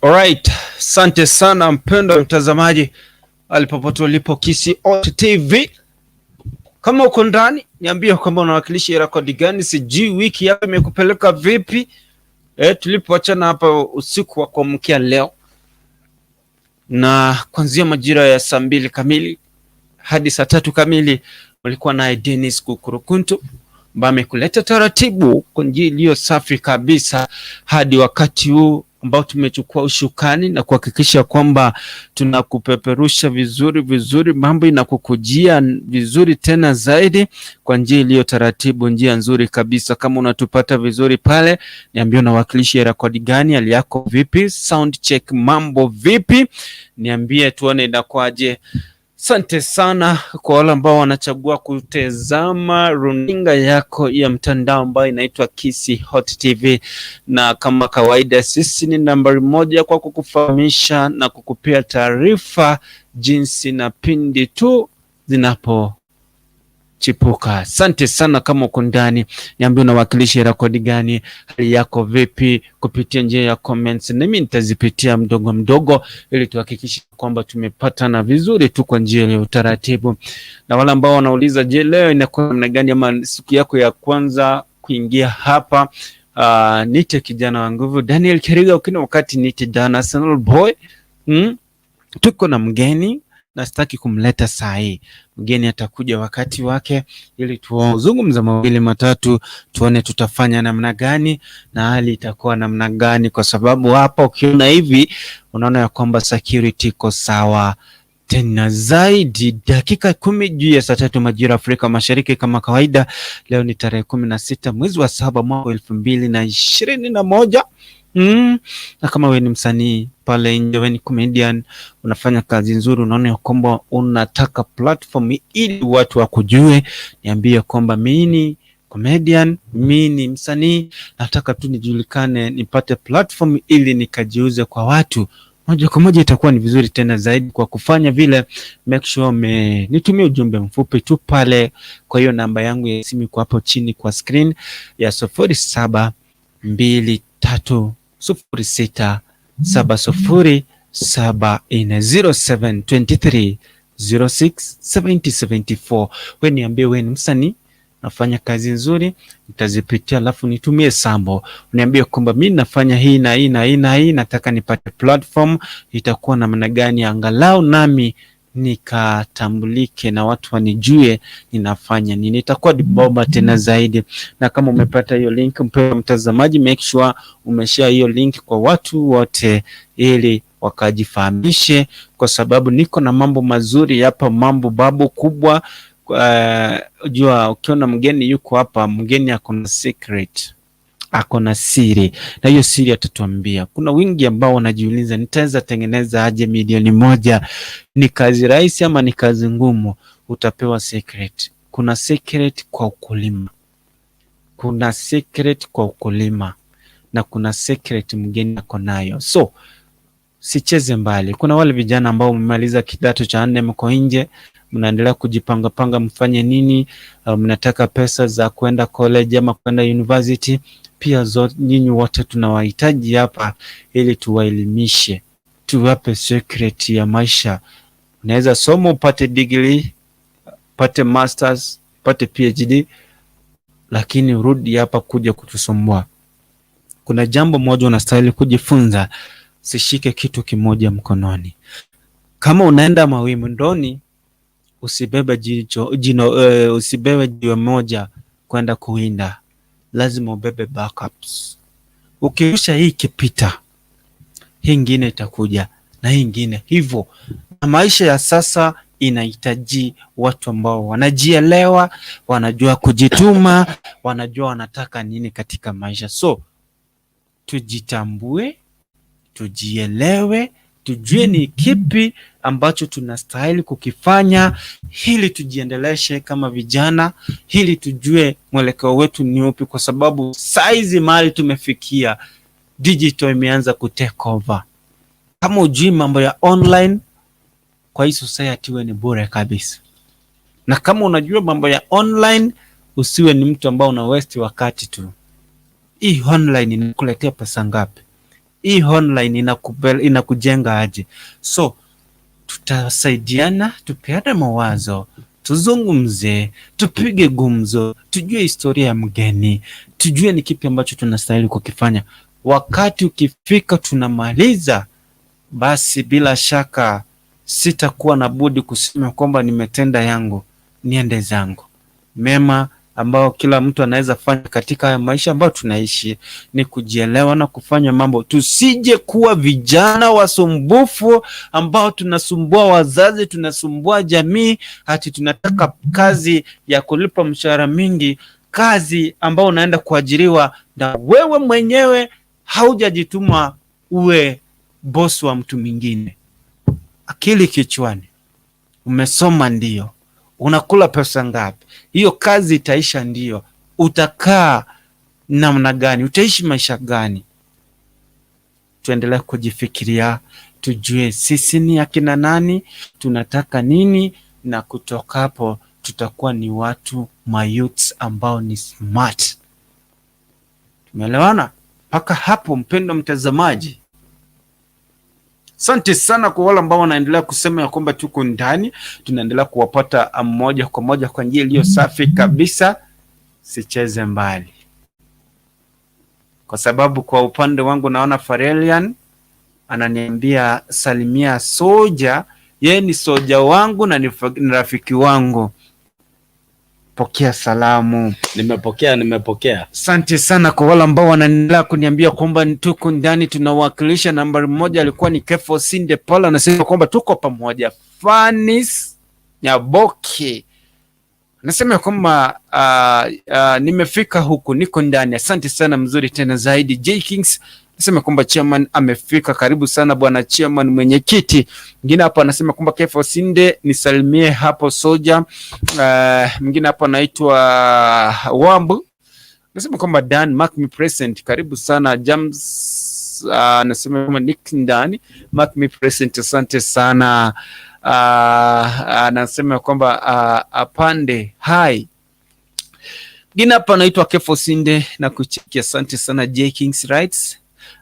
Alright, asante sana mpendwa mtazamaji alipopote ulipo Kisii Hot TV. Kama uko ndani, niambie kwamba unawakilisha rekodi gani, sijui wiki yako imekupeleka vipi? Tulipoachana hapa usiku wa kuamkia leo na kuanzia majira ya saa 2 kamili hadi saa 3 kamili ulikuwa naye Dennis Kukurukuntu ambaye amekuleta taratibu kwa njia iliyo safi kabisa hadi wakati huu ambao tumechukua ushukani na kuhakikisha kwamba tunakupeperusha vizuri vizuri, mambo inakukujia vizuri tena zaidi kwa njia iliyo taratibu, njia nzuri kabisa. Kama unatupata vizuri pale, niambie unawakilisha rekodi gani, hali yako vipi, sound check mambo vipi, niambie tuone inakuwaje. Asante sana kwa wale ambao wanachagua kutazama runinga yako ya mtandao ambayo inaitwa Kisii Hot TV, na kama kawaida sisi ni nambari moja kwa kukufahamisha na kukupea taarifa jinsi na pindi tu zinapochipuka. Asante sana kama uko ndani, niambie unawakilisha rekodi gani, hali yako vipi, kupitia njia ya comments, nami nitazipitia mdogo mdogo ili tuhakikishe kwamba tumepatana vizuri tu kwa njia ya utaratibu. Na wale ambao wanauliza, je, leo inakuwa namna gani ama siku yako ya kwanza kuingia hapa, nite kijana wa nguvu Daniel Keriga, ukina wakati nite Dan Arsenal boy. Tuko na mgeni na sitaki kumleta saa hii. Mgeni atakuja wakati wake, ili tuzungumza mawili matatu, tuone tutafanya namna gani na hali itakuwa namna gani, kwa sababu hapa ukiona hivi unaona ya kwamba security iko sawa tena zaidi. Dakika 10 juu ya saa 3 majira Afrika Mashariki, kama kawaida. Leo ni tarehe 16 mwezi wa 7 mwaka 2021. Na kama wewe ni msanii pale nje, wewe ni comedian, unafanya kazi nzuri, unaona ya kwamba unataka platform ili watu wakujue, niambie kwamba mimi ni comedian, mimi ni msanii, nataka tu nijulikane, nipate platform ili nikajiuze kwa watu moja kwa moja, itakuwa ni vizuri tena zaidi. Kwa kufanya vile, make sure nitumie ujumbe mfupi tu pale kwa hiyo namba yangu ya simu iko hapo chini kwa screen ya 0723067074 0723067074. We niambie we ni msanii nafanya kazi nzuri, nitazipitia alafu nitumie sample, uniambie kwamba mi nafanya hii na hii na hii na hii, nataka nipate platform, itakuwa namna gani angalau nami nikatambulike na watu wanijue ninafanya nini, itakuwa bomba tena zaidi. Na kama umepata hiyo link, mpendwa mtazamaji, make sure umeshare hiyo link kwa watu wote ili wakajifahamishe, kwa sababu niko na mambo mazuri hapa, mambo babu kubwa. Jua ukiona mgeni yuko hapa, mgeni ako na secret, ako na siri, na hiyo siri atatuambia. Kuna wingi ambao wanajiuliza nitaweza tengeneza aje milioni 1? Ni kazi rahisi ama ni kazi ngumu? Utapewa secret. Kuna secret kwa ukulima, kuna secret kwa ukulima na kuna secret mgeni ako nayo, so sicheze mbali. Kuna wale vijana ambao mmemaliza kidato cha nne, mko nje mnaendelea kujipanga panga, mfanye nini? Mnataka pesa za kwenda college ama kwenda university. Pia nyinyi wote tunawahitaji hapa ili tuwaelimishe, tuwape secret ya maisha. Unaweza soma upate degree, upate masters, upate PhD, lakini rudi hapa kuja kutusumbua. Kuna jambo moja unastahili kujifunza, sishike kitu kimoja mkononi. Kama unaenda mawindoni, usibebe jicho jino, usibebe jiwe moja kwenda kuwinda, lazima ubebe backups. Ukirusha hii ikipita, hii ingine itakuja na hii ingine hivyo. Na maisha ya sasa inahitaji watu ambao wanajielewa, wanajua kujituma, wanajua wanataka nini katika maisha. So tujitambue, tujielewe, tujue ni kipi ambacho tunastahili kukifanya ili tujiendeleshe kama vijana, ili tujue mwelekeo wetu ni upi, kwa sababu saizi mahali tumefikia, digital imeanza ku take over. Kama ujui mambo ya online kwa hii society, we ni bure kabisa, na kama unajua mambo ya online, usiwe ni mtu ambao una waste wakati tu. Hii online inakuletea pesa ngapi? Hii online inakujenga aje? So tutasaidiana, tupeane mawazo, tuzungumze, tupige gumzo, tujue historia ya mgeni, tujue ni kipi ambacho tunastahili kukifanya. Wakati ukifika tunamaliza, basi bila shaka sitakuwa na budi kusema kwamba nimetenda yangu, niende zangu. Mema ambao kila mtu anaweza fanya katika haya maisha ambayo tunaishi ni kujielewa na kufanya mambo. Tusije kuwa vijana wasumbufu ambao tunasumbua wazazi, tunasumbua jamii, ati tunataka kazi ya kulipa mshahara mingi, kazi ambao unaenda kuajiriwa na wewe mwenyewe haujajituma uwe bosi wa mtu mwingine. Akili kichwani, umesoma ndio, unakula pesa ngapi? Hiyo kazi itaisha ndio, utakaa namna gani? Utaishi maisha gani? Tuendelee kujifikiria, tujue sisi ni akina nani, tunataka nini, na kutoka hapo tutakuwa ni watu mayouths ambao ni smart. Tumeelewana mpaka hapo, mpendwa mtazamaji? Asante sana kwa wale ambao wanaendelea kusema ya kwamba tuko ndani, tunaendelea kuwapata moja kwa moja kwa njia iliyo safi kabisa. Sicheze mbali, kwa sababu kwa upande wangu naona Farelian ananiambia salimia soja, yeye ni soja wangu na ni rafiki wangu. Pokea salamu. Nimepokea, nimepokea. Asante sana kwa wale ambao wanaendelea kuniambia kwamba tuko ndani tunawakilisha. Nambari moja alikuwa ni Kefo Sinde Paul, anasema kwamba tuko pamoja. Fanis Nyaboki anasema kwamba nimefika huku niko ndani. Asante sana, mzuri tena zaidi. J Kings anasema kwamba chairman amefika, karibu sana bwana chairman, mwenyekiti. Mwingine hapo anasema kwamba Kefo Sinde nisalimie hapo soja. Mwingine hapo anaitwa Wambu anasema kwamba Dan mark me present, karibu sana James. Anasema kwamba Nick ndani mark me present, asante sana. Anasema kwamba apande hai. Mwingine hapa anaitwa Kefo Sinde na kucheki, asante sana. J Kings Rights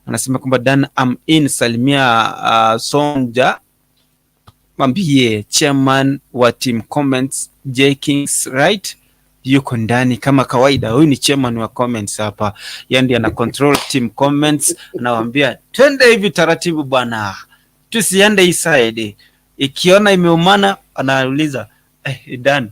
anasema kwamba Dan am in, salimia Sonja, mwambie chairman wa team comments J Kings Right yuko ndani kama kawaida. Huyu ni chairman wa comments hapa, yeye ndiye ana control team comments, anawaambia twende hivi taratibu bwana, tusiende hii side. Ikiona imeumana anauliza Dan,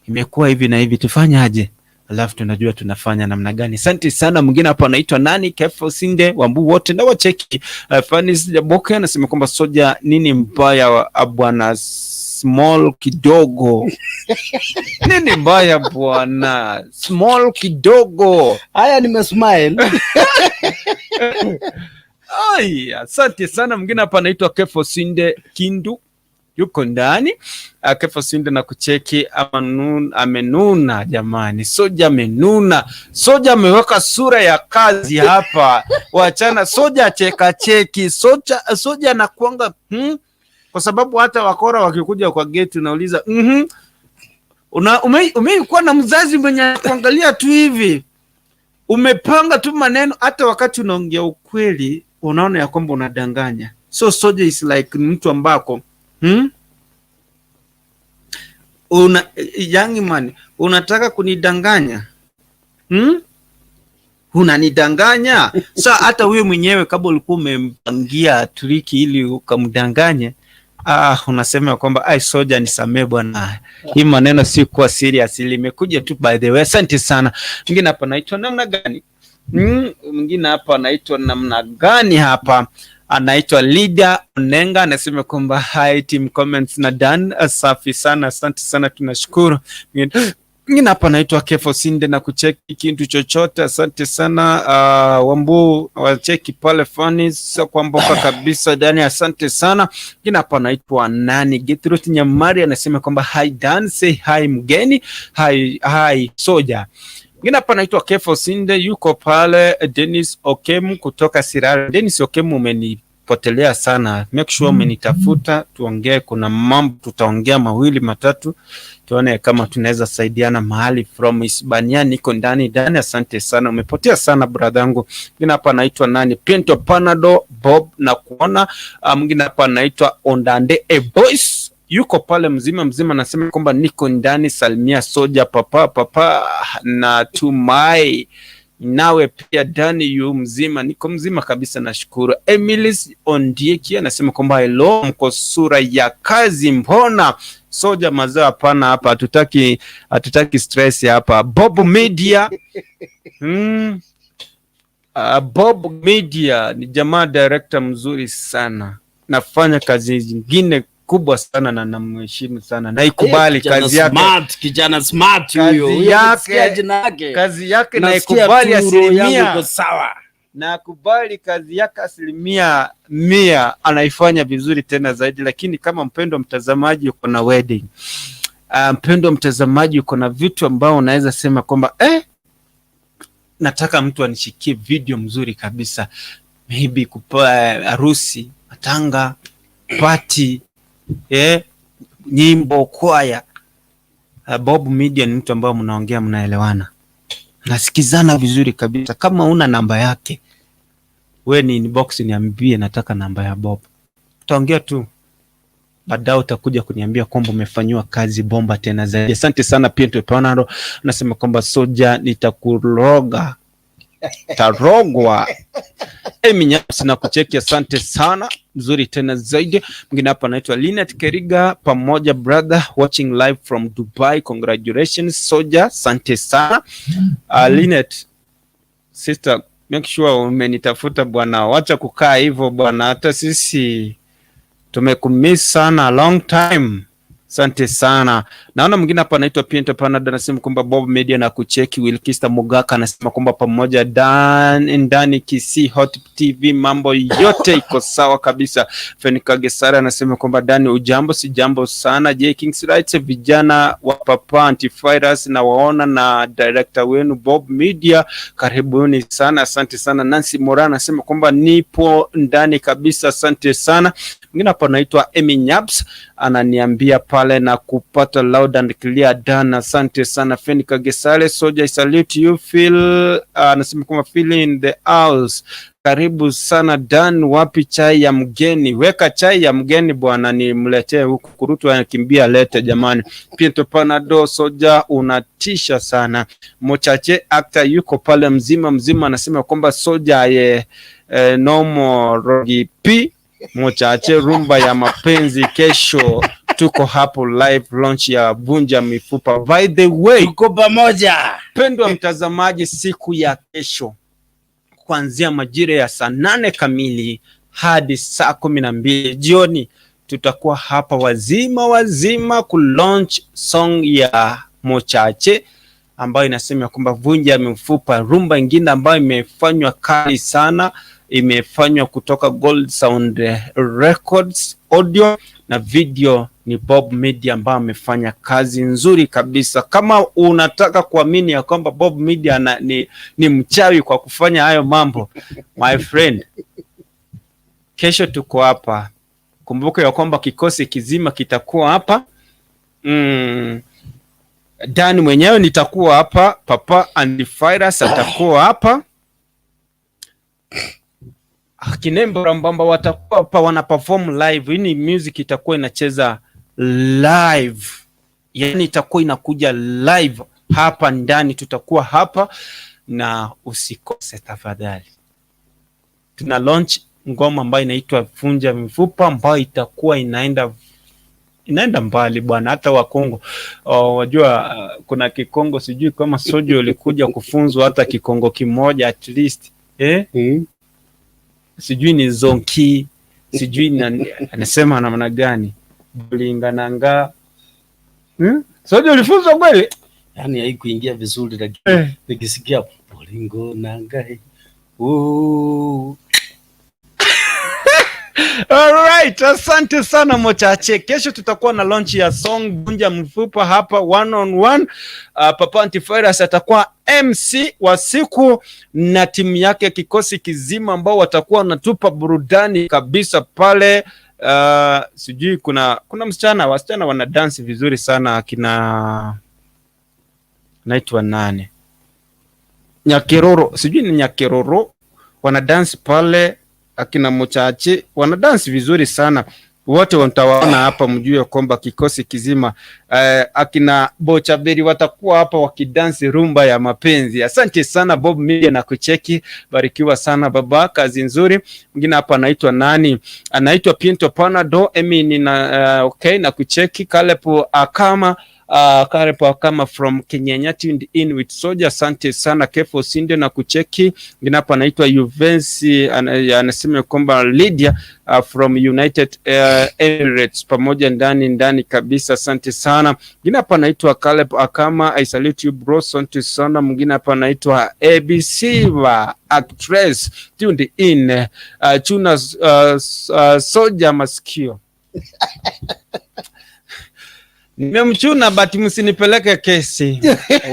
imekuwa hivi na hivi, tufanyaje? Alafu tunajua tunafanya namna gani. Asante sana. Mwingine hapa anaitwa nani? Kefo Sinde Wambu wote na wacheki. Fanis Jaboke anasema kwamba soja nini mbaya wa bwana small kidogo nini mbaya bwana small kidogo. Haya, nimesmile. Ai, asante sana. Mwingine hapa anaitwa Kefo Sinde Kindu yuko ndani. Kefo Sinde na kucheki amenuna jamani, soja amenuna, soja ameweka sura ya kazi hapa. Wachana soja cheka cheki, soja anakuanga Kwa sababu hata wakora wakikuja kwa geti unauliza umeikuwa na mzazi mwenye kuangalia tu hivi, umepanga tu maneno, hata wakati unaongea ukweli unaona ya kwamba unadanganya. So soja is like mtu ambako Una young man unataka kunidanganya Unanidanganya. Sa hata huyo mwenyewe kama ulikuwa umempangia triki ili ukamdanganye, unasema kwamba ai, soja nisamee bwana, hii maneno si kuwa serious, limekuja tu by the way. Asante sana. Mwingine hapa anaitwa namna gani? Mwingine hapa anaitwa namna gani hapa? Anaitwa Lydia Onenga anasema kwamba hi team comments na Dan, safi sana, asante sana, tunashukuru. Mwingine hapa anaitwa Kefo Sinde na kucheki kitu chochote, asante sana. Wambu wacheki pale fani sio kwamboka kabisa Dani, asante sana. Mwingine hapa anaitwa nani? Gertrude Nyamari anasema kwamba hi Dan, say hi mgeni, hi hi soja. Mwingine hapa anaitwa Kefo Sinde yuko pale. Dennis Okemu kutoka Sirari. Dennis Okemu umeni Umepotelea sana. Make sure umenitafuta tuongee, kuna mambo tutaongea mawili matatu, tuone kama tunaweza saidiana mahali. From Hispania niko ndani ndani. Asante sana, umepotea sana brother yangu. Mwingine hapa anaitwa nani? Pinto Panado Bob na kuona. Mwingine hapa anaitwa Ondande A Boys yuko pale mzima mzima, anasema kwamba niko ndani, salimia soja papa papa na tumai nawe pia Dani yu mzima, niko mzima kabisa, nashukuru. Emilis Ondieki anasema kwamba hello, mko sura ya kazi, mbona soja mazao? Hapana, hapa hatutaki stress hapa. Bob Media Bob Media ni jamaa director mzuri sana, nafanya kazi zingine kubwa sana na namheshimu sana, naikubali Kijana kazi yake smart, kijana smart Kazi huyo. Huyo nasikia jina yake. Kazi yake Nasikia naikubali tu roho yangu asilimia iko sawa. Nakubali kazi yake 100%, anaifanya vizuri tena zaidi. Lakini kama mpendwa mtazamaji uko na wedding, mpendwa mtazamaji uko na vitu ambao unaweza sema kwamba nataka mtu anishikie video mzuri kabisa, maybe kupa harusi, matanga, party, nyimbo, kwaya. Bob Media ni mtu ambao mnaongea, mnaelewana, nasikizana vizuri kabisa. Kama una namba yake, we ni inbox niambie, nataka namba ya Bob, tutaongea tu baadaye, utakuja kuniambia kwamba umefanyiwa kazi bomba tena zaidi. Asante sana. Pia Panado anasema kwamba soja, nitakuroga tarogwa. Emi Nyasi na kucheki, asante sana, mzuri tena zaidi. Mwingine hapa anaitwa Linet Keriga, pamoja brother, watching live from Dubai, congratulations soja, asante sana. Linet sister, make sure umenitafuta bwana, wacha kukaa hivyo bwana, hata sisi tumekumiss sana long time. Asante sana. Naona mwingine hapa anaitwa Pinto Panada anasema kwamba Bob Media na kucheki. Wilkista Mugaka anasema kwamba pamoja dan ndani Kisii Hot TV mambo yote iko sawa kabisa. Fenika Gesara anasema kwamba Dani ujambo, si jambo sana. J Kings Rights, vijana wa Papa Antivirus na waona na director wenu Bob Media, karibuni sana, asante sana. Nancy Mora anasema kwamba nipo ndani kabisa, asante sana. Mwingine hapa anaitwa Emi Nyabs ananiambia pale na kupata loud and clear done, asante sana. Fenika Gesale Soja, I salute you feel, anasema kwamba feel in the house. Karibu sana Dan, wapi chai ya mgeni? Weka chai ya mgeni bwana, nimletee huku. Kurutu anakimbia, lete jamani. Pinto Panado Soja, unatisha sana. Mochache actor yuko pale mzima mzima, anasema kwamba Soja ye nomo rogi p Mochache rumba ya mapenzi kesho tuko hapo live launch ya Vunja Mifupa. By the way, Tuko pamoja. Pendwa mtazamaji, siku ya kesho kuanzia majira ya saa 8 kamili hadi saa 12 jioni tutakuwa hapa wazima wazima kulaunch song ya Mochache ambayo inasema kwamba vunja mifupa, rumba ingine ambayo imefanywa kali sana, imefanywa kutoka Gold Sound Records, audio na video ni Bob Media ambayo amefanya kazi nzuri kabisa. Kama unataka kuamini ya kwamba Bob Media ni mchawi kwa kufanya hayo mambo, my friend, kesho tuko hapa. Kumbuka ya kwamba kikosi kizima kitakuwa hapa. Dan mwenyewe nitakuwa hapa, Papa Antivirus atakuwa hapa, Kinembo Rambamba watakuwa hapa wana perform live. Hii ni music itakuwa inacheza live, yani itakuwa inakuja live hapa ndani, tutakuwa hapa na usikose tafadhali. Tuna launch ngoma ambayo inaitwa Vunja Mifupa ambayo itakuwa inaenda mbali bwana, hata Wakongo wajua, kuna Kikongo, sijui kama Sojo ulikuja kufunzwa hata Kikongo kimoja at least, eh? Sijui ni zonki, sijui anasema namna gani bulingananga? Sojo ulifunzwa kweli? Yani haikuingia vizuri lakini nikisikia bolingo nangai. Alright, asante sana Mochache. Kesho tutakuwa na launch ya song Vunja Mfupa hapa one on one. Papa Antivirus atakuwa MC wa siku na timu yake, kikosi kizima ambao watakuwa wanatupa burudani kabisa pale. Sijui kuna msichana, wasichana wana dance vizuri sana, akina naitwa nani, Nyakiroro, sijui ni Nyakiroro, wana dance pale, akina Muchache wana dance vizuri sana wote watawaona hapa, mjue kwamba kikosi kizima akina Bochaberi watakuwa hapa wakidansi rumba ya mapenzi. Asante sana Bob Media na kucheki, barikiwa sana baba, kazi nzuri. Mwingine hapa anaitwa nani? Anaitwa Pinto Panado Emini na okay, na kucheki Caleb Akama Caleb Akama from Kenyanya tuned in with Soja. Asante sana Kefo Sinde na kucheki. Mwingine hapa anaitwa Juvensi anasema kwamba Lydia from United Emirates pamoja ndani ndani kabisa, asante sana. Mwingine hapa anaitwa Caleb Akama, I salute you bro, asante sana. Mwingine hapa anaitwa ABC wa actress tuned in chuna soja masikio nimemchuna but msinipeleke kesi,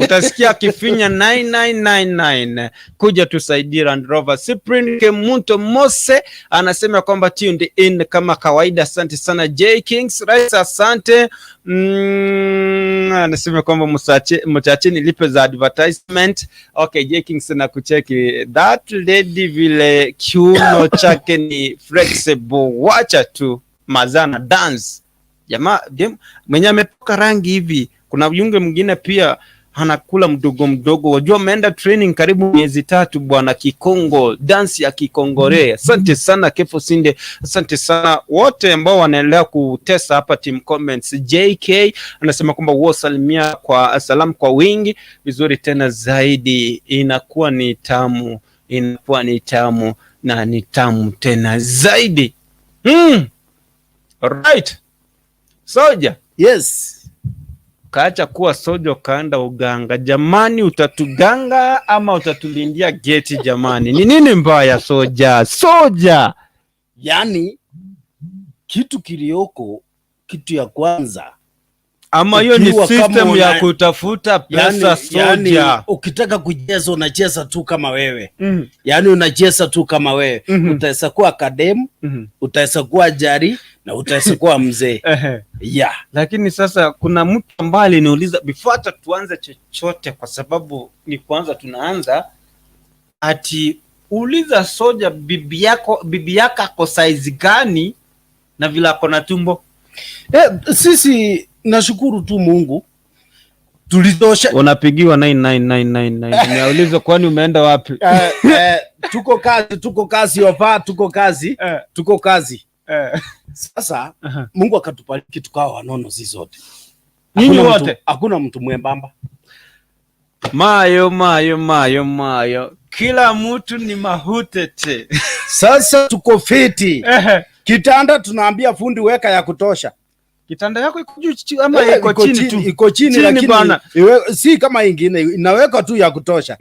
utasikia akifinya 9999 kuja tusaidie Land Rover. Cyprian Kemunto Mose anasema kwamba tuned in kama kawaida. Asante sana J Kings Rice, asante. Anasema kwamba mchache nilipe za advertisement. Okay, J Kings na kucheki that lady vile kiuno chake ni flexible, wacha tu mazana dance jamaa mwenye amepaka rangi hivi. Kuna yunge mwingine pia anakula mdogo mdogo, wajua ameenda training karibu miezi 3 bwana, Kikongo dance ya Kikongore. Asante sana Kefo Sinde, asante sana wote ambao wanaendelea kutesa hapa team comments. JK anasema kwamba salimia kwa salamu kwa wingi vizuri tena zaidi, inakuwa ni tamu, inakuwa ni tamu na ni tamu tena zaidi. Right. Soja. Yes. Kaacha kuwa soja ukaenda uganga. Jamani, utatuganga ama utatulindia geti jamani? Ni nini mbaya soja? Soja. Yani kitu kilioko, kitu ya kwanza Ama hiyo ni Ukiwa kama system ya kutafuta pesa yani, soja. ukitaka kucheza unacheza tu kama wewe. Yani unacheza tu kama wewe. Utaweza kuwa kademu, utaweza kuwa jari na utaweza kuwa mzee. Yeah. Lakini sasa kuna mtu ambaye aliniuliza before hata tuanze chochote, kwa sababu ni kwanza tunaanza, ati uliza soja bibi yako ako size gani na vile ako na tumbo. Sisi nashukuru tu Mungu tulitosha. Unapigiwa 99999 nimeulizwa kwani umeenda wapi? Tuko kazi, tuko kazi ofa, tuko kazi, tuko kazi. Sasa Mungu akatubariki tukawa wanono sisi zote. Nyinyi wote? Hakuna mtu mwembamba. Mayo mayo mayo mayo, kila mtu ni mahutete. Sasa tuko fiti. Kitanda tunaambia fundi weka ya kutosha. Kitanda yako iko juu ama iko chini tu? Iko chini, Chini lakini bana. Si kama ingine inaweka tu ya kutosha.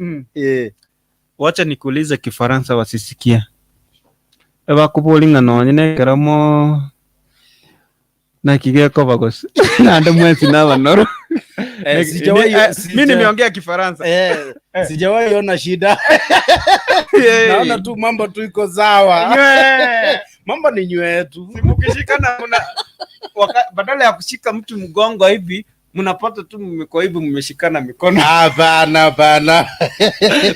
Wacha nikuulize Kifaransa wasisikia. Bakubulinga nonye nekeramo nakigeko bagose nande mwezi nabanoro. Mimi nimeongea Kifaransa. Sijawahi ona shida. Naona tu mambo tu iko sawa. Mambo ni nywe tu. Mkishikana badala ya kushika mtu mgongo hivi mnapata tu mmeko hivi mmeshikana mikono. Hapana, hapana.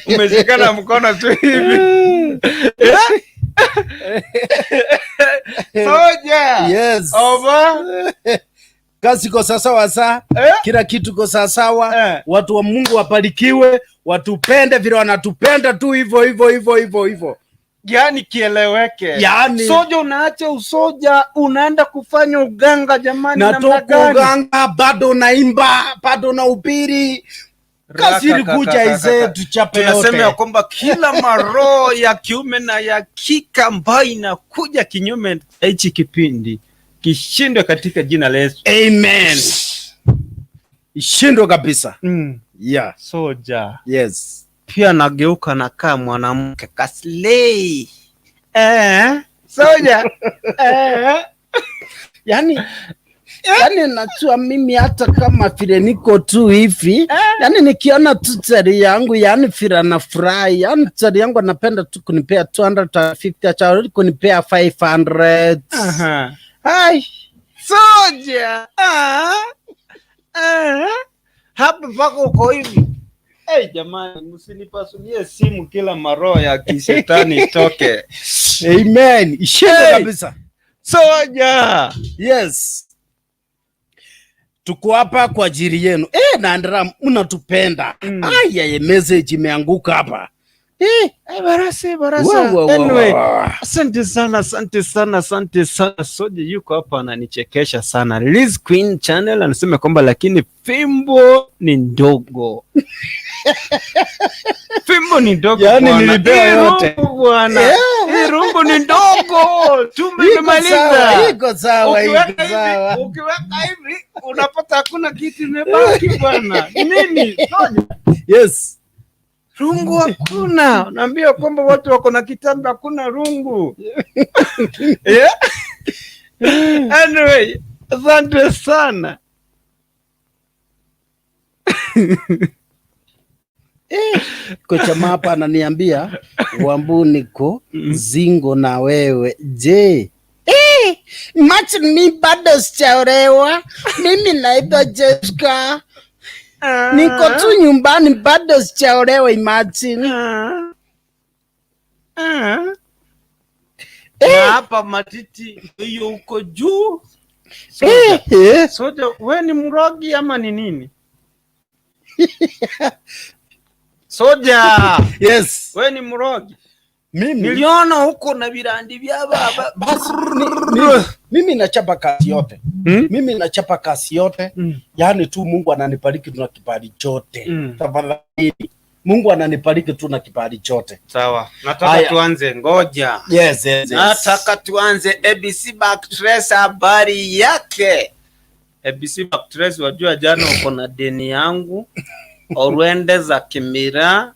Mmeshikana mkono tu hivi. Soja. Yes. Over. Kazi iko sawa sawa. Kila kitu iko sawa sawa. Watu wa Mungu wabarikiwe, watupende vile wanatupenda tu hivyo hivyo hivyo hivyo hivyo. Yani kieleweke. Yani soja unaacha usoja unaenda kufanya uganga jamani, namna Natoka gani? uganga bado naimba, bado nahubiri. Kazi ilikuja isee tuchape yote. Tunasema ya kwamba kila maroho ya kiume na ya kike ambayo inakuja kinyume na hichi kipindi kishindwe katika jina la Yesu. Amen. Ishindwe kabisa. Yeah. Soja. Yes. Pia nageuka nakaa mwanamke kaslei. Soja. Yani Yaani najua mimi hata kama vile niko tu hivi, yaani nikiona tu chali yangu, yaani vile anafurahi, yaani chali yangu anapenda tu kunipea 250, acha kunipea 500. Ai, Soja. Ah. Ah. Hapa pako uko hivi. Hey, jamani, msinipasulie simu kila maroho ya kishetani itoke. Amen. Ishinde Hey! kabisa. Soja. Yes. Tuko hapa kwa ajili yenu. Na mnatupenda. Aya, message imeanguka hapa. Hey, barasa, barasa. Wa, wa, wa, Anyway, wa, wa. asante sana, asante sana, asante sana. Soja yuko hapa ananichekesha sana. Liz Queen Channel anasema kwamba lakini fimbo ni ndogo. Fimbo ni ndogo Yaani bwana. nilipewa Hii yote. rungu bwana. Hii rungu ni ndogo. Tume Iko imemaliza. sawa, iko sawa, iko Ukiweka hivi, sawa. ukiweka hivi unapata hakuna kitu imebaki bwana. Nini? Soja. Yes. Rungu hakuna. Naambia kwamba watu wako na kitambi, hakuna rungu. Yeah? Anyway, asante sana. Kocha mapa ananiambia Wambu niko zingo na wewe. Je, imagine mi bado sijaolewa. Mimi naitwa Jessica. Niko tu nyumbani bado sijaolewa, imagine. Na hapa matiti hiyo uko juu. Soja. Soja, we ni mrogi ama ni nini? Soja, Yes. we ni mrogi. Mimi Niliona huko na virandi vya baba. basi mimi nachapa kazi yote. Mimi nachapa kazi yote. Yaani tu Mungu ananibariki tu na kibali chote. Tafadhali. Mungu ananibariki tu na kibali chote. Sawa, nataka Haya. tuanze, ngoja. Yes, yes, yes. Nataka tuanze ABC Backtrace habari yake. ABC Backtrace, wajua jana uko na deni yangu Orwende za Kimira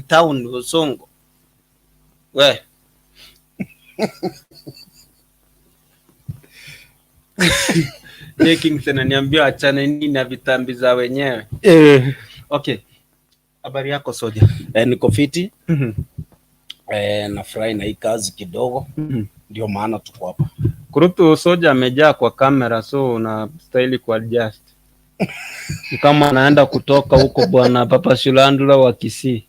town Busongo. We. J Kings ananiambia achane nini na vitambi za wenyewe. Okay. Habari yako Soja? Niko fiti. Nafurahi na hii kazi kidogo. Ndio maana tuko hapa. Kurutu Soja amejaa kwa kamera, so unastahili kuadjust. Ni kama anaenda kutoka huko bwana Papa Shilandula wa Kisii.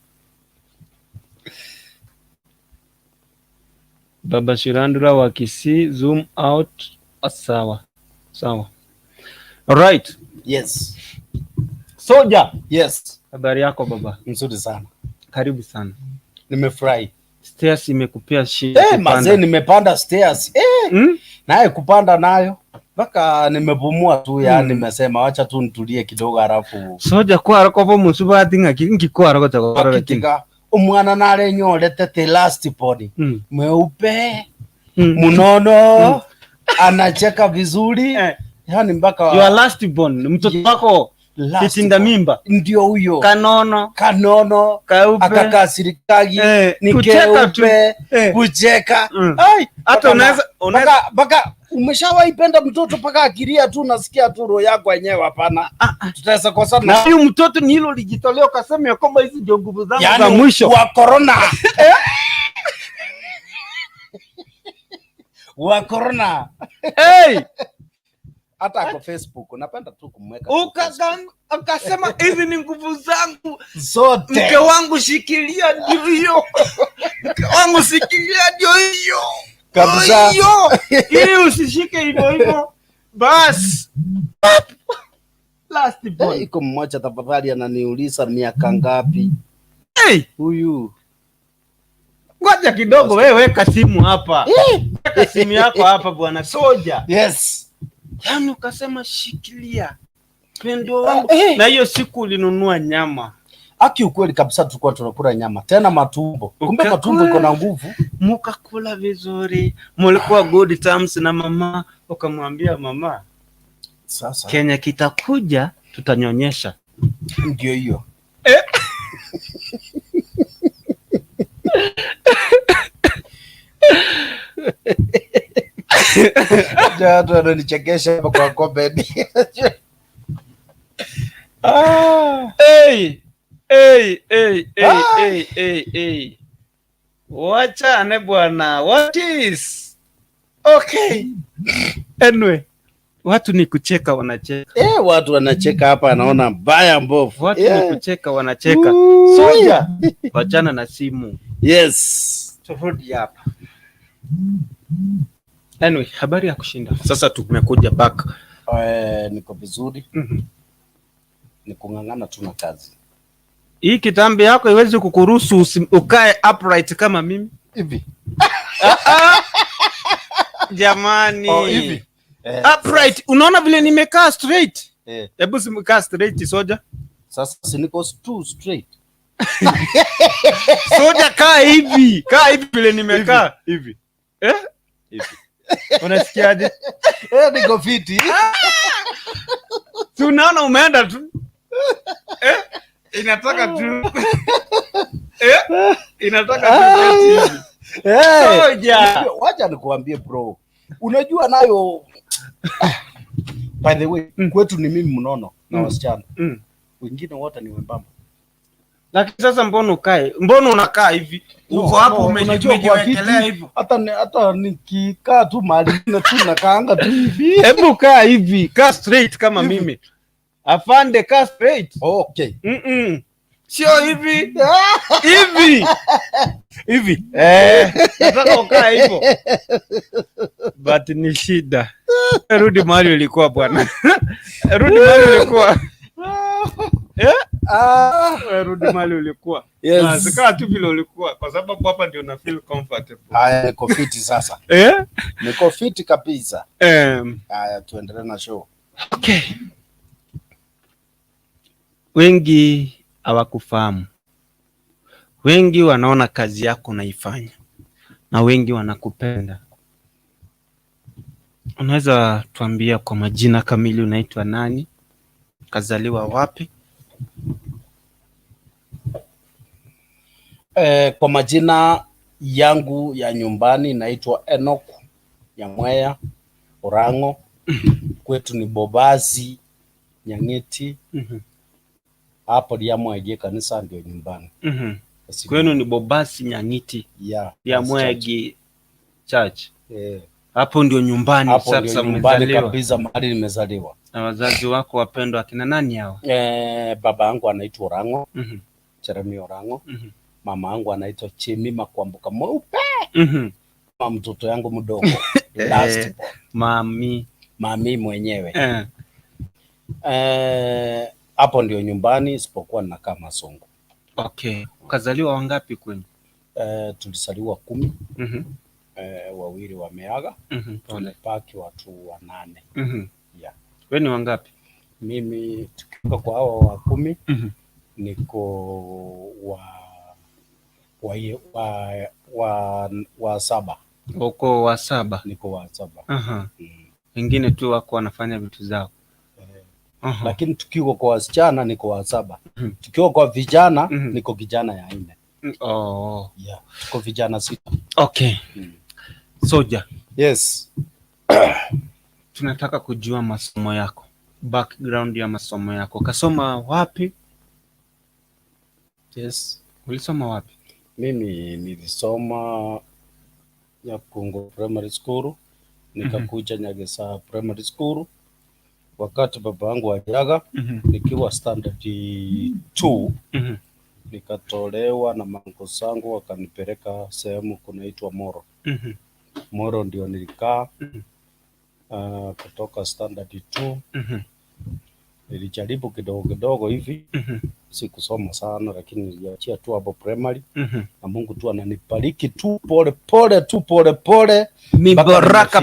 Baba Shilandula wa Kisii, zoom out. Sawa. Sawa. Alright. Yes. Soja. Yes. Habari yako baba? Nzuri sana. Karibu sana. Nimefurahi. Stairs imekupia shida kupanda. Mazee nimepanda stairs. Naye kupanda nayo mpaka nimepumua tu, yani nimesema wacha tu nitulie kidogo halafu. Soja kwa arako musubati ngaki ngiko arako cha Akitika umwana nare nyorete the last body. Mweupe, munono, anacheka vizuri. Yani mpaka Your last born, mtoto wako kitinda mimba. Ndio huyo. Kanono. Kanono. Kaupe. Akakasirikagi, ni Kucheka tu. keupe, kucheka. Ai, Hata unaweza mpaka umeshawahi penda mtoto mpaka akilia tu nasikia tu roho yako yenyewe hapana. Tutaweza kosana. Na huyu mtoto ni hilo lijitolea ukasema ya kwamba hizi ndio nguvu zangu Yaani za mwisho. Wa corona. Wa corona. Hey! Hata ako Facebook napenda tu kumweka tu Facebook. Ukasema hizi ni nguvu zangu zote. Mke wangu shikilia ndio hiyo. Mke wangu shikilia ndio hiyo. Kabisa. Hiyo. Ili usishike hivyo hivyo. Bas. Last boy. Iko mmoja tafadhali ananiuliza miaka ngapi? Hey! Huyu. Ngoja kidogo wewe, weka simu hapa. Weka simu yako hapa bwana Soja. Yes. Yaani ukasema shikilia pendo wangu. Na hiyo siku ulinunua nyama. Aki ukweli kabisa tulikuwa tunakula nyama tena matumbo. Kumbe matumbo iko na nguvu. Mukakula vizuri. Mulikuwa good terms na mama, ukamwambia mama, sasa Kenya kitakuja tutanyonyesha. Ndio hiyo. Unajua watu wananichekesha hapa kwa comedy. Ah. Hey, hey, hey, hey, Ah. hey, hey, hey. Wachane bwana. What is? Okay. Anyway, watu ni kucheka wanacheka. Eh, watu wanacheka hapa, anaona mbaya mbovu. Watu ni kucheka wanacheka. Ooh. Soja, wachana na simu. Yes. Turudi hapa. Anyway, habari ya kushinda. Sasa tumekuja back. Eh, niko vizuri. Ni kung'ang'ana tu na kazi. Hii kitambi yako iwezi kukuruhusu ukae upright kama mimi. Hivi. Jamani. Oh, hivi. Eh, Upright. Unaona vile nimekaa straight? eh. Hebu simkaa straight, soja. Sasa si niko too straight. Soja, kaa hivi. Kaa hivi vile nimekaa. Hivi. Eh? Hivi. Unasikiaje? Eh, niko fiti. Si unaona umeenda tu. Eh? Inataka tu. Eh? Inataka tu hivi. Eh. Soja. Wacha nikuambie bro. Unajua nayo, by the way, kwetu ni mimi mnono na wasichana. Wengine wote ni wembamba. Lakini sasa mbona ukae? Mbona unakaa hivi? Uko hapo No, unajua kwa umejiwekelea kiti, hivyo. hata nikikaa tu mahali na tu nakaanga tu hivi. Hebu kaa hivi, kaa straight kama mimi. Afande, kaa straight. Okay. Sio hivi. Hivi. Hivi. Eh, nataka ukae hivyo. But ni shida. Rudi mahali ulikuwa bwana. Rudi mahali ulikuwa. Eh? Ah. Rudi mahali ulikuwa. Yes. Na kaa tu vile ulikuwa kwa sababu hapa ndio una feel comfortable. Haya, niko fiti sasa. Eh? Niko fiti kabisa. Haya, tuendelee na show. Okay. Wengi hawakufahamu, wengi wanaona kazi yako unaifanya na wengi wanakupenda. Unaweza tuambia kwa majina kamili unaitwa nani, kazaliwa wapi? Kwa majina yangu ya nyumbani naitwa Enoch Nyamweya Orango. Kwetu ni Bobazi Nyang'eti. Hapo Liamwege kanisa ndio nyumbani. Kwenu ni Bobasi Nyang'iti Yeah, ya Mwegi Church. Eh, Hapo ndio nyumbani hapo sasa ndio nyumbani umezaliwa. kabisa mahali nimezaliwa. Na wazazi wako wapendwa akina nani hao? Eh, baba yangu anaitwa Orango, Jeremy Orango. Mama yangu anaitwa Chemima Kwambuka mweupe kama mtoto yangu mdogo. Last born. Mami. Mami mwenyewe. Eh. Eh, hapo ndio nyumbani isipokuwa ninakaa Masongo. Okay. Ukazaliwa wangapi kwenu? Eh, tulizaliwa 10. Wawili wameaga. Pole. Tumebaki watu 8. Yeah. Wewe ni wangapi? Mimi tukitoka kwa hao wa 10 niko wa wa wa 7. Uko wa 7. Niko wa 7. Wengine tu wako wanafanya vitu zao. Lakini tukiwa kwa wasichana niko wa 7. Tukiwa kwa vijana niko kijana ya 4. Oh. Yeah, tuko vijana 6. Okay. Soja. Yes. Tunataka kujua masomo yako. Background ya masomo yako. Kasoma wapi? Yes. Ulisoma wapi? Mimi nilisoma Nyakungo Primary School, nikakuja Nyagesa Primary School. Wakati baba yangu aliaga nikiwa standard 2, nikatolewa na mango zangu wakanipeleka sehemu kunaitwa Moro. Moro ndio nilikaa. Kutoka standard 2. Nilijaribu kidogo kidogo hivi. Sikusoma sana lakini niliachia tu hapo primary. Na Mungu tu ananibariki tu pole pole tu pole pole. Mibaraka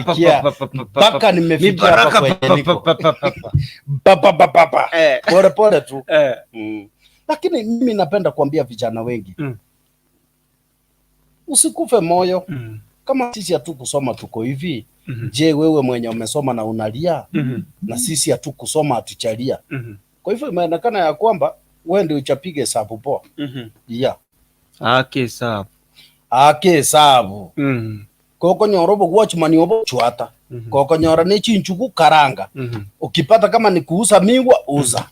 Mpaka nimefikia Mibaraka hapa kwenye niko. pa, pa, pa, pa. Pa, pa, pa, pa, pa. Pole pole tu. Lakini mimi napenda kuambia vijana wengi. Usikufe moyo. Kama sisi hatukusoma tuko hivi. Je, wewe mwenye umesoma na unalia? Na sisi hatukusoma hatuchalia. Kwa hivyo imeonekana ya kwamba wewe ndio uchapige hesabu poa. Yeah. Ake hesabu. Ake hesabu. Kokonyora obogwachmani obo chwata. Kokonyora ne chinchugu karanga. Ukipata kama ni kuuza miwa, uza.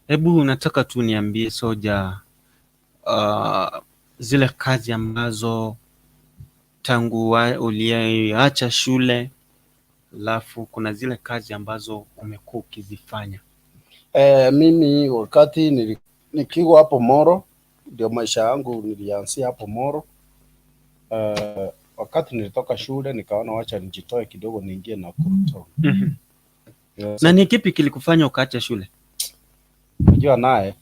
Hebu nataka tu niambie Soja, zile kazi ambazo tangu uliacha shule, alafu kuna zile kazi ambazo umekuwa ukizifanya. Mimi wakati nikiwa hapo Moro, ndio maisha yangu nilianzia hapo Moro. Wakati nilitoka shule nikaona wacha nijitoe kidogo niingie Nakuru town. Yes. Na ni kipi kilikufanya ukaacha shule? Unajua naye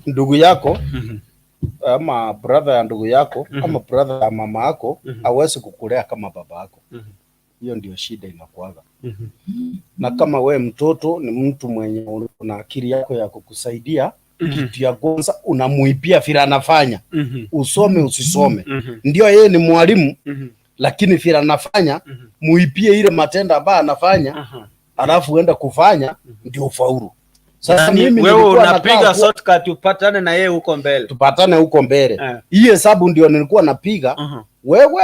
ndugu yako ama brother ya ndugu yako ama brother ya mama yako hawezi kukulea kama baba yako. Hiyo ndio shida inakuwaga. Na kama we mtoto ni mtu mwenye una akili yako ya kukusaidia, kitu ya kwanza unamuibia vile anafanya, usome usisome. Ndio yeye ni mwalimu, lakini vile anafanya, muibie ile matendo ambayo anafanya, alafu uende kufanya ndio ufaulu. Sasa Yaani, mimi wewe nilikuwa unapiga nakaa shortcut upatane na yeye huko mbele. Tupatane huko mbele. Hii hesabu ndio nilikuwa napiga. Wewe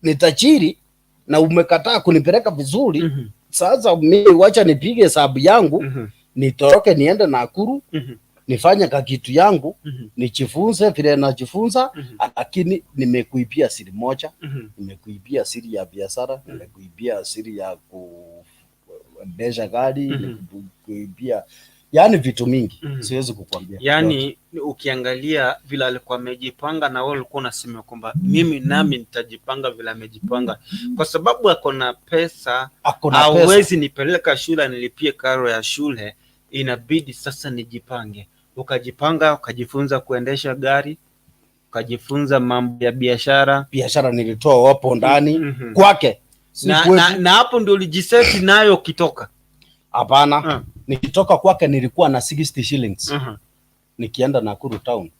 ni tajiri na umekataa kunipeleka vizuri. Sasa mimi wacha nipige hesabu yangu, nitoroke niende Nakuru, nifanye kakitu yangu, nijifunze vile najifunza, lakini nimekuibia siri moja, nimekuibia siri ya biashara, nimekuibia siri ya kuendesha gari, nimekuibia yani vitu mingi, siwezi kukwambia. Yaani ukiangalia vile alikuwa amejipanga na wewe ulikuwa unasema kwamba mimi nami nitajipanga vile amejipanga, kwa sababu ako na pesa, Ako na pesa. hawezi nipeleka shule nilipie karo ya shule, inabidi sasa nijipange. Ukajipanga, ukajifunza kuendesha gari, ukajifunza mambo ya biashara. Biashara nilitoa hapo ndani kwake, si Na, kwetu. na hapo ndio ulijiseti nayo ukitoka. Hapana, nikitoka kwake nilikuwa na 60 shillings. Nikienda Nakuru town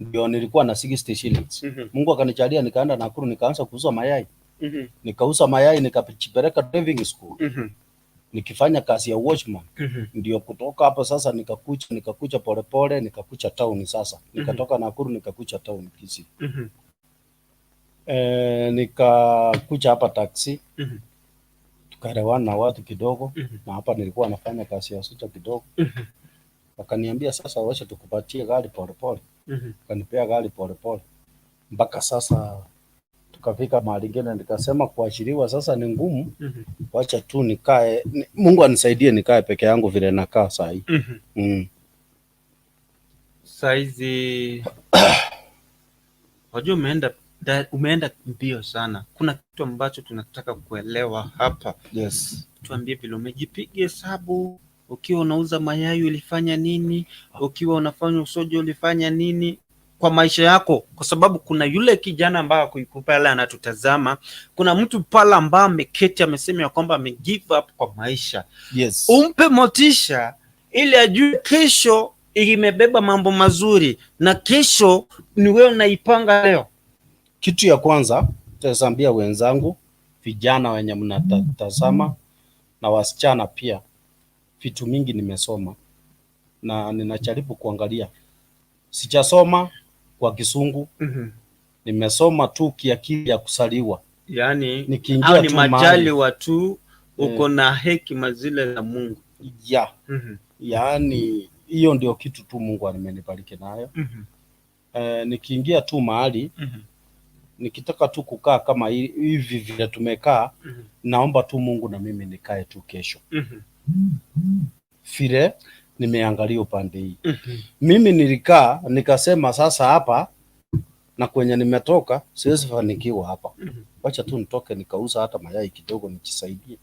ndio nilikuwa na 60 shillings. Mungu akanijalia nikaenda Nakuru nikaanza kuuza mayai. Nikauza mayai, nikajipeleka driving school, nikifanya kazi ya watchman. Ndio kutoka hapo sasa nikakuja polepole nikakuja town sasa. Nikatoka Nakuru nikakuja town Kisii. Nikakuja hapa taxi, tukaelewana na watu kidogo, na hapa nilikuwa nafanya kazi ya soja kidogo. Wakaniambia sasa wacha tukupatie gari polepole. Wakanipea gari polepole mpaka sasa tukafika mahali ingine, nikasema kuachiliwa sasa ni ngumu, wacha tu nikae, Mungu anisaidie nikae peke yangu vile nakaa saa hii. Saizi wajua umeenda mbio sana. Kuna kitu ambacho tunataka kuelewa hapa. Tuambie vile umejipiga hesabu ukiwa unauza mayai ulifanya nini, ukiwa unafanya usoja ulifanya nini kwa maisha yako, kwa sababu kuna yule kijana ambaye ako pale anatutazama, kuna mtu pale ambaye ameketi amesema ya kwamba ame give up kwa maisha. Umpe motisha ili ajue kesho imebeba mambo mazuri na kesho ni wewe unaipanga leo. Kitu ya kwanza tutaambia wenzangu vijana wenye mnatazama na wasichana pia, vitu mingi nimesoma na ninajaribu kuangalia. Sijasoma kwa Kisungu, nimesoma tu kiakili ya kusaliwa. Yani Nikiingia au ni tu mahali majaliwa tu uko na hekima zile za Mungu. Ya, yaani hiyo ndio kitu tu Mungu amenibariki nayo. Nikiingia tu mahali nikitaka tu kukaa kama hivi vile tumekaa, naomba tu Mungu na mimi nikae tu kesho vile nimeangalia upande hii. Mimi nilikaa nikasema sasa hapa na kwenye nimetoka siwezi fanikiwa hapa, wacha tu nitoke nikauza hata mayai kidogo nijisaidie.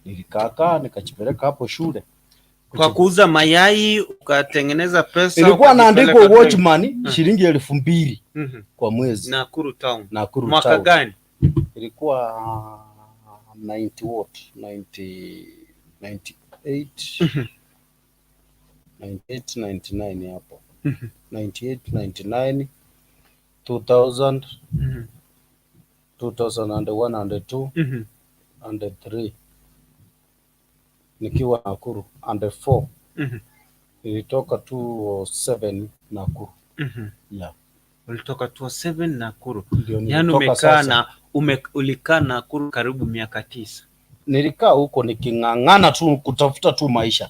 Nilikaa nikajipeleka hapo shule. Kwa kuuza mayai ukatengeneza pesa. Nilikuwa naandikwa ukajipeleka watchman shilingi 2000 kwa mwezi. Nakuru town. Nakuru Mwaka town. gani? Ilikuwa 90 what? 90 98, 98 99 hapo. 98 99 2000, 2001 and 2 and 3 nikiwa Nakuru and 4 nilitoka 207 Nakuru. Yeah. Ulitoka 2007 Nakuru. Ndio Yaani nilitoka umekaa sasa. na ulikaa Nakuru karibu miaka 9. Nilikaa huko niking'ang'ana tu kutafuta tu maisha.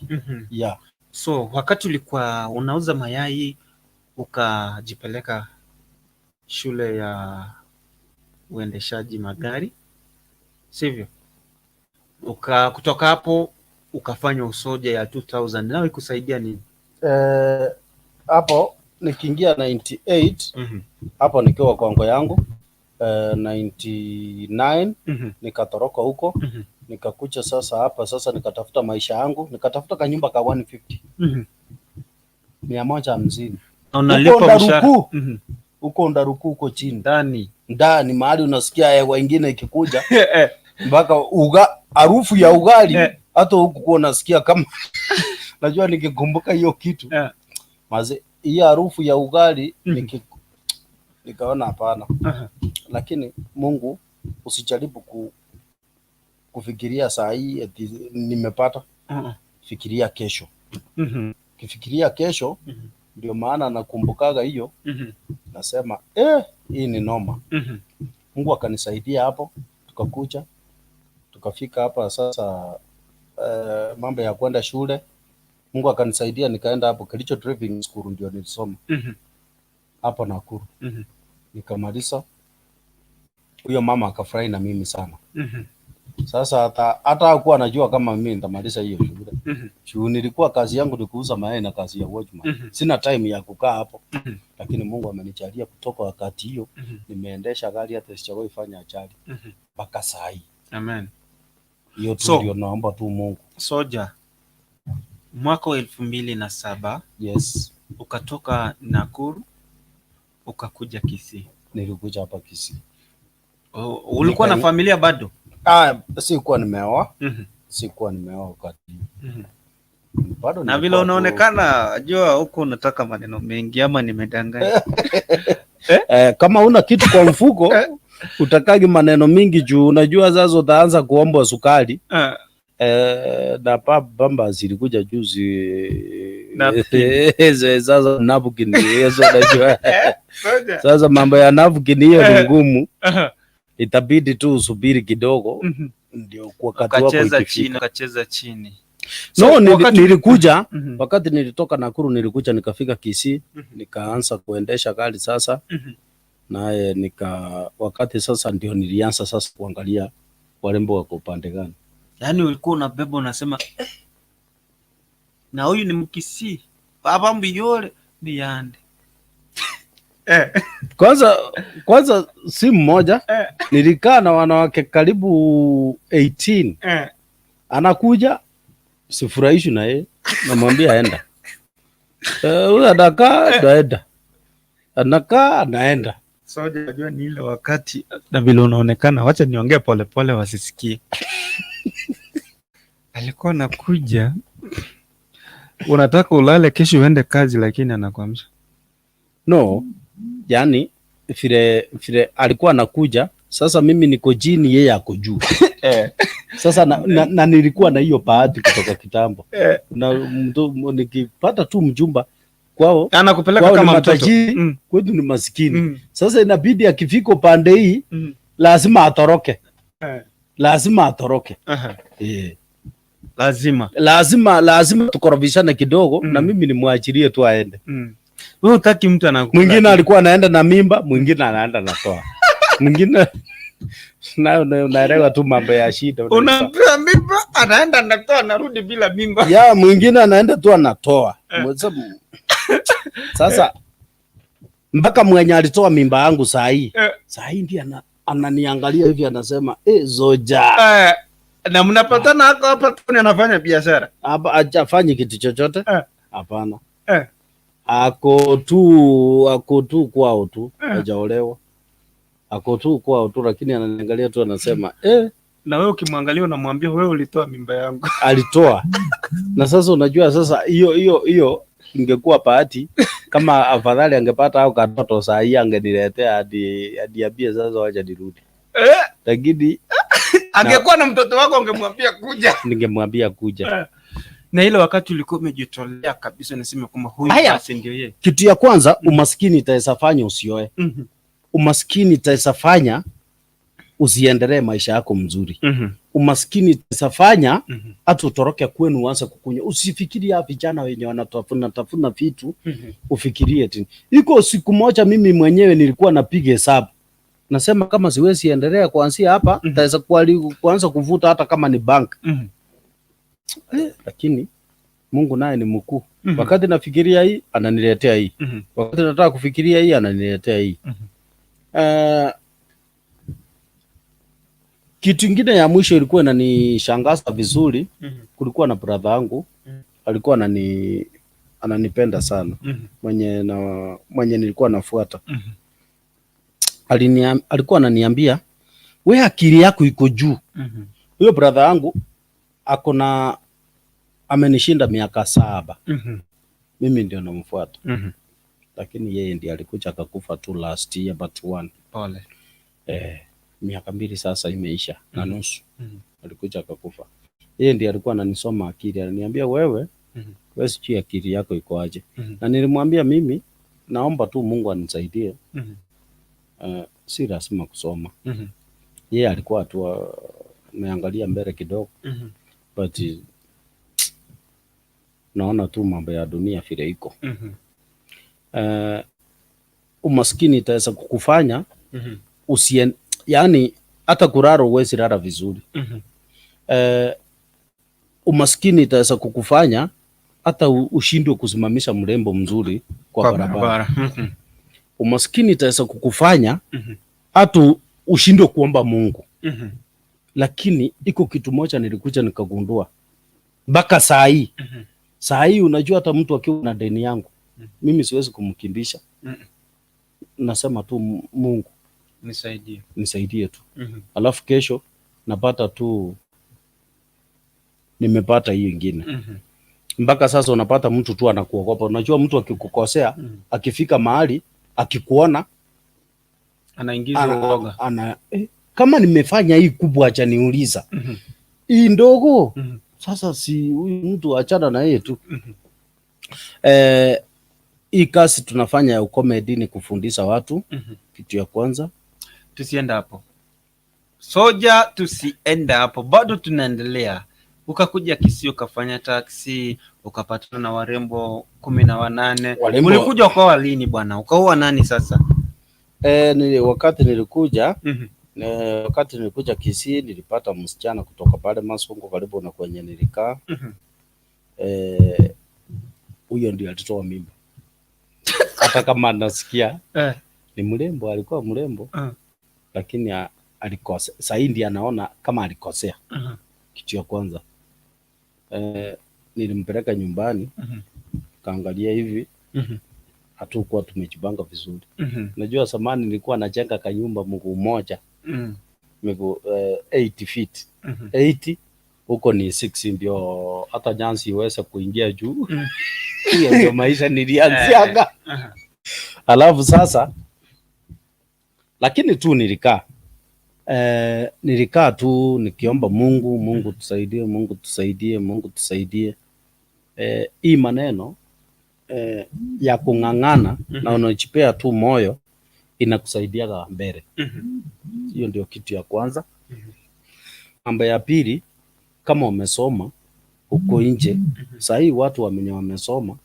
Yeah. So wakati ulikuwa unauza mayai ukajipeleka shule ya uendeshaji magari, sivyo? Kutoka hapo ukafanya usoja ya 2000, nao ikusaidia nini? Hapo nikiingia 98, hapo nikiwa kongo yangu, 99 nikatoroka huko. Nikakuja sasa hapa, sasa nikatafuta maisha yangu, nikatafuta kanyumba ka 150, 150. Na unalipa Huko mshahara. Ndaruku. Huko Ndaruku huko chini. Ndani. Ndani mahali unasikia hewa ingine ikikuja mpaka harufu ya ugali hata huku kuwa unasikia kama najua nikikumbuka hiyo kitu. Maze, hiyo harufu ya ugali nikaona hapana. Lakini Mungu, usijaribu kufikiria saa hii eti nimepata. Fikiria kesho. Ukifikiria kesho, ndio maana nakumbukaga hiyo. Nasema hii ni noma. Mungu akanisaidia hapo, tukakuja tukafika hapa sasa, mambo ya kwenda shule Mungu akanisaidia nikaenda hapo Kericho Driving School, ndio nilisoma hapo Nakuru. Nikamaliza, huyo mama akafurahi na mimi sana. Sasa hata hakuwa anajua kama mimi nitamaliza hiyo shule. Juu nilikuwa kazi yangu ni kuuza mayai na kazi ya watchman. Sina time ya kukaa hapo. Lakini Mungu amenijalia kutoka wakati hiyo nimeendesha gari hata sijawahi fanya ajali mpaka saa hii. Amen. Hiyo tu ndio naomba tu Mungu. Soja, mwaka wa 2007 Yes. ukatoka Nakuru ukakuja Kisii. Nilikuja hapa Kisii. Oh, ulikuwa na familia bado? Sikuwa nimeoa. Sikuwa nimeoa wakati. Bado Na vile nilikuwa tu unaonekana, jua huko unataka maneno mengi ama nimedanganya? Kama una kitu kwa mfuko utakagi maneno mingi juu unajua sasa utaanza kuomba sukari. Na pamba zilikuja juzi. Napkin. Sasa napkin hizo unajua. Sasa mambo ya napkin hiyo ni ngumu. Itabidi tu usubiri kidogo ndio wakati wako Ukacheza ikifika. chini, ukacheza chini. No, So, nilikuja wakati nilitoka Nakuru, nilikuja nikafika Kisii, nikaanza kuendesha gari sasa. Naye wakati sasa ndio nilianza sasa kuangalia warembo wako upande gani. Yaani ulikuwa unabeba unasema na huyu ni Mkisii. Baba mbiyole biyande. Kwanza si mmoja, nilikaa na wanawake karibu 18. Anakuja sifurahishwi na yeye, namwambia enda. Huyu anakaa naenda, anakaa anaenda. Soja, najua ni ile wakati na vile unaonekana, wacha niongee polepole wasisikie. Alikuwa anakuja, unataka ulale kesho uende kazi, lakini anakuamsha. No, yani vile alikuwa anakuja, sasa mimi niko chini, yeye ako juu. Sasa na nilikuwa na hiyo bahati kutoka kitambo. Na mtu, nikipata tu mjumba kwao, Anakupeleka kwao ni kama mtoto. matajiri, kwetu ni masikini. Sasa inabidi akifika upande hii lazima atoroke. Lazima atoroke. Lazima. Lazima tukorofishane kidogo na mimi nimwachilie tu aende. Wewe hutaki mtu anakula. Mwingine alikuwa anaenda na mimba, mwingine anaenda na toa. Mwingine nayo unaelewa tu mambo ya shida. Unampea mimba, anaenda anatoa, anarudi bila mimba. Ya, mwingine anaenda tu anatoa. Sasa mpaka mwenye alitoa mimba yangu saa hii. Saa hii ndiye ananiangalia hivi anasema, Zoja. Na mnapatana hako hapa tu anafanya biashara. Hapa hajafanyi kitu chochote. Hapana. Ako tu kwao tu, hajaolewa. Ako tu kwao tu, lakini ananiangalia tu anasema, Na wewe ukimwangalia unamwambia wewe ulitoa mimba yangu. Alitoa. Na sasa unajua sasa hiyo ingekuwa bahati kama afadhali angepata au katoto saa hii angeniletea hadi ambie sasa wacha nirudi. Lakini Angekuwa na mtoto wako ungemwambia kuja. Ningemwambia kuja. Na ile wakati ulikuwa umejitolea kabisa, unasema kwamba huyu Haya. Basi ndio yeye. Kitu ya kwanza, umaskini itaweza fanya usioe. Umaskini itaweza fanya usiendelee maisha yako mzuri. Umaskini itaweza fanya hata utoroke kwenu uanze kukunywa. Usifikirie hawa vijana wenye wanatafuna tafuna vitu, ufikirie tini. Iko siku moja mimi mwenyewe nilikuwa napiga hesabu, nasema kama siwezi endelea kuanzia hapa, nitaweza kuanza kuvuta hata kama ni bank. Lakini Mungu naye ni mkuu. Wakati nafikiria hii ananiletea hii, wakati nataka kufikiria hii ananiletea hii. Kitu ingine ya mwisho ilikuwa inanishangaza vizuri, kulikuwa na brother yangu alikuwa ananipenda sana, mwenye nilikuwa nafuata. Alikuwa ananiambia, "We, akili yako iko juu." Huyo brother yangu ako na amenishinda miaka 7. Mimi ndio namfuata, lakini yeye ndiye alikuja akakufa tu last year but one. Pole. Miaka 2 sasa imeisha na nusu. Alikuja akakufa. Yeye ndiye alikuwa ananisoma akili, aliniambia, "Wewe, wewe sijui akili yako iko aje." Na nilimwambia, "Mimi naomba tu Mungu anisaidie." Si lazima kusoma. Yeye alikuwa tu ameangalia mbele kidogo, but naona tu mambo ya dunia vile iko. Umaskini itaweza kukufanya yani hata kulala huwezi lala vizuri. Umaskini itaweza kukufanya hata ushindwe kusimamisha mrembo mzuri kwa Kwa barabara. barabara. Umaskini itaweza kukufanya hata ushindwe kuomba Mungu. Lakini iko kitu moja nilikuja nikagundua mpaka saa hii. Saa hii unajua hata mtu akiwa na deni yangu, mimi siwezi kumkimbisha. Nasema tu, "Mungu Nisaidie. nisaidie tu." Alafu kesho napata tu nimepata hiyo ingine. Mpaka sasa unapata mtu tu anakuogopa. Unajua mtu akikukosea, akifika mahali akikuona Anaingiza uoga. Kama nimefanya hii kubwa hajaniuliza, hii ndogo sasa si huyu mtu achana na yeye tu. Hii kazi tunafanya ya ucomedy ni kufundisha watu, kitu ya kwanza. Tusienda hapo, soja, tusienda hapo, bado tunaendelea. Ukakuja Kisii ukafanya taksi, ukapatana na warembo 18. Warembo- Ulikuja ukaoa lini bwana? Ukaoa nani sasa? Wakati nilikuja wakati nilikuja Kisii nilipata msichana kutoka pale Masongo karibu na kwenye nilikaa. Huyo ndio alitoa mimba. Hata kama anasikia ni mrembo, alikuwa mrembo, lakini alikosea. Sahii ndiye anaona kama alikosea. Kitu ya kwanza, nilimpeleka nyumbani, kaangalia hivi, hatukuwa tumejipanga vizuri. Unajua zamani nilikuwa najenga kanyumba mguu moja, miguu 80 feet, 80 huko ni 6 ndio hata nyasi iweze kuingia juu. Hiyo ndio maisha nilianzianga. Alafu sasa lakini tu nilikaa, nilikaa tu nikiomba Mungu, "Mungu tusaidie, Mungu tusaidie, Mungu tusaidie." Hii maneno ya kung'ang'ana na unajipea tu moyo inakusaidiaga mbele. Hiyo ndio kitu ya kwanza. Mambo ya pili, kama umesoma huko nje, saa hii watu wenye wamesoma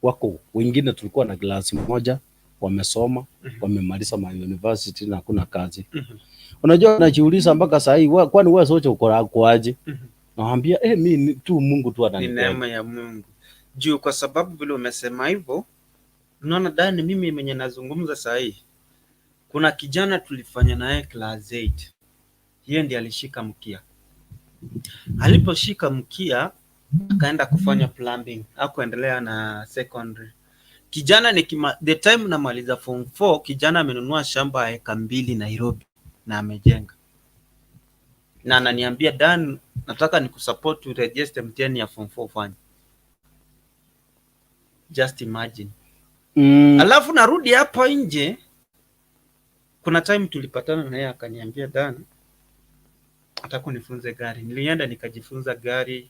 wako wengine, tulikuwa na klasi moja, wamesoma, wamemaliza ma university na hakuna kazi. Unajua najiuliza mpaka saa hii, kwani wewe sote uko aje? Nawaambia, mi tu Mungu tu Ni ananipenda. Neema ya Mungu juu, kwa sababu vile umesema hivyo, unaona Dani, mimi mwenye nazungumza saa hii, kuna kijana tulifanya naye class 8, yeye ndiye alishika mkia. Aliposhika mkia akaenda kufanya plumbing, hakuendelea na secondary. Kijana the time namaliza form 4, kijana amenunua shamba ya eka 2 Nairobi na amejenga, na ananiambia, "Dan, nataka nikusupport uregister mtihani ya form 4 fanya." Just imagine. Alafu narudi hapa nje, kuna time tulipatana na yeye akaniambia, "Dan, nataka unifunze gari." Nilienda nikajifunza gari.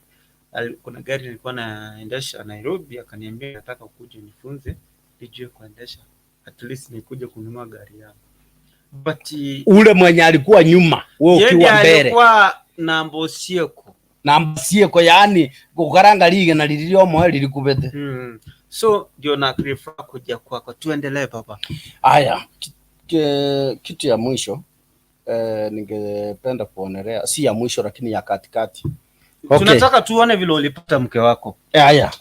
Kuna gari nilikuwa naendesha Nairobi, akaniambia nataka kuja nifunze nijue kuendesha, at least nikuje kununua gari yangu. But Ule mwenye alikuwa nyuma, wewe yeye ukiwa mbele. Alikuwa na mbosieko. Na msieko, yani kukaranga lige na lilio moyo lilikubete. So ndio na prefer kuja kwako. Tuendelee, baba. Aya, kitu ya mwisho ningependa kuonelea, si ya mwisho lakini ya katikati. Okay. Tunataka tuone vile ulipata mke wako. Aya.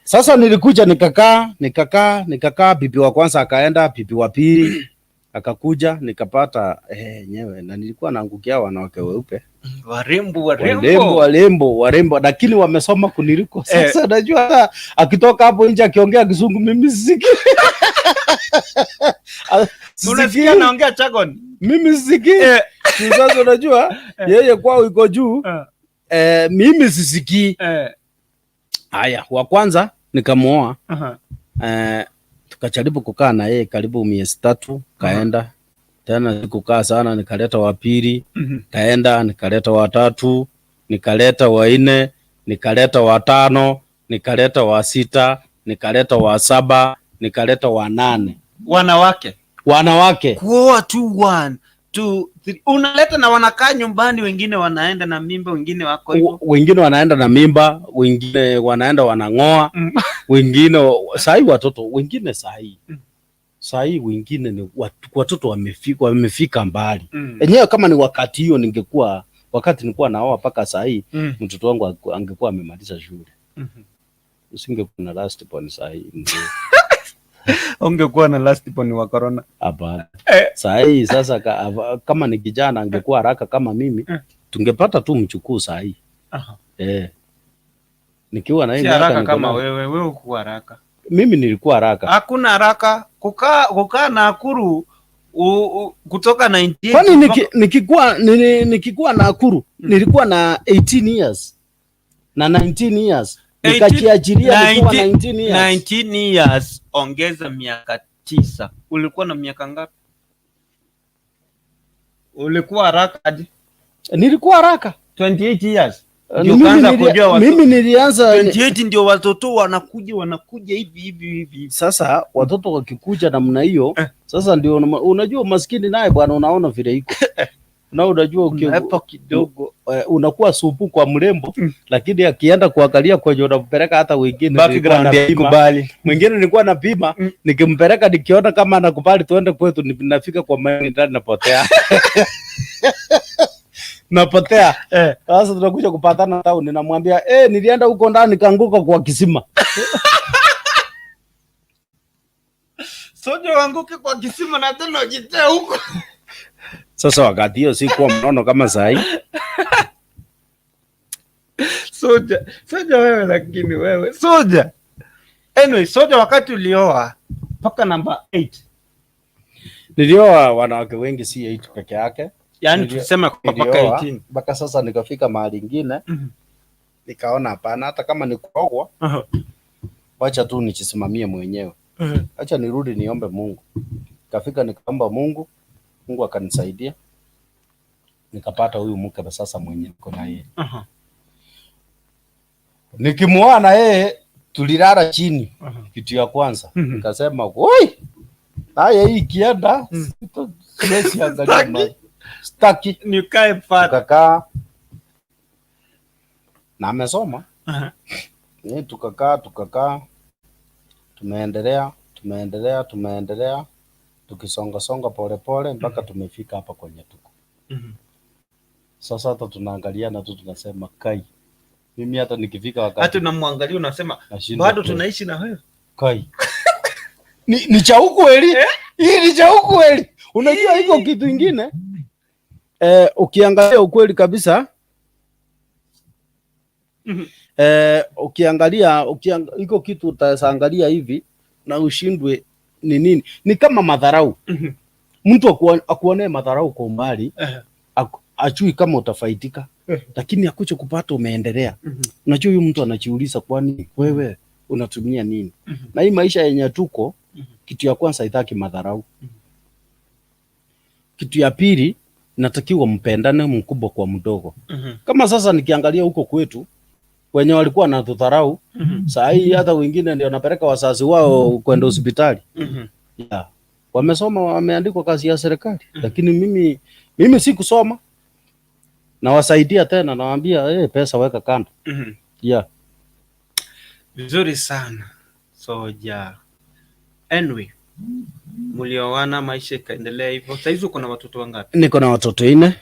Sasa nilikuja nikakaa nikakaa nikakaa, bibi wa kwanza akaenda, bibi wa pili akakuja, nikapata nyewe, na nilikuwa naangukia wanawake weupe. Warembo, warembo. Warembo, warembo, warembo, lakini wamesoma kuniliko. Sasa najua hata akitoka hapo nje akiongea Kizungu mimi sisikii. Unasikia Sisikii. naongea jargon. Mimi sisikii. Sasa unajua yeye kwao iko juu, mimi sisikii. Haya, wa kwanza nikamuoa. Tukajaribu kukaa na yeye karibu miezi 3, kaenda tena, sikukaa sana, nikaleta wa pili, kaenda, nikaleta wa tatu, nikaleta wa nne, nikaleta wa tano, nikaleta wa sita, nikaleta wa saba, nikaleta wa nane. Wanawake. Wanawake. Kuoa tu one, two, three. Unaleta na wanakaa nyumbani, wengine wanaenda na mimba, wengine wako hivyo. Wengine wanaenda na mimba, wengine wanaenda wanang'oa, wengine sahii watoto wengine sahii sahii wengine ni watoto wamefika mbali. Enyewe kama ni wakati hiyo ningekuwa, wakati nilikuwa naoa mpaka sahii, mtoto wangu angekuwa amemaliza shule. Usingekuwa na last born sahii, mzee. Ungekuwa na last born wa corona. Hapana. Sahii sasa kama ni kijana angekuwa haraka kama mimi, tungepata tu mchukuu sahii. Nikiwa na hii Si miaka haraka niko kama nayo. wewe, wewe ukuwa haraka. Mimi nilikuwa haraka. Hakuna haraka. Kukaa Nakuru kutoka 98 Kwani nikikuwa Nakuru nilikuwa na 18 years na 19 years, nikajiajiria nikiwa 19 years. 19 years ongeza miaka 9, ulikuwa na miaka ngapi? Ulikuwa haraka aje? Nilikuwa haraka. 28 years ndio Mimi ukaanza kujua watoto. Mimi nilianza 28 ndio watoto wanakuja hivi hivi hivi hivi. Sasa watoto wakikuja namna hiyo, sasa ndio unajua umaskini naye bwana, unaona vile iko na unajua Unaepa kidogo. Unakuwa supu kwa mrembo, lakini akienda kuangalia kwenye unampeleka, hata wengine nilikuwa Background napima. haikubali. Mwingine nilikuwa napima, nikimpeleka nikiona kama anakubali tuende kwetu, nafika kwa maini ndani napotea, napotea. Sasa tunakuja kupatana town, ninamwambia, "Nilienda huko ndani nikaanguka kwa kisima." Soja uanguke kwa kisima na tena ujitoe huko. Sasa wakati hiyo sikuwa mnono kama sahi. Soja, soja wewe, lakini wewe soja. Anyway, soja, wakati ulioa mpaka namba 8. Nilioa wanawake wengi, si 8 peke yake. Yaani tuseme kwa mpaka Nilioa 18. mpaka sasa nikafika mahali ingine, nikaona hapana, hata kama ni kuogwa, wacha tu nijisimamie mwenyewe, acha nirudi niombe Mungu. Kafika nikaomba Mungu, Mungu akanisaidia, nikapata huyu mke sasa mwenye niko na yeye. Nikimuoa na yeye tulilala chini, kitu ya kwanza nikasema, "Oi, haya hii ikienda siwezi angalia mbali. Sitaki." Nikae pale. Tukakaa na amesoma. Tukakaa tukakaa, tumeendelea tumeendelea tumeendelea, tukisonga songa polepole mpaka tumefika hapa kwenye tuko sasa. Hata tunaangaliana tu tunasema, "Kai, mimi hata nikifika wakati Hata unamwangalia unasema nashindwa bado kweli." tunaishi na wewe. Kai, ni cha ukweli, hii ni cha ukweli. Unajua iko kitu ingine, ukiangalia ukweli kabisa, ukiangalia iko kitu utaangalia hivi na ushindwe ni nini. Ni kama madharau. Mtu akuonee madharau kwa umbali, ajui kama utafaidika, lakini akuja kupata umeendelea. Unajua huyu mtu anajiuliza, kwani wewe unatumia nini? Na hii maisha yenye tuko, kitu ya kwanza haitaki madharau. Kitu ya pili, natakiwa mpendane, mkubwa kwa mdogo. Kama sasa nikiangalia huko kwetu Wenye walikuwa wanatudharau saa hii hata wengine ndio wanapeleka wazazi wao kwenda hospitali. Yeah. Wamesoma, wameandikwa kazi ya serikali, lakini mimi sikusoma. Nawasaidia tena, nawaambia, "Hey, pesa weka kando." Yeah. Vizuri sana, Soja. Anyway, mlioana, maisha ikaendelea hivyo. Saizi uko na watoto wangapi? Niko na watoto 4.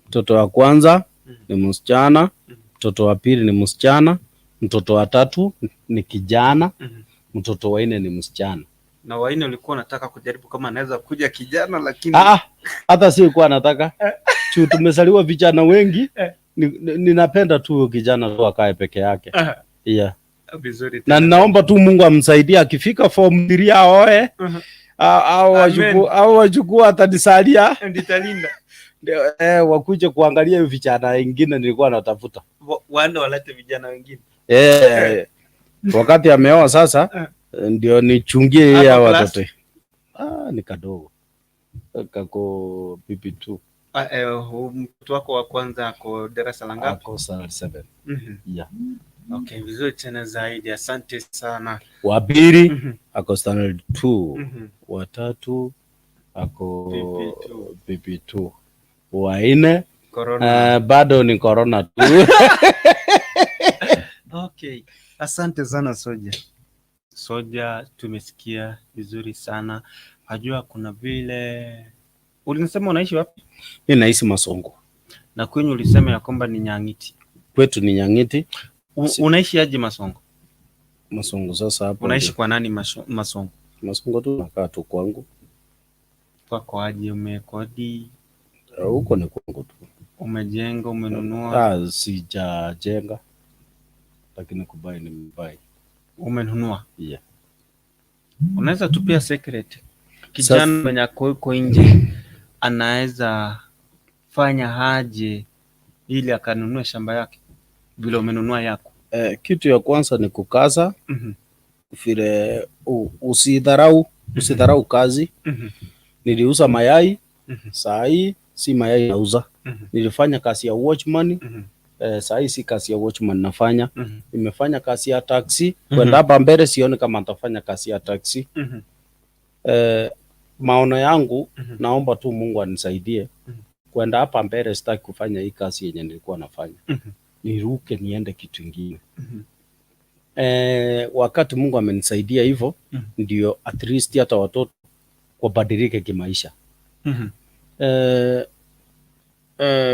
Mtoto wa kwanza ni msichana, mtoto wa pili ni msichana, mtoto wa tatu ni kijana, mtoto wa nne ni msichana. Na wanne ulikuwa unataka kujaribu kama anaweza kuja kijana, lakini Ah, hata sikuwa nataka. Juu tumezaliwa vijana wengi. Ninapenda tu huyo kijana tu akae peke yake. Yeah. Vizuri Na tena. ninaomba tu Mungu amsaidie akifika form 3 aoe. Au Amen. wajukuu atanisalia. Nitalinda. Ndio, wakuje kuangalia hiyo vijana wengine nilikuwa natafuta. Waende walete vijana wengine. Eh, wakati ameoa sasa ndio nichungie yeye Ako hao class? watoto. Ah, ni kadogo. Kako PP2. Ah, mtoto wako wa kwanza ako darasa la ngapi? Ako standard 7. Yeah. Okay, vizuri tena zaidi. Asante sana. Wa pili ako standard 2. Wa tatu ako PP2. PP2. Wa nne Corona. Bado ni corona tu. Okay, asante sana, Soja. Soja, tumesikia vizuri sana. Najua kuna vile ulisema unaishi wapi? Mimi naishi Masongo. Na kwenye ulisema ya kwamba ni Nyang'iti. Kwetu ni Nyang'iti. Unaishi aje Masongo? Masongo sasa hapo. Unaishi ndio. kwa nani Masongo? Masongo tu nakaa tu kwangu. Kwako aje? Umekodi? Huko ni kwangu tu. Umejenga, umenunua? Ah, sijajenga. Lakini kubuy nimebuy. Umenunua? Yeah. Unaweza tupia secret. Kijana mwenye ako huko nje anaweza fanya aje ili akanunue shamba yake vile umenunua yako? Kitu ya kwanza ni kukaza vile usidharau kazi. Niliuza mayai, saa hii si mayai nauza. Nilifanya kazi ya watchman, saa hii si kazi ya watchman nafanya. Nimefanya kazi ya taxi, kwenda hapa mbele sioni kama nitafanya kazi ya taxi. Maono yangu naomba tu Mungu anisaidie. Kwenda hapa mbele sitaki kufanya hii kazi yenye nilikuwa nafanya. Niruke niende kitu ingine. Wakati Mungu amenisaidia hivyo ndio at least hata watoto wabadilike kimaisha.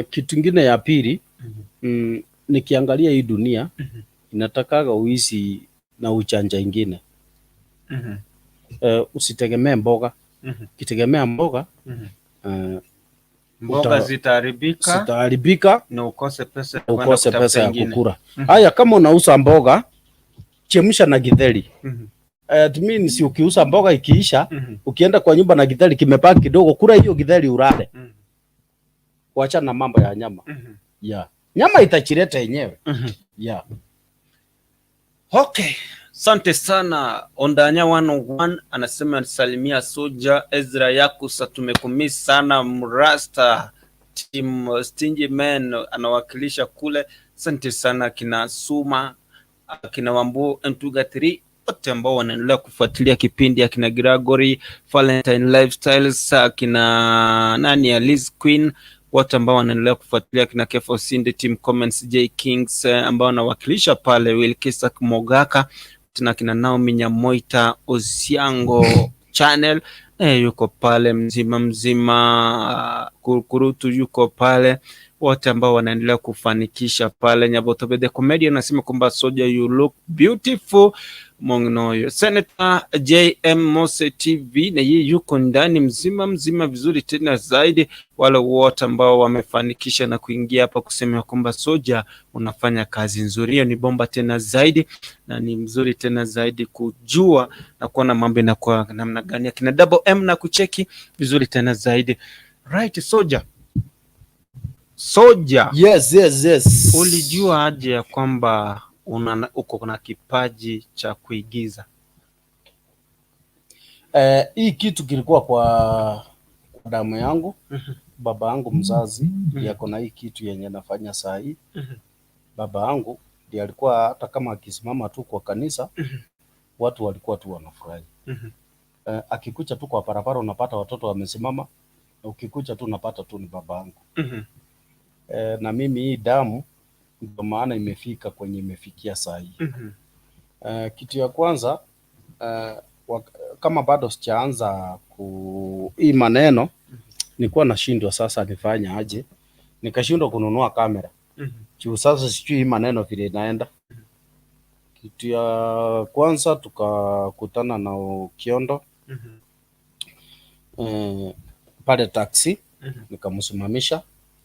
Kitu ingine ya pili, nikiangalia hii dunia inatakaga uishi na ujanja ingine. Usitegemee mboga. Ukitegemea mboga Mboga zitaharibika zitaharibika na ukose pesa ya kwenda ukose kutafuta pesa ya ingine. kukula. Haya, kama unauza mboga, chemsha na githeri. It means ukiuza mboga ikiisha, ukienda kwa nyumba na githeri kimebaki kidogo, kula hiyo githeri ulale. Kuachana na mambo ya nyama. Yeah. Nyama itachileta yenyewe. Yeah. Okay. Asante sana Ondanya 101 anasema salimia Soja Ezra Yakusa, tumekumiss sana Mrasta Team Stingy Man anawakilisha kule. Asante sana kina Suma, akina Wambu Mtuga 3 wote ambao wanaendelea kufuatilia kipindi, akina Gregory Valentine Lifestyles, akina nani Alice Queen, wote ambao wanaendelea kufuatilia, kina Kefo Sinde Team Comments, J Kings ambao wanawakilisha pale, Wilkisak Mogaka tuna kina Naomi Nyamoita Osiango Channel yuko pale mzima mzima, Kurutu yuko pale, wote ambao wanaendelea kufanikisha pale. Nyabotobe the Comedian anasema kwamba Soja, you look beautiful Mong'noyo. Senator JM Mose TV na yeye yuko ndani mzima mzima vizuri tena zaidi. Wale wote ambao wamefanikisha na kuingia hapa kusema kwamba Soja unafanya kazi nzuri, hiyo ni bomba tena zaidi na ni mzuri tena zaidi kujua na kuona mambo inakuwa namna gani. Akina Double M na kucheki vizuri tena zaidi. Right, Soja. Soja. Yes. Ulijua aje ya kwamba uko na kipaji cha kuigiza? Hii kitu kilikuwa kwa damu yangu. Baba yangu mzazi yako na hii kitu yenye nafanya saa hii. Baba yangu Ndiye alikuwa hata kama akisimama tu kwa kanisa watu walikuwa tu wanafurahi. Akikuja tu kwa barabara unapata watoto wamesimama, na ukikuja tu unapata tu ni babangu. Na mimi hii damu ndio maana imefika kwenye imefikia saa hii. Kitu ya kwanza, kama bado sijaanza ku hii maneno, nilikuwa nashindwa sasa nifanye aje, nikashindwa kununua kamera juu sasa sijui hii maneno vile inaenda. Kitu ya kwanza tukakutana na Okiondo pale taxi, nikamsimamisha,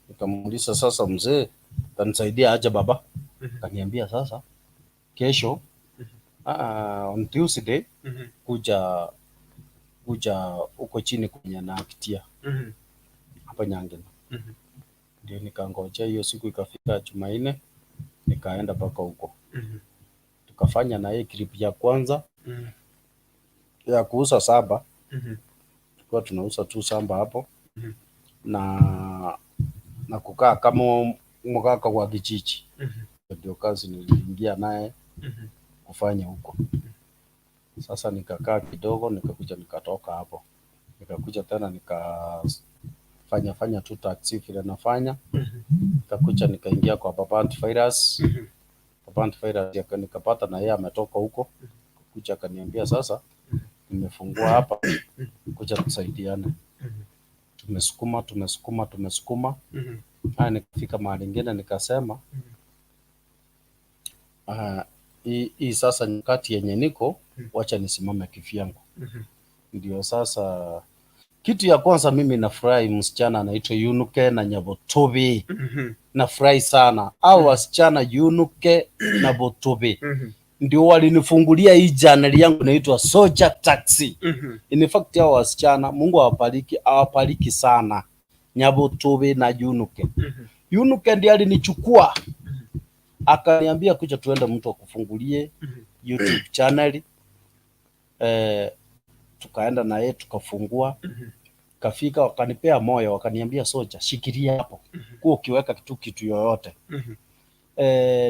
nikamuuliza, sasa mzee, utanisaidia aje baba? Kaniambia sasa kesho, on Tuesday, kuja huko chini kwenye naakitia hapa Nyangina. Ndio nikangojea hiyo siku ikafika Jumanne, nikaenda mpaka huko, tukafanya na yeye clip ya kwanza ya kuuza saba. Tulikuwa tunauza tu samba hapo na kukaa kama mgaka wa kijiji. Ndio kazi niliingia naye kufanya huko. Sasa nikakaa kidogo, nikakuja nikatoka hapo, nikakuja tena nikafanya fanya tu taxi vile nafanya, nikakuja nikaingia kwa Baba Antivirus. Baba Antivirus nikapata na yeye ametoka huko, kuja akaniambia sasa nimefungua hapa, kuja tusaidiane. Tumesukuma, tumesukuma, tumesukuma. Haya, nikafika mahali ingine nikasema, hii sasa nyakati yenye niko, wacha nisimame kivyangu. Ndio sasa kitu ya kwanza mimi nafurahi msichana anaitwa Yunuke na Nyabotobi. Nafurahi sana au wasichana Yunuke na Botobi ndio walinifungulia hii channel yangu inaitwa Soja Taxi. In fact hao wasichana Mungu awabariki, awabariki sana, Nyabotobi na Yunuke. Yunuke ndiye alinichukua akaniambia kuja tuende mtu akufungulie YouTube channel. Tukaenda na yeye tukafungua. Kafika wakanipea moyo, wakaniambia Soja, shikilia hapo, kuwa ukiweka kitu yoyote.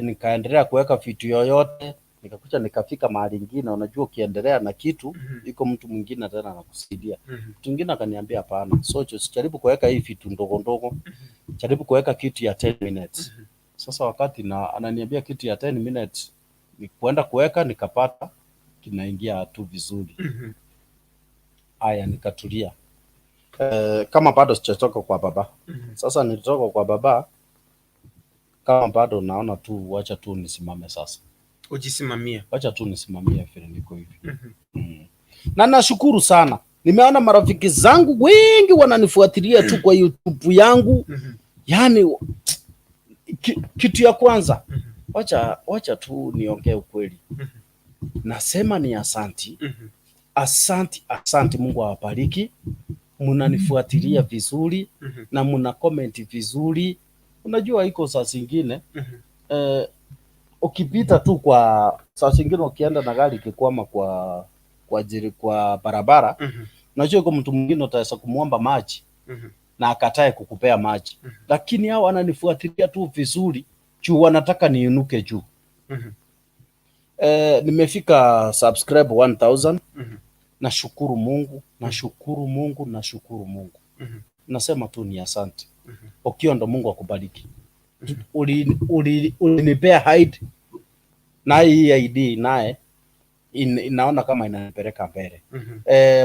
Nikaendelea kuweka vitu yoyote, nikakuja nikafika mahali ingine. Unajua ukiendelea na kitu, iko mtu mwingine tena anakusaidia. Mtu mwingine akaniambia hapana, Soja, usijaribu kuweka hii vitu ndogo ndogo, jaribu kuweka kitu ya 10 minutes. Sasa wakati na ananiambia kitu ya 10 minutes, ni kuenda kuweka nikapata kinaingia tu vizuri. Aya, nikatulia. Kama bado sijatoka kwa baba. Sasa nilitoka kwa baba kama bado naona tu, wacha tu nisimame sasa, Ujisimamie. Wacha tu nisimamie vile niko hivi. Na nashukuru sana, nimeona marafiki zangu wengi wananifuatilia tu kwa YouTube yangu. Yani kitu ya kwanza, wacha tu niongee ukweli, nasema ni asanti, asanti, asanti. Mungu awabariki, mnanifuatilia vizuri na mna comment vizuri. Unajua iko saa zingine, ukipita tu kwa saa zingine ukienda na gari ikikwama kwa barabara, unajua iko mtu mwingine utaweza kumwomba maji na akatae kukupea maji, lakini hao wananifuatilia tu vizuri juu wanataka niinuke juu. Nimefika subscribe 1000. Nashukuru Mungu, nashukuru Mungu, nashukuru Mungu. Nasema tu ni asante. Okiondo, Mungu akubariki. Ulinipea ID na hii ID naye inaona kama inanipeleka mbele.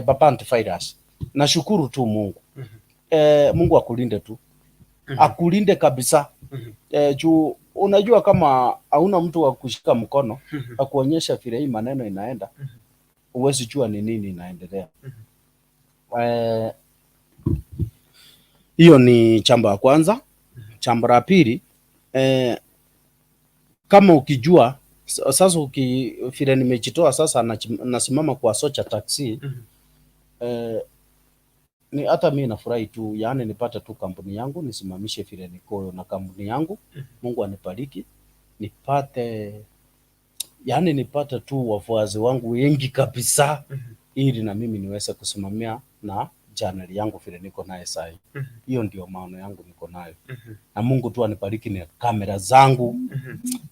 Baba Antivirus, nashukuru tu Mungu. Mungu akulinde tu, akulinde kabisa. Juu unajua kama hauna mtu wa kushika mkono akuonyesha vile hii maneno inaenda, huwezi jua ni nini inaendelea. Hiyo ni jambo la kwanza. Jambo la pili, kama ukijua sasa vile nimejitoa sasa nasimama kwa Soja Taxi, ni hata mi nafurahi tu, yaani nipate tu kampuni yangu nisimamishe vile niko na kampuni yangu. Mungu anibariki nipate, yaani nipate tu wafuasi wangu wengi kabisa, ili na mimi niweze kusimamia na channel yangu vile niko naye sahi. Hiyo ndio maono yangu niko nayo. Na Mungu tu anibariki na kamera zangu.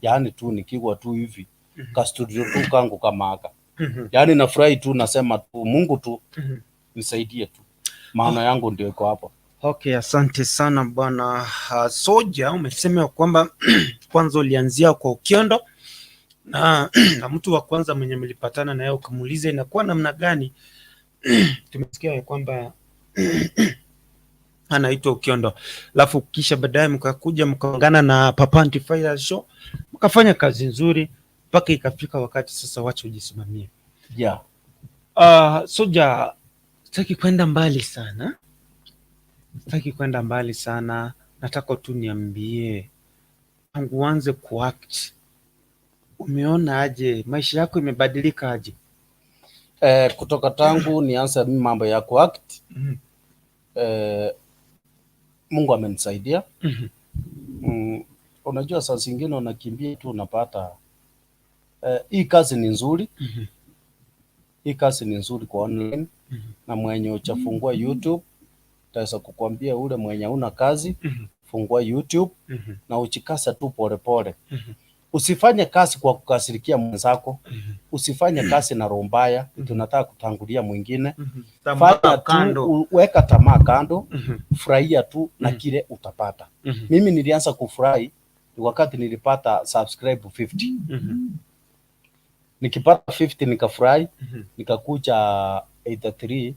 Yaani tu nikiwa tu hivi ka studio tu kangu kama haka. Yaani nafurahi tu, nasema tu Mungu tu nisaidie tu. Maono yangu ndio iko hapo. Okay, asante sana bwana Soja. Umesema ya kwamba kwanza ulianzia kwa Okiondo na mtu wa kwanza mwenye mlipatana naye ukamuuliza inakuwa namna gani? Tumesikia ya kwamba anaitwa Okiondo, alafu kisha baadaye mkakuja mkaungana na Papa Antivirus Show, mkafanya kazi nzuri mpaka ikafika wakati sasa wacha ujisimamie. Soja, sitaki kwenda mbali sana, sitaki kwenda mbali sana, nataka tu niambie tangu uanze kuact umeona aje, maisha yako imebadilika aje? Kutoka tangu nianze mimi mambo ya kuact, Mungu amenisaidia. Unajua saa zingine unakimbia tu unapata hii kazi ni nzuri. Hii kazi ni nzuri kwa online na mwenye uchafungua YouTube taweza kukwambia ule mwenye una kazi, fungua YouTube na uchikasa tu polepole. Usifanye kazi kwa kukasirikia mwenzako, usifanye kazi na roho mbaya, tunataka kutangulia mwingine. Tamaa Fanya kando. tu, weka tamaa kando, furahia tu na kile utapata. Mimi nilianza kufurahi wakati nilipata subscribe 50. Nikipata 50 nikafurahi, nikakuja 83,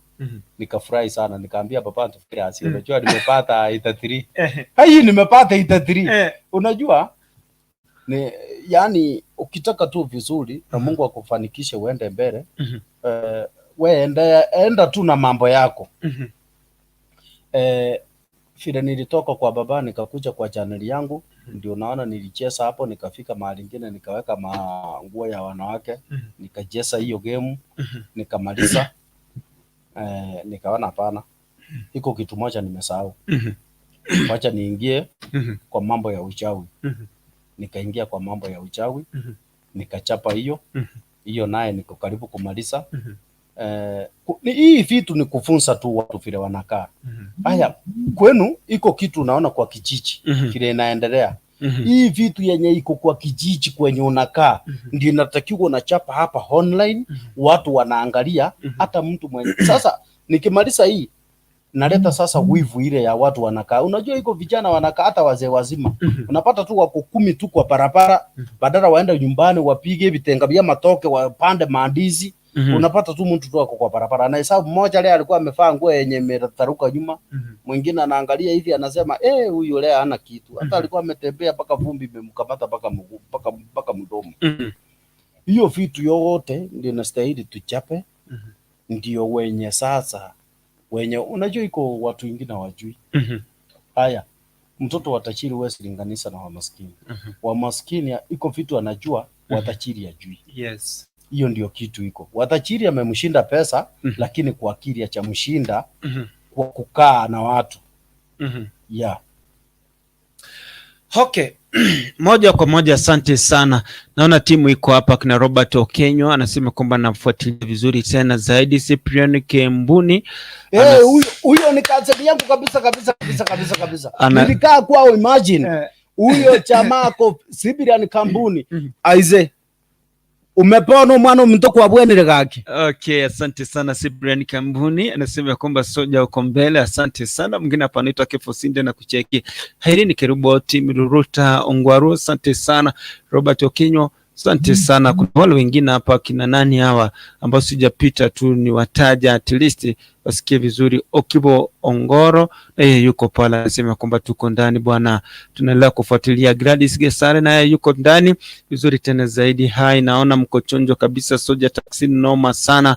nikafurahi sana, nikaambia Papa Antivirus, unajua nimepata 83. Hai, nimepata 83. Unajua ni yani, ukitaka tu vizuri na Mungu akufanikishe uende mbele, we enda, enda tu na mambo yako. Vile nilitoka kwa baba nikakuja kwa channel yangu, ndio naona nilicheza hapo, nikafika mahali ingine nikaweka manguo ya wanawake, nikacheza hiyo game, nikamaliza. Nikaona hapana, iko kitu moja nimesahau, wacha niingie kwa mambo ya uchawi. Nikaingia kwa mambo ya uchawi, nikachapa hiyo hiyo, naye niko karibu kumaliza. Hii vitu ni kufunza tu watu vile wanakaa. Haya, kwenu iko kitu unaona kwa kijiji vile inaendelea. Hii vitu yenye iko kwa kijiji kwenye unakaa ndio inatakiwa unachapa hapa online, watu wanaangalia, hata mtu mwenye sasa nikimaliza hii naleta sasa wivu ile ya watu wanakaa. Unajua iko vijana wanakaa, hata wazee wazima, unapata tu wako 10 tu kwa barabara, badala waende nyumbani wapige vitenga vya matoke wapande maandizi, unapata tu mtu tu ako kwa barabara anahesabu. Mmoja leo alikuwa amevaa nguo yenye imetaruka nyuma, mwingine anaangalia hivi anasema, eh, huyu leo hana kitu, hata alikuwa ametembea mpaka vumbi imemkamata mpaka mguu, mpaka mdomo. Hiyo vitu yote ndio inastahili tuchape, ndio wenye sasa wenye unajua iko watu wengine hawajui. Haya, mtoto wa tajiri huwezi linganisha na wa maskini. Wa maskini iko vitu anajua, wa tajiri hajui. Hiyo ndio kitu iko. Wa tajiri amemshinda pesa, lakini kwa akili hajamshinda kwa kukaa na watu. Yeah. Okay. Moja kwa moja, asante sana. Naona timu iko hapa, kina Robert Okenyo anasema kwamba namfuatilia vizuri tena zaidi. Cyprian Kembuni Eh, huyo ni cousin yangu kabisa kabisa kabisa kabisa kabisa. Nilikaa kwao, imagine. Huyo jamaa ako Cyprian Kambuni. Aize. Umepona mwana mtoko wa bwenere gake. Okay, asante sana Cyprian Kambuni anasema kwamba soja uko mbele, asante sana. Mwingine hapa anaitwa Kefo Sinde na kucheki. Hairini Keruboti Miruruta Ongwaru, asante sana. Robert Okinyo, asante sana. Kuna wale wengine hapa kina nani hawa ambao sijapita tu ni wataja at least wasikie vizuri. Okibo Ongoro naye yuko pale anasema kwamba tuko ndani bwana, tunaendelea kufuatilia. Gladys Gesare naye yuko ndani vizuri tena zaidi. Hai, naona mko chonjo kabisa, Soja Taxi noma sana.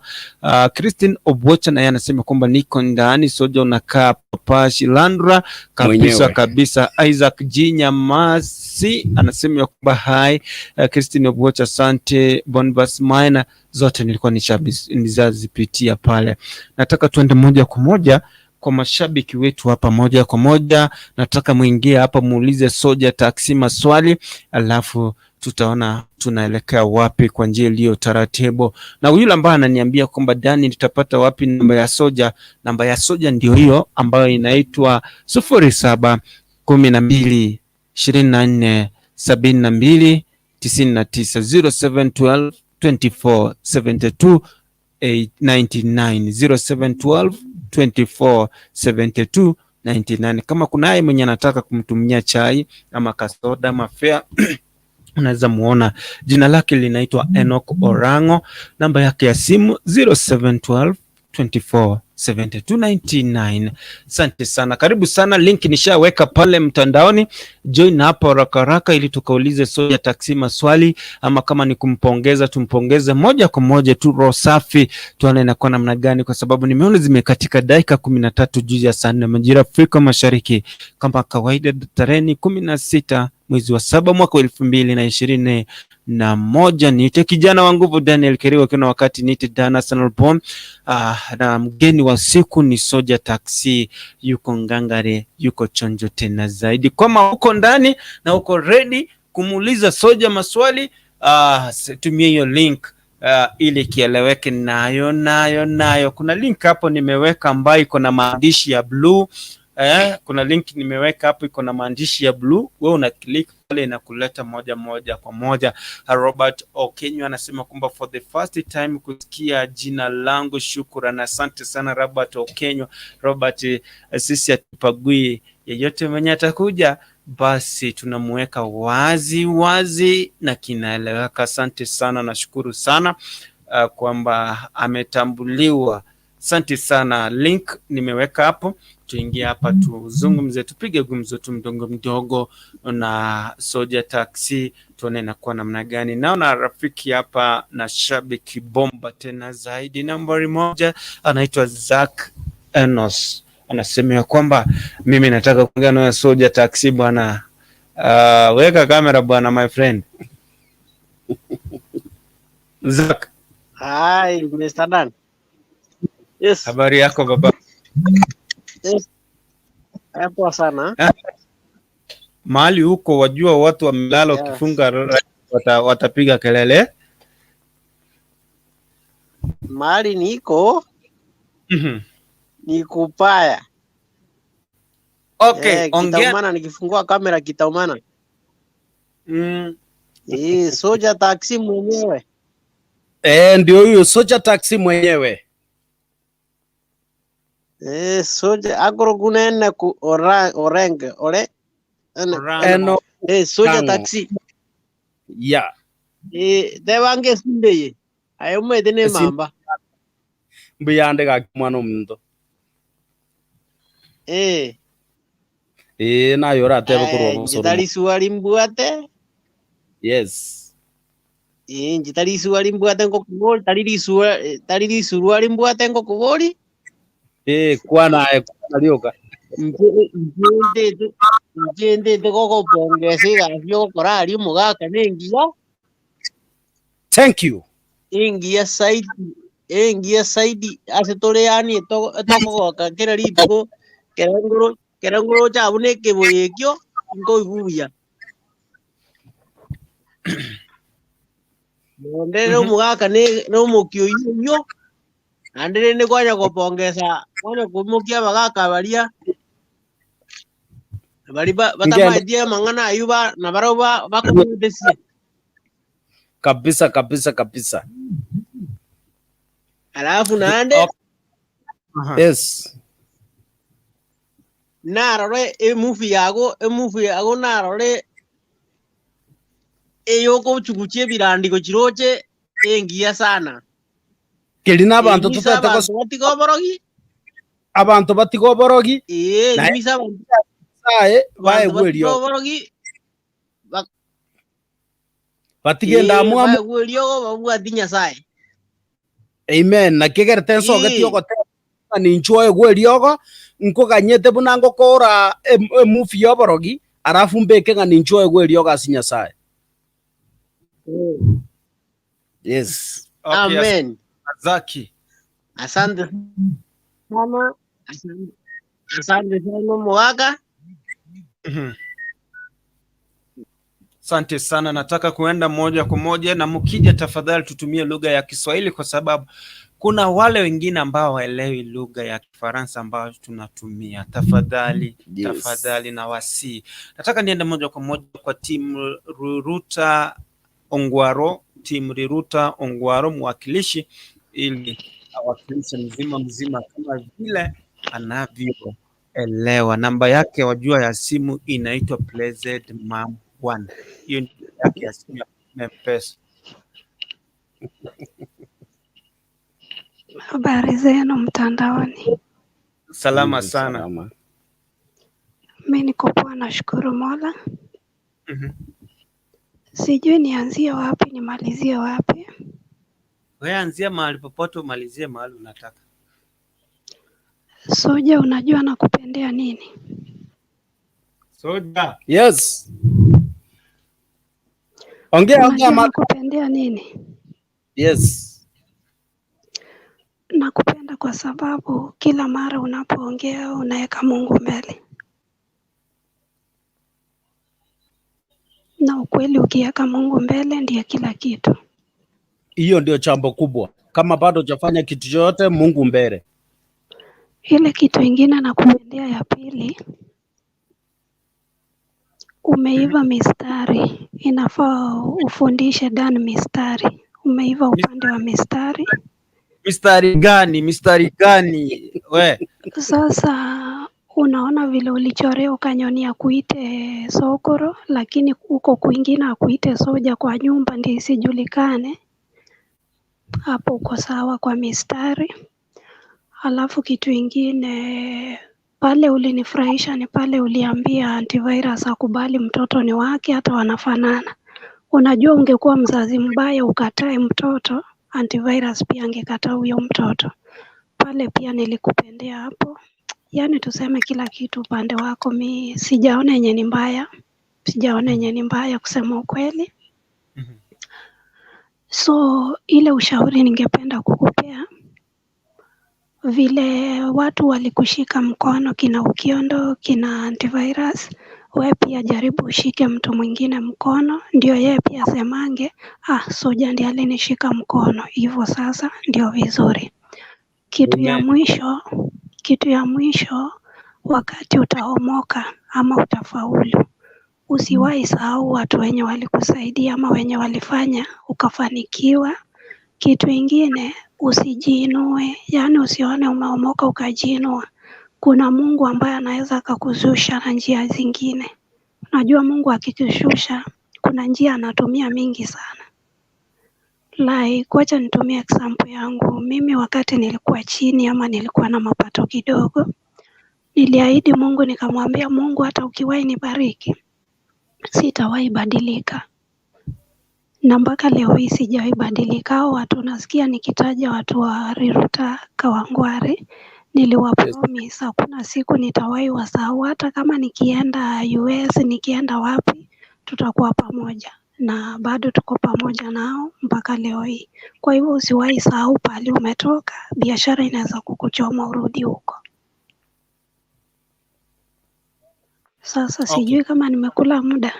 Christine Obwocha naye anasema kwamba niko ndani, Soja unakaa papa Shilandra kabisa. Mwenyewe. Kabisa. Isaac G Nyamasi anasema ya kwamba hai. Christine Obwocha, asante. Bonbas Maina, zote nilikuwa nishazipitia pale. Nataka tuende moja kwa moja kwa mashabiki wetu hapa moja kwa moja. Nataka muingie hapa muulize Soja Taxi maswali alafu Tutaona tunaelekea wapi kwa njia iliyo taratibu. Na yule ambaye ananiambia kwamba Dani, nitapata wapi namba ya Soja? Namba ya Soja ndio hiyo ambayo inaitwa 0712 24 72 99, 0712 24 72 99, 0712 24 72 99. Kama kunaye mwenye anataka kumtumia chai ama kasoda ama fare, unaweza muona jina lake linaitwa Enoch Orango, namba yake ya simu 0712 24 72 99. Asante sana, karibu sana. Link nishaweka pale mtandaoni, join hapo haraka haraka ili tukaulize Soja Taxi maswali, ama kama ni kumpongeza tumpongeze moja kwa moja tu, roho safi, tuone inakuwa namna gani, kwa sababu nimeona zimekatika dakika 13 juu ya saa 4 majira Afrika Mashariki, kama kawaida, tarehe ni 16 mwezi wa 7 mwaka wa 2021. Niite kijana wa nguvu Daniel Keriwa, kuna wakati niite Dan Arsenal Born. Na mgeni wa siku ni Soja Taxi, yuko ngangare, yuko chonjo tena zaidi. Kama uko ndani na uko ready kumuuliza Soja maswali, tumie hiyo link ili kieleweke. Nayo nayo nayo, kuna link hapo nimeweka ambayo iko na maandishi ya blue. Kuna link nimeweka hapo iko na maandishi ya blue, wewe una click pale inakuleta moja moja kwa moja. Robert Okenyo anasema kwamba for the first time kusikia jina langu, shukran, asante sana Robert Okenyo. Robert, sisi hatupagui yeyote mwenye atakuja, basi tunamuweka wazi wazi na kinaeleweka. Asante sana, nashukuru sana kwamba ametambuliwa. Asante sana, link nimeweka hapo, tuingie hapa tuzungumze, tupige gumzo tu mdogo mdogo na Soja Taxi, tuone inakuwa namna gani. Naona rafiki hapa na shabiki bomba tena zaidi, nambari moja, anaitwa Zack Enos, anasema ya kwamba mimi nataka kuongea na Soja Taxi bwana. Weka kamera bwana, my friend Zack. Hi, Mr. Dan. Yes. Habari yako baba? Yes. Poa sana. Mahali huko wajua watu wamelala, ukifunga watapiga kelele. Mahali niko ni kupaya. Okay, Eh, ongea. Kitaumana nikifungua kamera kitaumana. Eh, Soja Taxi mwenyewe. Eh, ndio huyu Soja Taxi mwenyewe. Eh, Soja akoro kunene ku ora orenge ore ene Orango. Eno eh Soja Orango. Taxi. Yeah. Eh, tebange sindeye. Ayo mwete ne mamba. Mbuyande ga mwana omuntu. Eh, Eh, nayo oratebe korwa eh, obosoro. njitari suari mbwate. Yes. Eh, njitari suari mbwate ngokubori, tari risua tari risuruari mbwate ngokubori. Eh, kwana kwana rioka. Nje njendete gogopongesa egasi ogokora aria omogaka nengiya Thank you. engiya saidi engiya saidi ase tore yaani etokogoka kera rituko kera ngoro kera ngoro chabu na ekeboyo ekio nkoigwa buya. Nonde omogaka na omokia oywo oywo naende rende kwanya gopongesa kwanya koimokia abagaka baria bari batamaetie amang'ana aywo nabarabwo bakobetesie. Kabisa kabisa kabisa. Alafu naende Yes. Narore emovie yago narore eyokochuguchia ebirandiko chiroche engiya sana. Keri na abantu Emisa tutete abanto batiga oborogi. Abantu batiga oborogi. Ee, Naye emisa abanto Nyasaye abanto baegwe batiga eriogo. Oborogi Batige ee, ndamwamu. Baegwe eriogo babwati Nyasaye. Amen. Na kigerete nsogeti ogoteba ninchu oegwe eriogo nkoganyete buna ngokora emovie ya oborogi alafu mbeke ng'a ninchu oegwe eriogo ase Nyasaye. Yes. Okay, Amen. Zaki. Asante sana. Asante, asante sana Mwaka. Asante sana, nataka kuenda moja kwa moja na mkija, tafadhali tutumie lugha ya Kiswahili kwa sababu kuna wale wengine ambao hawaelewi lugha ya Kifaransa ambayo tunatumia. Tafadhali, tafadhali na wasi. Nataka niende moja kwa moja kwa timu Ruruta Ongwaro, timu Riruta Ongwaro, mwakilishi ili awakilishe mzima mzima kama vile anavyoelewa. Namba yake wajua ya simu inaitwa Blessed Mom One. Hiyo ndio yake ya simu ya M-Pesa. Habari zenu mtandaoni. Salama sana. Salama. Mi niko poa, nashukuru Mola. Sijui nianzie wapi nimalizie wapi. Wewe anzia mahali popote umalizie mahali unataka. Soja, unajua nakupendea nini? Soja. Yes. Ongea ongea Unajua ma. nakupendea nini? Yes. Nakupenda kwa sababu kila mara unapoongea unaweka Mungu mbele, na ukweli ukiweka Mungu mbele ndiye kila kitu. Hiyo ndio jambo kubwa. Kama bado hujafanya kitu chochote, Mungu mbele. Ile kitu ingine nakupendea ya pili, umeiva mistari, inafaa ufundishe Dan mistari. Umeiva upande wa mistari. Mistari gani? Mistari gani? We. Sasa unaona vile ulichorea ukanyonia kuite sokoro, lakini huko kwingine akuite soja kwa nyumba ndio isijulikane. Hapo uko sawa kwa mistari. Alafu kitu ingine pale ulinifurahisha ni pale uliambia antivirus akubali mtoto ni wake hata wanafanana. Unajua, ungekuwa mzazi mbaya ukatae mtoto, antivirus pia angekataa huyo mtoto. Pale pia nilikupendea hapo. Yaani tuseme kila kitu upande wako, mi sijaona yenye ni mbaya, sijaona yenye ni mbaya kusema ukweli. So ile ushauri ningependa kukupea, vile watu walikushika mkono kina Ukiondo, kina antivirus, we pia jaribu ushike mtu mwingine mkono, ndio yeye pia asemange, ah, Soja ndiye alinishika mkono. Hivyo sasa ndio vizuri. Kitu ya Amen. mwisho, kitu ya mwisho, wakati utaomoka ama utafaulu, usiwahi sahau watu wenye walikusaidia ama wenye walifanya ukafanikiwa. Kitu ingine usijiinue, yaani usione umeomoka ukajiinua. Kuna Mungu ambaye anaweza akakuzusha na njia zingine. Unajua Mungu akikushusha, kuna njia anatumia mingi sana. Like, wacha nitumie example yangu. Mimi wakati nilikuwa chini ama nilikuwa na mapato kidogo, niliahidi Mungu nikamwambia Mungu, hata ukiwahi nibariki, sitawahi badilika, na mpaka leo hii sijawahi badilika. Hao watu nasikia nikitaja watu wa Riruta Kawangware, niliwapromise hakuna siku nitawahi wasahau, hata kama nikienda US, nikienda wapi, tutakuwa pamoja na bado tuko pamoja nao mpaka leo hii. Kwa hivyo usiwahi sahau pahali umetoka, biashara inaweza kukuchoma urudi huko. Sasa sijui kama nimekula muda.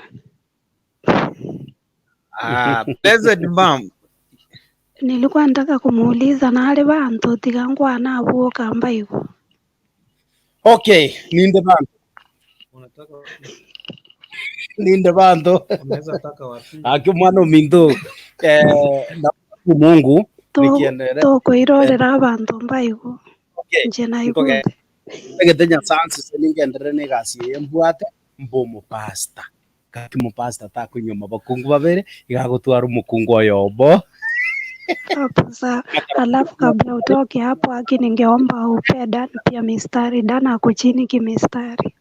Ah, Blessed Mom. Nilikuwa nataka kumuuliza nale bantu tigangwana abuoka mbaigo. Okay, ninde bantu. Unataka Ninde bantu. unaweza taka wapi? Aki mwana ominto na Mungu nikiendelea. Tokoirorera abanto mbaigo. Okay. Nche naigure. Egete nyasansi se ningenderere na egasi eye mbwate mbe omopasta. Gaki omopasta takoinyoma bakungu babere iga agotwara omokungu oyomo. Hapo sawa. Alafu kabla utoke hapo, aki ningeomba upe Dan pia mistari. Dan ako chini kimistari.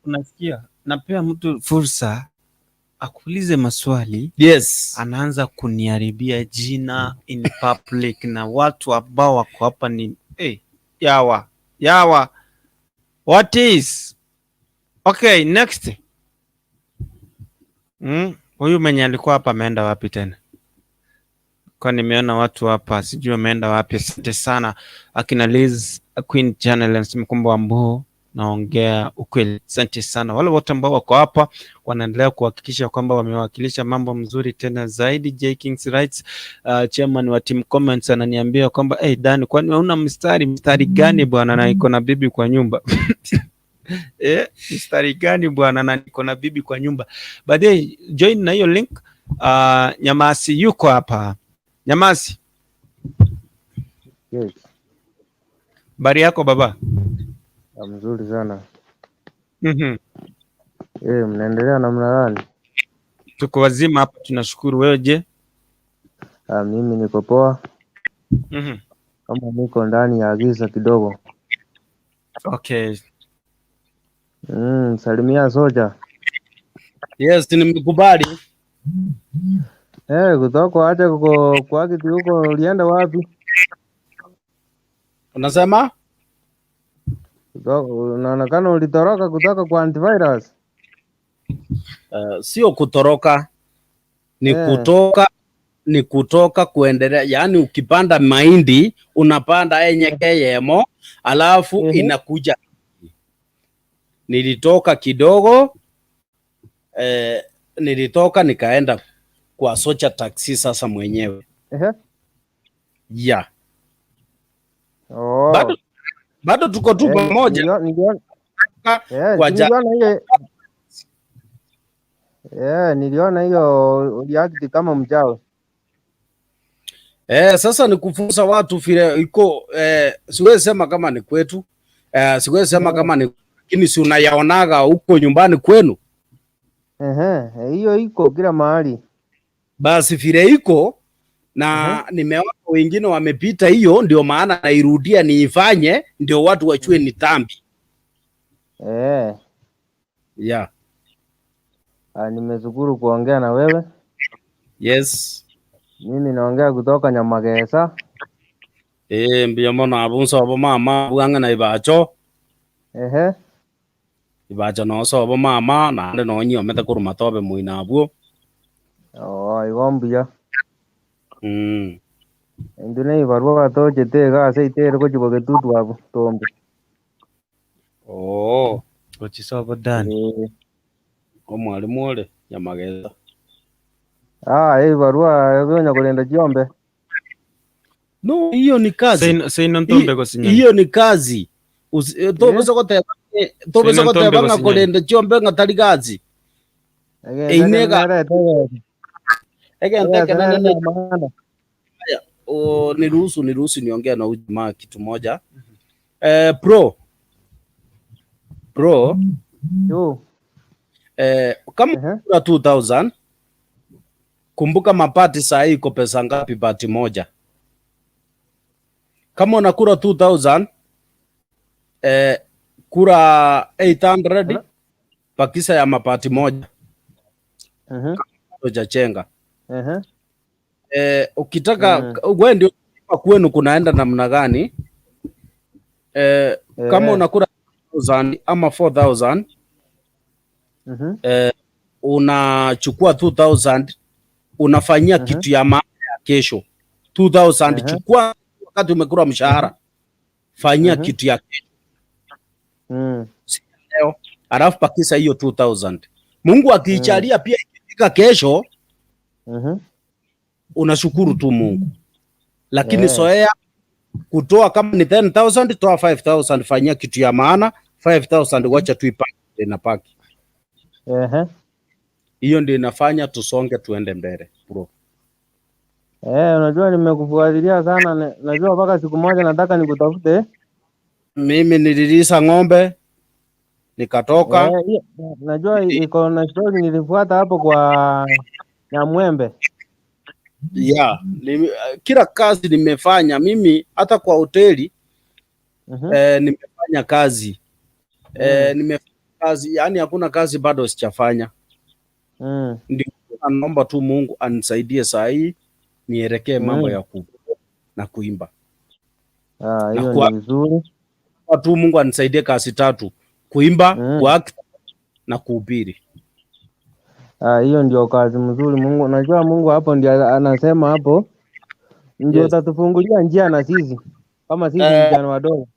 Unasikia? Napea mtu fursa akuulize maswali. Yes. Anaanza kuniharibia jina in public na watu ambao wako hapa ni hey, yawa yawa, what is okay next. Huyu mwenye alikuwa hapa ameenda wapi tena? Kwa nimeona watu hapa sijui wameenda wapi. Asante sana akina Liz Queen Channel anasema kwamba Wambo Naongea ukweli. Asante sana wale wote ambao wako hapa wanaendelea kuhakikisha kwamba wamewakilisha mambo mzuri tena zaidi. J Kings Rights, chairman wa team comments ananiambia kwamba, "Hey, Dan, kwani hauna mstari?" Mstari gani bwana, na iko na bibi kwa nyumba? Mstari gani bwana, na niko na bibi kwa nyumba? Baadaye join na hiyo link. Nyamasi yuko hapa. Nyamasi. Yes. Habari yako, baba? Mzuri sana. Mm. Mnaendelea namna gani? Tuko wazima hapa, tunashukuru. Wewe je? Mimi niko poa. Kama niko ndani ya giza kidogo. Okay. Salimia soja. Yes, nimekubali. Kutoka acha kuko kwa kitu huko, ulienda wapi? Unasema? Kutoka, unaonekana ulitoroka kutoka kwa antivirus. Sio kutoroka, ni kutoka, ni kutoka kuendelea. Yaani ukipanda mahindi unapanda enyeke yemo, alafu inakuja. Nilitoka kidogo, nilitoka nikaenda kwa Socha Taxi sasa mwenyewe. Yeah. Oh. Bado tuko tu pamoja. Niliona Kwa niliona hiyo uliact kama mchawi. Sasa ni kufunza watu vile iko, siwezi sema kama ni kwetu, siwezi sema kama ni, lakini si unayaonaga huko nyumbani kwenu? Ehe, hiyo iko kila mahali. Basi vile iko na nimeona wengine wamepita hiyo, ndio maana nairudia niifanye, ndio watu wajue ni dhambi. Yeah. Nimeshukuru kuongea na wewe. Yes. Mimi naongea kutoka Nyamagesa. Mbuya mono abunso abo mama bwang'e na ibacho. Ibacho nosobo mama naende nonyiomete korwa matobe moino abwo. Oh, igo mbuya. Intwe na ibarua tochete iga ase itere gochia bogetutu abwo tombe. Oh. Gochisobo Dani. Omwalimu ore Nyamagesa. Ibarua ebionya korenda chiombe. No, hiyo ni kazi. Seino ntombe gosinyoni. Hiyo ni kazi. Tobesa goteba tobesa Seino goteba ntombe ng'a gosinyoni. Korenda chiombe ng'a tari kazi. Einega egente ekenene ni niruhusu niongee na huyu jamaa kitu moja. Bro, Yo. Kama kuna 2000, kumbuka mapati saa hii iko pesa ngapi bati moja? Kama unakula 2000, kura 800 pakisa ya mapati moja hujachenga. Ukitaka wewe ndio kwenu kunaenda namna gani? Kama unakula 1000 ama 4000, unachukua 2000 unafanyia kitu ya maana ya kesho. 2000 chukua wakati umekula mshahara, fanyia kitu ya kesho. Si leo, alafu pakisa hiyo 2000. Mungu akiichalia pia ikifika kesho, unashukuru tu Mungu. Lakini zoea kutoa, kama ni 10,000, toa 5000, fanyia kitu ya maana, 5000 wacha tu ipaki inapaki. Hiyo ndio inafanya tusonge tuende mbele, bro. Unajua nimekufuatilia sana, najua mpaka siku moja nataka nikutafute. Mimi nililisa ng'ombe nikatoka. Najua iko na story nilifuata hapo kwa Nyamwembe. Yeah, kila kazi nimefanya mimi, hata kwa hoteli nimefanya kazi, nimefanya kazi, yani hakuna kazi bado sijafanya. Ndio naomba tu Mungu anisaidie saa hii nielekee mambo ya ku na kuimba. Ah, Na hiyo ni vizuri. Tu Mungu anisaidie kazi tatu: kuimba, kuact na kuhubiri. Ah, hiyo ndio kazi mzuri. Mungu, najua Mungu hapo ndio anasema hapo ndio utatufungulia njia na sisi kama sisi vijana wadogo.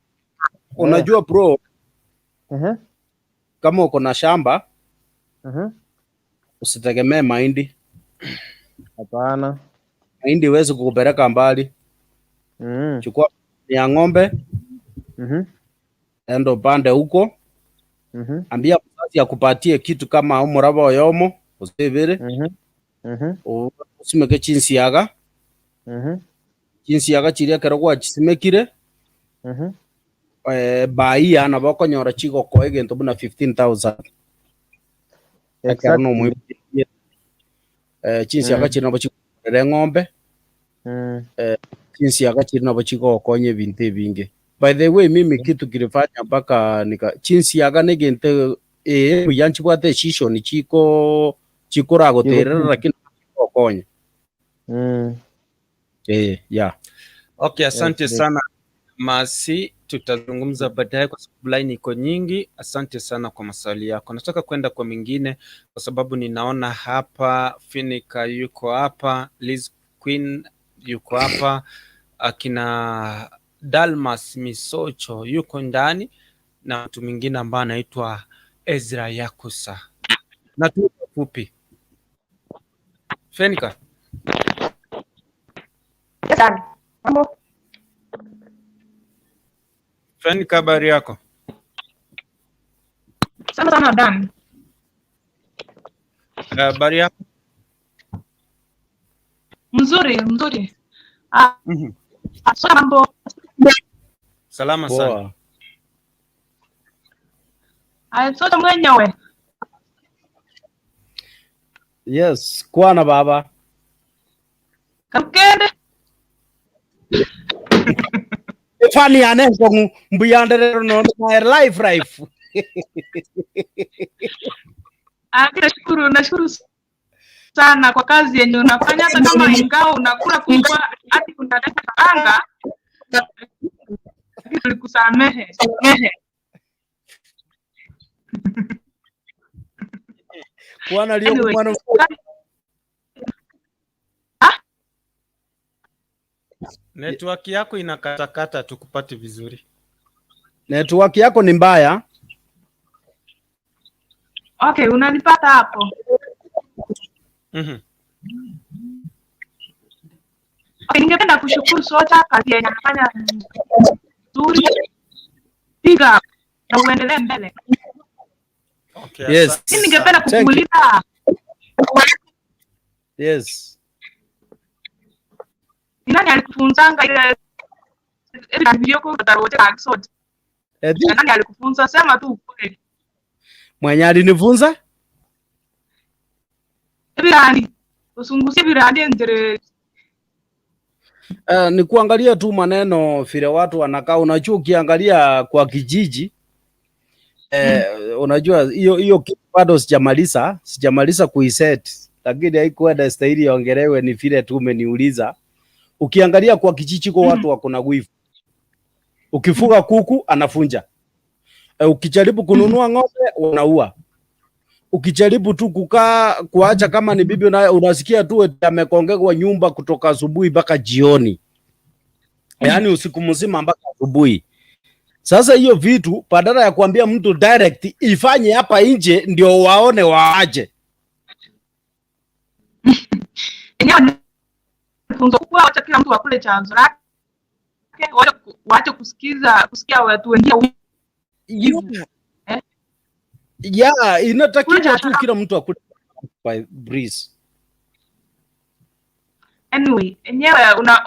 Unajua bro, Ehe. Kama uko na shamba Ehe. usitegemee mahindi. Hapana. Mahindi huwezi kukupeleka mbali. Chukua ya ng'ombe, enda upande huko. Ambia mzazi akupatie kitu kama umuraba oyomo usivire. Usimeke chinsiaga. Chinsiaga chiria kero gwachisimekire, baia nabo okonyora chigokoa egento buna 15,000. Ekero nomoibutie, chinsiaga chiri nabo chigokora eng'ombe. Chinsiaga chiri nabo chigokonya ebinto ebinge. By the way, mimi kitu kilifanya mpaka nika chinsiaga negente buya nchibwate season chiko chikoragoterera lakini chigokonya. Yeah. Okay, asante Yes, yes. sana Masi, tutazungumza baadaye kwa sababu line iko nyingi. Asante sana kwa maswali yako. Nataka kwenda kwa mingine kwa sababu ninaona hapa Finika yuko hapa, Liz Queen yuko hapa, akina Dalmas Misocho yuko ndani na mtu mwingine ambaye anaitwa Ezra Yakusa. Na tu fupi. Fenika. Sana. Mambo. Fenika, habari yako? Sana sana Dan. Habari yako? Mzuri, mzuri. So mambo. Salama sana. Poa. So mwenyewe. Yes, kwana baba. Kamkende. Efani ane nkongu mbuyanderero no my life life. Nashukuru sana kwa kazi yenye unafanya, hata kama ingawa unakula kubwa hadi unaleta karanga, lakini tulikusamehe. Kwana lio Anyway, mwana. Network yako inakatakata, tukupate vizuri. Network yako ni mbaya. Okay, unanipata hapo? Okay, ningependa kushukuru Socha, kazi yenye anafanya nzuri. Piga na uendelee mbele. Okay, Yes. asante Mimi ningependa Thank you. kukuuliza Yes. ni nani alikufunzanga ile ile utarote Socha? Eti Na nani alikufunza? Sema tu ukweli. mwenye alinifunza? Ebirani. Usungusie birani ndere. Ni kuangalia tu maneno vile watu wanakaa. Unajua, ukiangalia kwa kijiji unajua hiyo hiyo kitu bado sijamaliza kuiset, lakini haikuwa na stahili iongelewe, ni vile tu umeniuliza. Ukiangalia kwa kijiji kwa watu wako na wivu. Ukifuga kuku anafunja. Ukijaribu kununua ng'ombe wanaua. Ukijaribu tu kukaa kuacha kama ni bibi unasikia tu eti amekongegwa nyumba kutoka asubuhi mpaka jioni, yaani usiku mzima mpaka asubuhi. Sasa hiyo vitu badala ya kuambia mtu direct ifanye hapa nje ndio waone waaje. Enyewe ni funzo kubwa, wacha kila mtu akule chanzo lake, waache kusikia watu wengine. Yeah. Yeah, inatakiwa Kula tu kila mtu akule by breeze. Anyway, enyewe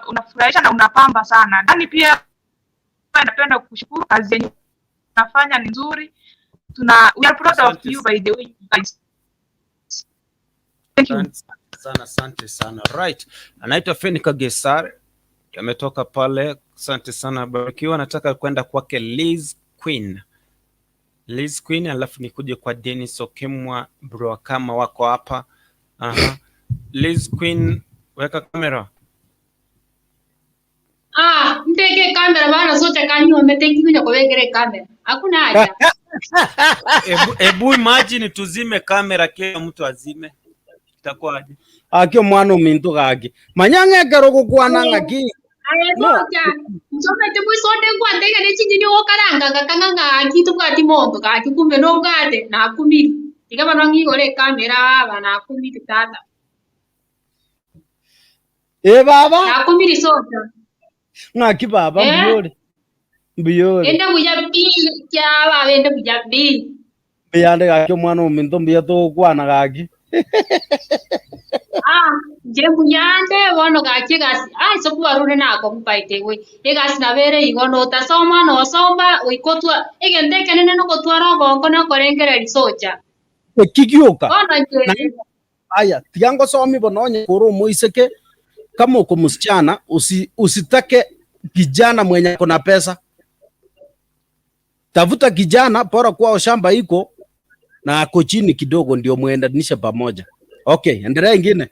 unafurahisha na unapamba sana. Dani pia napenda kushukuru, kazi yenye unafanya ni nzuri. We are proud of Asante you by the way guys. Thank you. Asante sana, asante sana. Right. Anaitwa Fenika Gesar. Ametoka pale. Asante sana Barikiwa. Nataka kwenda kwake Liz Queen. Liz Queen, alafu nikuje kwa Dennis Okemwa bro kama wako hapa. Aha. Liz Queen, weka kamera. Ah, mteke kamera bana, sote kanywa mete kuja kuwekere kamera. Hakuna haja. Ebu imagine tuzime kamera, kila mtu azime. Itakuwaje? Akio mwana ominto gaki. Manyang'ekero gokwana ng'aki. Aye No, socha nsomete bwisonde ngwatega ne chinyeni okaranga ngakanga ng'aki tobwati monto gaki kumbe nobwate nakumiri. Tiga bono ng'igore ekamera baba nakumiri tata. Eh baba, Nakumiri socha. ng'aki baba Eh? mbuyore. Mbuyore. Ende buya pi kya baba ende buya pi. Mbuyande gaki omwana ominto mbuya togokwana gaki. Ah, nje mbuyande bono gaki egasi. Ai so kwarure nako by the way. Egasi nabere igo notasoma nosomba oikotwa egento ekenene nogotwara obongo nokorengereria socha. Ekigioka. Bono Na nche aya, tiga ngosomi bono onye koro omoiseke kama uko msichana usitake kijana mwenye ako na pesa. Tafuta kijana bora kwao shamba iko na ako chini kidogo, ndio muendanishe pamoja. Okay, endelea ingine.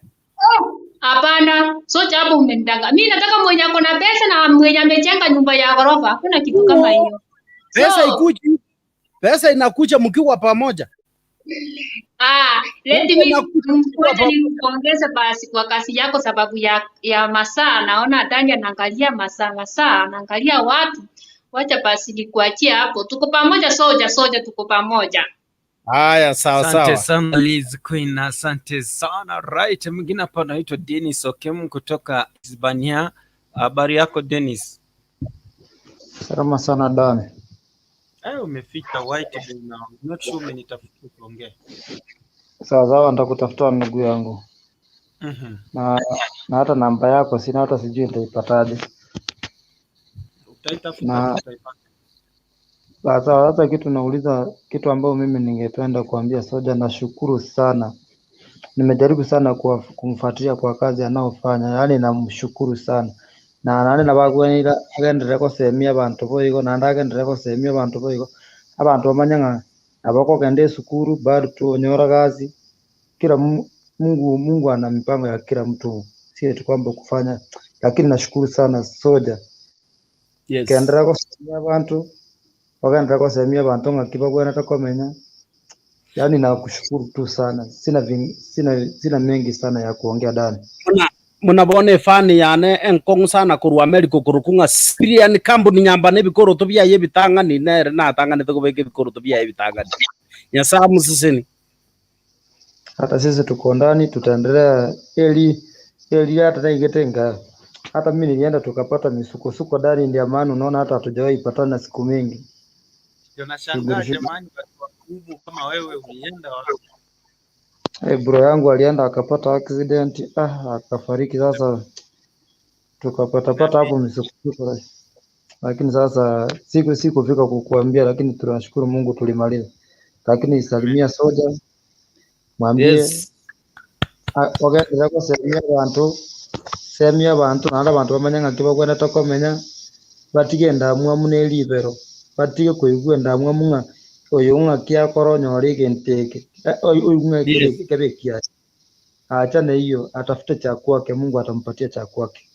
Hapana, socha hapo umenidanga. Mimi nataka mwenye ako na pesa na mwenye amejenga nyumba ya ghorofa. Hakuna kitu kama hiyo. Pesa So, ikuji, pesa inakuja mkiwa pamoja. ah, let Pesa me inakuja mkiwa ngoja pamoja. nikupongeze basi kwa kazi yako sababu ya masaa. Naona Dani anaangalia masaa masaa, anaangalia watu. Wacha basi nikuachie hapo. Tuko pamoja soja, soja tuko pamoja. Haya, sawa Asante sawa. sana Liz Queen, asante sana. Right, mwingine hapa anaitwa Dennis Okem kutoka Hispania. Habari yako Dennis? Salama sana Dani. Eh, umefika white na not sure umenitafuta kuongea. Sawa sawa, nitakutafuta ndugu yangu na na hata namba yako sina, hata sijui nitaipataje. Utaitafuta Na tu utaipata. sasa sasa kitu nauliza, kitu ambayo mimi ningependa kuambia Soja, nashukuru sana, nimejaribu sana kumfuatilia kwa kazi anaofanya, yaani namshukuru sana na nane nabagwenira agenderere gosemia abanto boigo naende agenderere gosemia abanto boigo abanto bamanye ng'a nabo okogenda esukuru bado tuonyora kazi kila Mungu ana mipango ya kila mtu, si eti kwamba kufanya, lakini nashukuru sana Soja Yes. kenderera gosemia abantu wagenderera gosemia abantu ng'aki babwenerete komenya, yaani nakushukuru tu sana, sina mengi sana ya kuongea Dani. Muna efani yane enkong'u sana korwa America korokung'a Syrian company nyamba na ebikoroto biaye ebitang'ani nere natang'anete kobeka ebikoroto biaye ebitang'ani. Nyasaye amuseseni. Hata sisi tuko ndani, tutaendelea eli eli hata naigetenga hata mimi nilienda tukapata misukosuko ndani, ndio maana unaona hata hatujawahi patana siku mingi. Ndio nashangaa Shughuli shughuli. jamani, watu wakubwa kama wewe ulienda wapi? Hey, bro yangu alienda akapata accident, ah, akafariki. Sasa tukapata pata hapo misukosuko, lakini sasa sikufika kukuambia, lakini tunashukuru Mungu tulimaliza. Lakini salimia Soja, mwambie Yes. wagenderera gosemia abanto, semia abanto naende abanto bamanye ng'aki babwenerete komenya, batige endamwamu na eribero, batige koigwa endamwamu ng'a oyo ng'aki akora onyore egento eke, oyu ng'aki Yes. kebe ekiaye. Aachane hiyo, atafute cha kwake, Mungu atampatia cha kwake.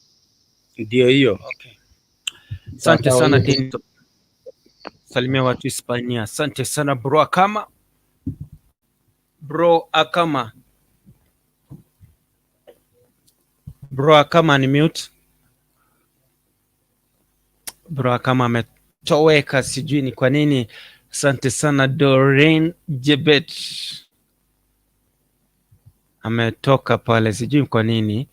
Ndio hiyo. Okay. Asante Sawa, sana hiyo. Dennis. Salimia watu Hispania. Asante sana bro Akama. Bro Akama. Bro Akama ni mute. Bro Akama ametoweka, sijui ni kwa nini. Asante sana Doreen Jebet, ametoka pale, sijui kwa nini,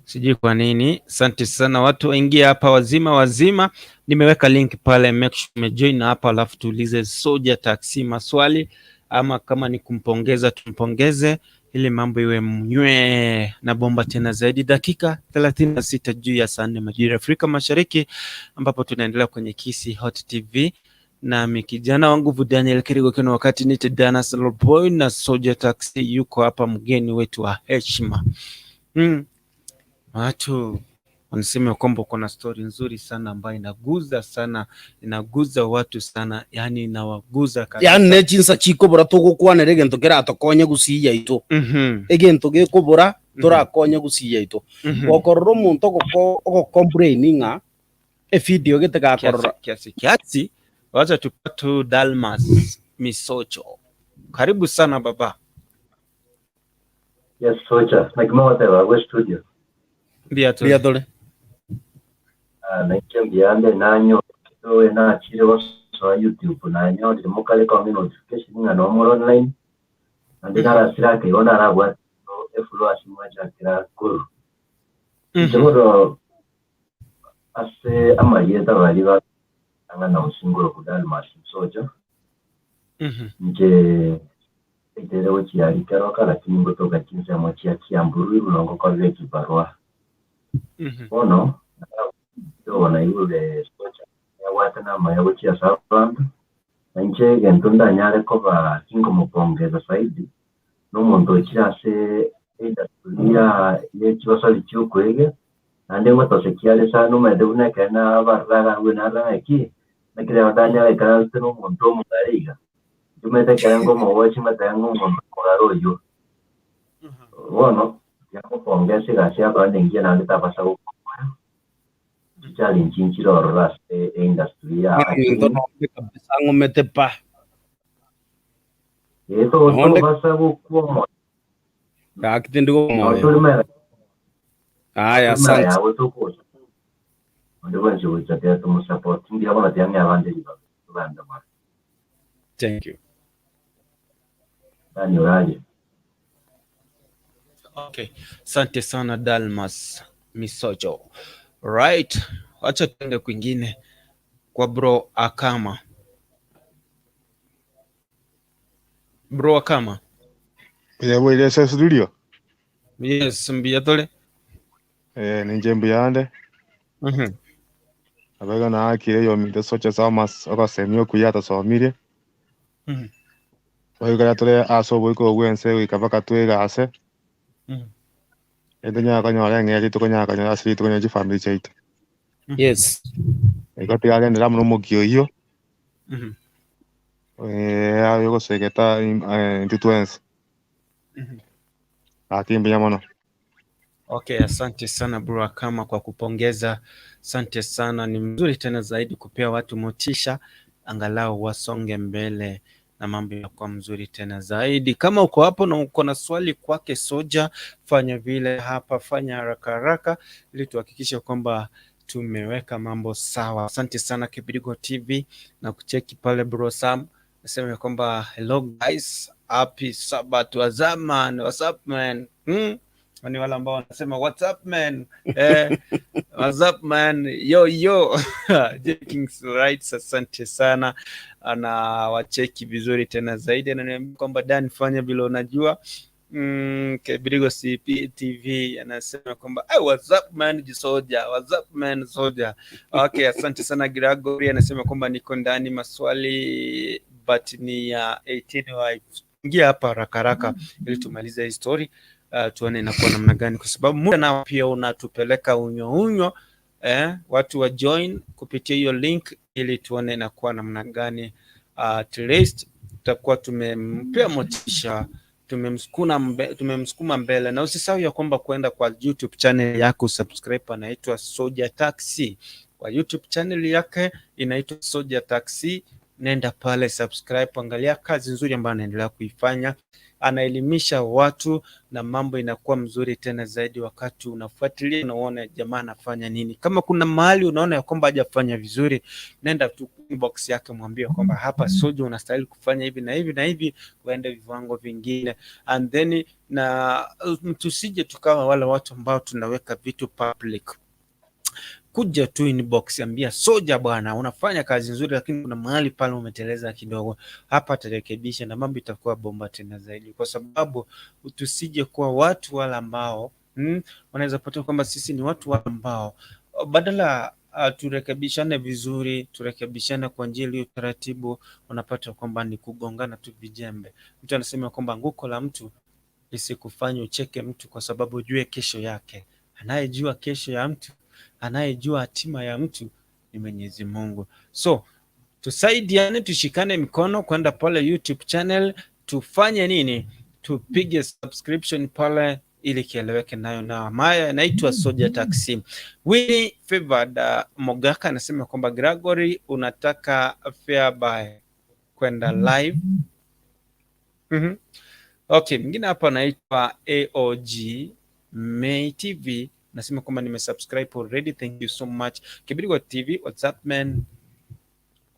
sijui kwa nini. Asante sana watu waingia hapa wazima wazima. Nimeweka link pale, make sure umejoin hapa, alafu tuulize Soja Taxi maswali, ama kama ni kumpongeza tumpongeze, ili mambo iwe mnywe na bomba tena zaidi. Dakika 36 juu ya saa 4 majira ya Afrika Mashariki, ambapo tunaendelea kwenye Kisii Hot TV nami kijana wa nguvu Daniel Kirigo kina wakati nite Danas Boy na Soja Taxi yuko hapa, mgeni wetu wa heshima. Watu wanasema kwamba kuna story nzuri sana ambayo inaguza sana, inaguza watu sana, yani inawaguza kabisa. Yani ne chinsa chikobora togokwanera egento keratokonye gusiya ito. Egento gekobora torakonye gusiya ito. Gokorora omonto ogocomplain ng'a evideo gete gakorora. Kiasi kiasi, wacha tupate Dalmas Misocho. Karibu sana baba. Yes, Soja. Like Mother, we studio. Mbia tu. Mbia tole. Nainche mbiambe nanyo we nachire gosoa YouTube nanyorire mokare konge notification ng'a nomoro online ande narasira akaigo narabwate efollowers mwachakira kuru inche bono ase amayeta bari batang'ana osingoro kudalmas soja nche etere gochiari keroka lakini ngotoka chinsemo chia Kiamburu igoro ngokorire kibarua bono ndobona igure soja yabwate namaya gochia ase abanto na inche egento ndanyare koba kinkomopongeza zaidi nomonto ochire ase industry ya yechibasari chiokwege naende ngotosekia are sana omanyete buna ekero nabaruraga abwo narora ng'aki nakere ndanyare ikaranse na omonto omogare iga omanyete ekero nkomowochi ngoteba ng'a omonto omogare oywo bono tiagopongesa egasi akore nengiya naende tabasa gokoya chichallenge nchire ororo ase industry ya Into nombe kabisa ng'omete pa. Eto tobasa gokwa omoyo. Gaki tindi gomoyo. Torimera Haya, torimera asante. Yawe tokocha onde bwensi gocha tia tumusupport mbuya bono tiang'e abande ribaga togende mara. Thank you. Dani orarie. Okay, asante sana Dalmas Misojo. Right, wacha tuende kwingine kwa bro Akama. Bro Akama. Oya ase studio. Yes, mbuya tore. Ninche mbuyande. Abega naakire yomire socha samas ogosemia okuya atasomire. Oigara tore ase oboiko bwa ense goika mpaka twegase. Etonyara konyora eng'eria tokonyara konyora ase tokonyora chifamiri chiaito. Igo tigagendera amo na omokia oyio. Aye ogosegeta intwe twensi. Gaki mbuya mono. Okay, asante sana bro Akama kwa kupongeza. Asante sana, ni mzuri tena zaidi kupea watu motisha angalau wasonge mbele na mambo yakuwa mzuri tena zaidi. Kama uko hapo na uko na swali kwake Soja, fanya vile hapa, fanya haraka haraka ili tuhakikishe kwamba tumeweka mambo sawa. Asante sana Kibirigo TV na kucheki pale bro Sam, nasema ya kwamba hello guys, happy Sabbath wazaman, what's up man? Ni wale ambao wanasema what's up man, what's up man, yo yo. J Kings right, asante sana, anawacheki vizuri tena zaidi, ananiambia kwamba Dan, fanya vile unajua. Kibirigo CP TV anasema kwamba hey, what's up man Jisoja, what's up man Soja. Okay, asante sana. Gregory anasema kwamba niko ndani maswali but ni ya 18 wife. Ingia hapa haraka haraka ili tumalize hii story. Tuone inakuwa namna gani, kwa sababu muda nao pia unatupeleka unyo unyo. Watu wa join kupitia hiyo link ili tuone inakuwa namna gani. At least tutakuwa tumempea motisha, tumemsukuma mbele, na usisahau ya kwamba kwenda kwa YouTube channel yako subscribe, anaitwa Soja Taxi. Kwa YouTube channel yake inaitwa Soja Taxi, nenda pale subscribe, angalia kazi nzuri ambayo anaendelea kuifanya, anaelimisha watu na mambo inakuwa mzuri tena zaidi wakati unafuatilia na uone jamaa anafanya nini. Kama kuna mahali unaona ya kwamba hajafanya vizuri, nenda tu inbox yake mwambie kwamba hapa Soja unastahili kufanya hivi na hivi na hivi, uende viwango vingine. And then na tusije tukawa wale watu ambao tunaweka vitu public. Kuja tu inbox, ambia Soja bwana, unafanya kazi nzuri, lakini kuna mahali pale umeteleza kidogo, hapa atarekebisha na mambo itakuwa bomba tena zaidi, kwa sababu tusije kuwa watu wale ambao wanaweza pata kwamba sisi ni watu wale ambao badala turekebishane vizuri, turekebishane kwa njia iliyo taratibu, unapata kwamba ni kugongana tu vijembe. Mtu anasema kwamba anguko la mtu lisikufanye ucheke mtu, kwa sababu ujue kesho yake. Anayejua kesho ya mtu, anayejua hatima ya mtu ni Mwenyezi Mungu. So tusaidiane, tushikane mikono kwenda pale YouTube channel, tufanye nini? Tupige subscription pale ili kieleweke nayo na maya inaitwa Soja Taxi. Winnie Favored Mogaka anasema kwamba Gregory, unataka fair buy kwenda live. Okay, mwingine hapa anaitwa AOG May TV Nasema kwamba nimesubscribe already, thank you so much. Kibirigo TV, what's up man?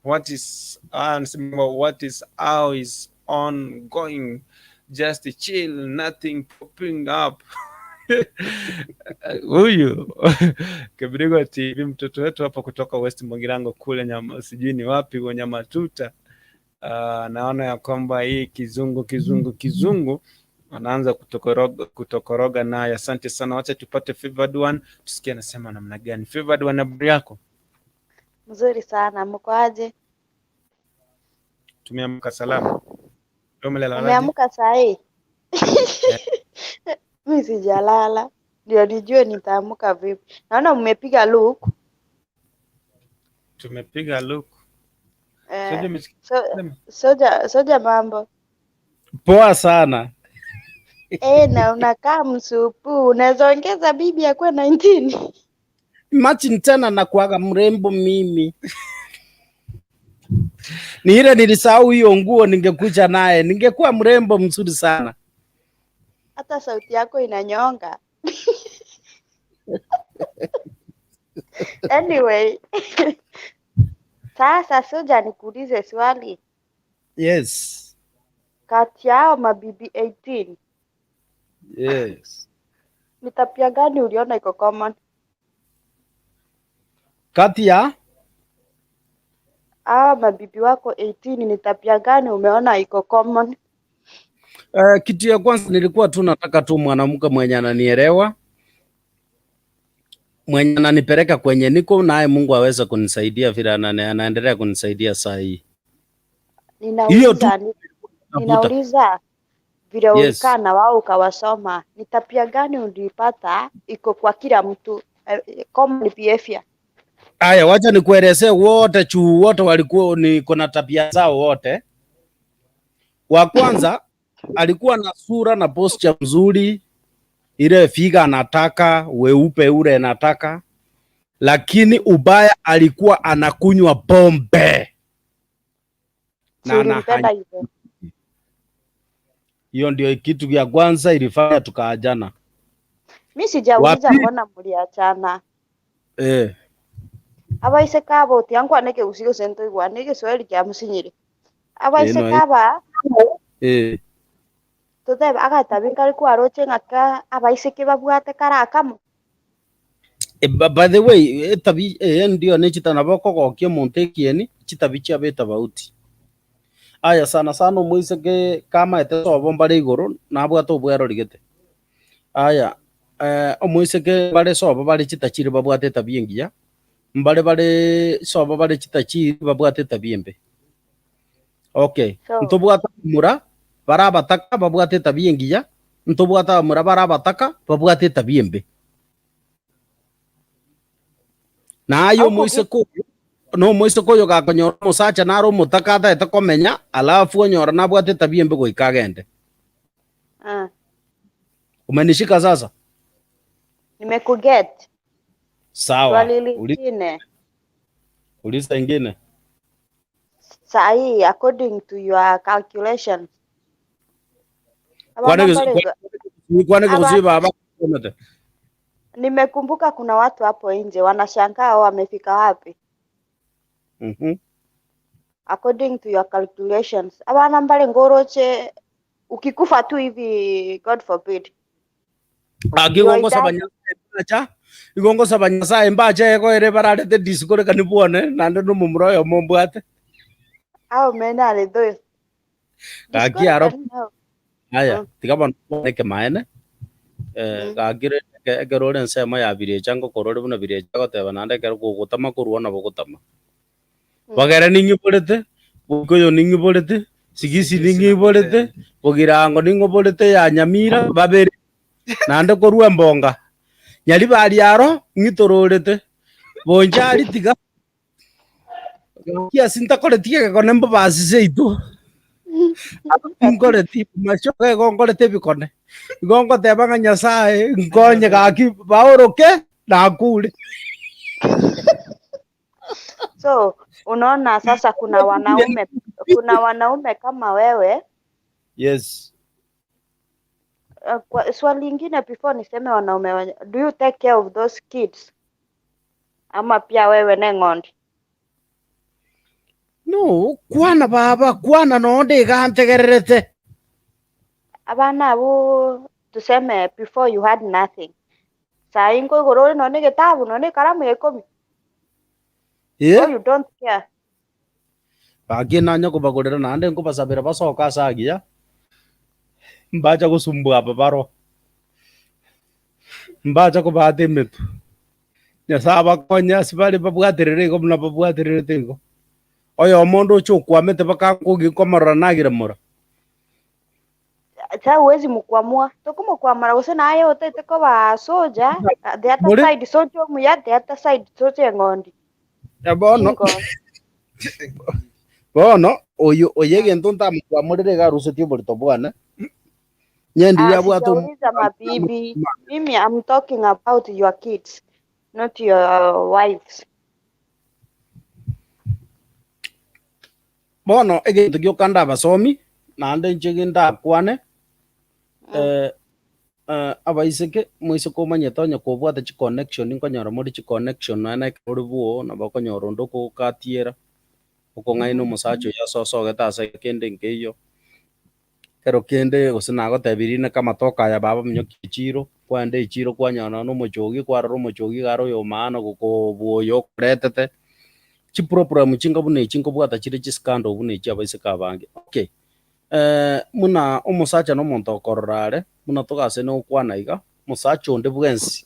What is nasema what is how is ongoing? Just chill, nothing popping up. Huyu Kibirigo TV, mtoto wetu hapa kutoka West Mugirango kule nyama, sijui ni wapi kwa Nyamatuta. Naona ya kwamba hii kizungu kizungu kizungu anaanza kutokoroga naye. Asante sana, wacha tupate favored one, tusikie anasema namna gani. Favored one, habari yako? Mzuri sana, mko aje? Tumeamka salama. Wewe umelala aje? Umeamka saa hii? Eh, Mi sijalala, ndio nijue nitaamka vipi. Naona mmepiga look. Tumepiga look. Soja, Eh, umesikia? so, soja mambo. Poa sana. Na unakaa msupu, unaweza ongeza bibi akuwe 19. Imagine tena nakuaga mrembo mimi. Ni ile nilisahau hiyo nguo, ningekuja naye ningekuwa mrembo mzuri sana. Hata sauti yako inanyonga. Anyway, sasa Soja, nikuulize swali. Yes. Kati yao mabibi 18, Yes. ni tabia gani uliona iko common? Kati ya Hawa mabibi wako 18 ni tabia gani umeona iko common? Kitu ya kwanza nilikuwa tu nataka tu mwanamke mwenye ananielewa, mwenye ananipeleka kwenye niko naye, Mungu aweze kunisaidia vile anaendelea kunisaidia saa hii. Hiyo tu Ninauliza, navuta. ninauliza vile Yes. ulikaa na wao ukawasoma, ni tabia gani ulipata iko kwa kila mtu, common behavior? Aya, wacha nikuelezee wote chuu wote walikuwa ni kuna tabia zao wote. Wa kwanza alikuwa na sura na posture mzuri, ile figa anataka, weupe ule anataka, lakini ubaya alikuwa anakunywa pombe Si na ulimpenda anahanya. hivyo? Hiyo ndio kitu ya kwanza ilifanya tukaajana. Mi Wa sijauliza pili mbona mliachana. eh, Abaise kaba otiankwane kegusii gose ntoigwane egeswahili kiamusinyire. Abaise eno kaba eh totebe agatabi nkare kwaroche ng'aka abaiseke babwate kare akamo. By the way etabi ndio nechitana bokogokia omonto ekieni chitabi chiabe etabauti. Aya sana sana omoiseke kamaete sobo mbare igoro nabwate obwerorigete. Aya omoiseke bare sobo bare chitachiri babwate etabi engiya, mbare bare sobo bare chitachiri babwate etabi embe. Okay, So ntobwate mura bara abataka babwate etabi engiya, ntobwate abamura bara abataka babwate etabi embe. Naye aukogi omoiseke oyo no omoiseke oyo gakonyora omosacha nare omotaka ataete komenya alafu onyora nabwate etabi embe goika agende. Umenishika sasa? Nimekuget. Sawa. Swali lingine Uliza ingine. sahi, according to your calculation, Kwane abana mbale kwane aba kusi baba komete. nimekumbuka kuna watu hapo nje wanashangaa wamefika wapi. According to your calculations, abana mbale ngoroche ukikufa tu hivi, God forbid, your Akigongosa idadi banyasaye mbacha igongosa banyasaye mbacha ego ere bararete disco reka nibwone nande nomomura oyo mombwate au mena ale those gaki aro disqualified now. aya tiga bono boneke maene gakire ekero ore ensemo ya birecha ngokora ore buna birecha goteba naende ekero gogotama korwa nabo gotama bagere ning'iborete Gikuyu ning'iborete Sigisi ning'iborete Bogirango ning'oborete ya Nyamira babere naende korwa embonga Nyaribari aro ng'itororete Bonchari tiga kiasi ntakoreti egekone mbobasi seito nkoreti machoka igo nkorete ebikone igo ngoteba ng'a Nyasaye nkonye gaki baoroke nakure. So unaona sasa kuna wanaume kama wewe Yes. Kwa swali lingine before niseme wanaume do you take care of those kids ama pia wewe ne ng'ondi? No, kwana baba, kwana nonde igantegererete. Abana abo, tuseme before you had nothing, sai nkoigoro ore nonye getabu nonye karamu ya 10. Yeah. Or you don't care? Baki nanya kubagurira nande nkubasabira basoka asagia. Mbacha gusumbua aba baro. Mbacha kubata emetu. Nyasaye abakonye ase bare babwaterere igo buna babwatererete igo. Oyo omonto oche okwamete bakakogi nkomorora nagire mora. Sa huwezi mukwamua tokumukwamara gose naye otete koba soja, the other Muri side soja omuya, the other side soja eng'ondi. Bono Chingondi. Bono oyo oyo egento ntamokwamorere iga arusetie oborito bwane. Nyendirie Ah, abwate sijauliza mabibi. Mimi I'm talking about your kids, not your wives. Bono egento gioka ndabasomi naende inche gindakwane abaiseke moiseke omanyete onye kobwate chiconnection nkonyora more chiconnection naende ekero ore bwogo nabo okonyora onde okogokatiera okong'aina omosacha oyo ase osogete ase kende nkeiyo. Ekero kende gose nagotebirie rinde kamatoke aya baba minyokia echiro, kwaenda echiro kwanyora nonye omochogi kwarora omochogi iga are oyo maana gokobua oyo okoretete. Chiproblem chinga buna echi nkobwata chire chiscandal buna echi abaiseke abange. Okay, muna omosacha na omonto okorora are, buna togase nogokwana iga, omosacha onde bwensi,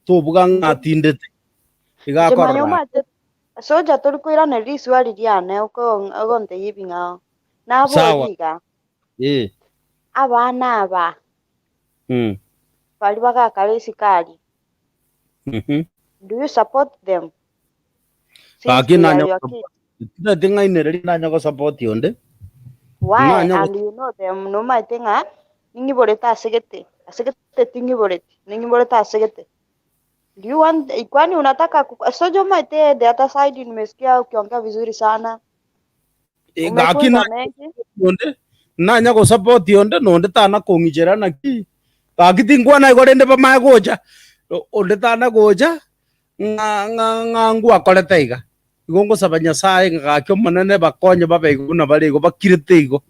tobuga ng'a atindete, iga Inche manya akorora are. omanyete soja tori koiraneria riswali riane ogontebia ebing'ao. Sawa. Nabori iga, Eh. abana aba bari bagakara esikari, do you support them since Gaki they are nanya your kids? tinaete ng'ainereria nanya gosupport onde. Why? Nanya And you know them, nomaete ng'a ning'iborete asegete asegete ting'iboreti ning'iborete asegete. Do you want, kwani unataka soja umaete the other side, nimesikia ukiongea vizuri sana, Gaki umefunza nanya mengi. onde nanya gosupport onde nonde tana kong'ichera naki gaki tinkwana igo rende bamae gocha onde tana gocha ng'a ng'a ng'a ngwakorete iga igo ngosaba Nyasaye ng'a gaki omonene bakonye babe igo buna bare igo bakirete igo.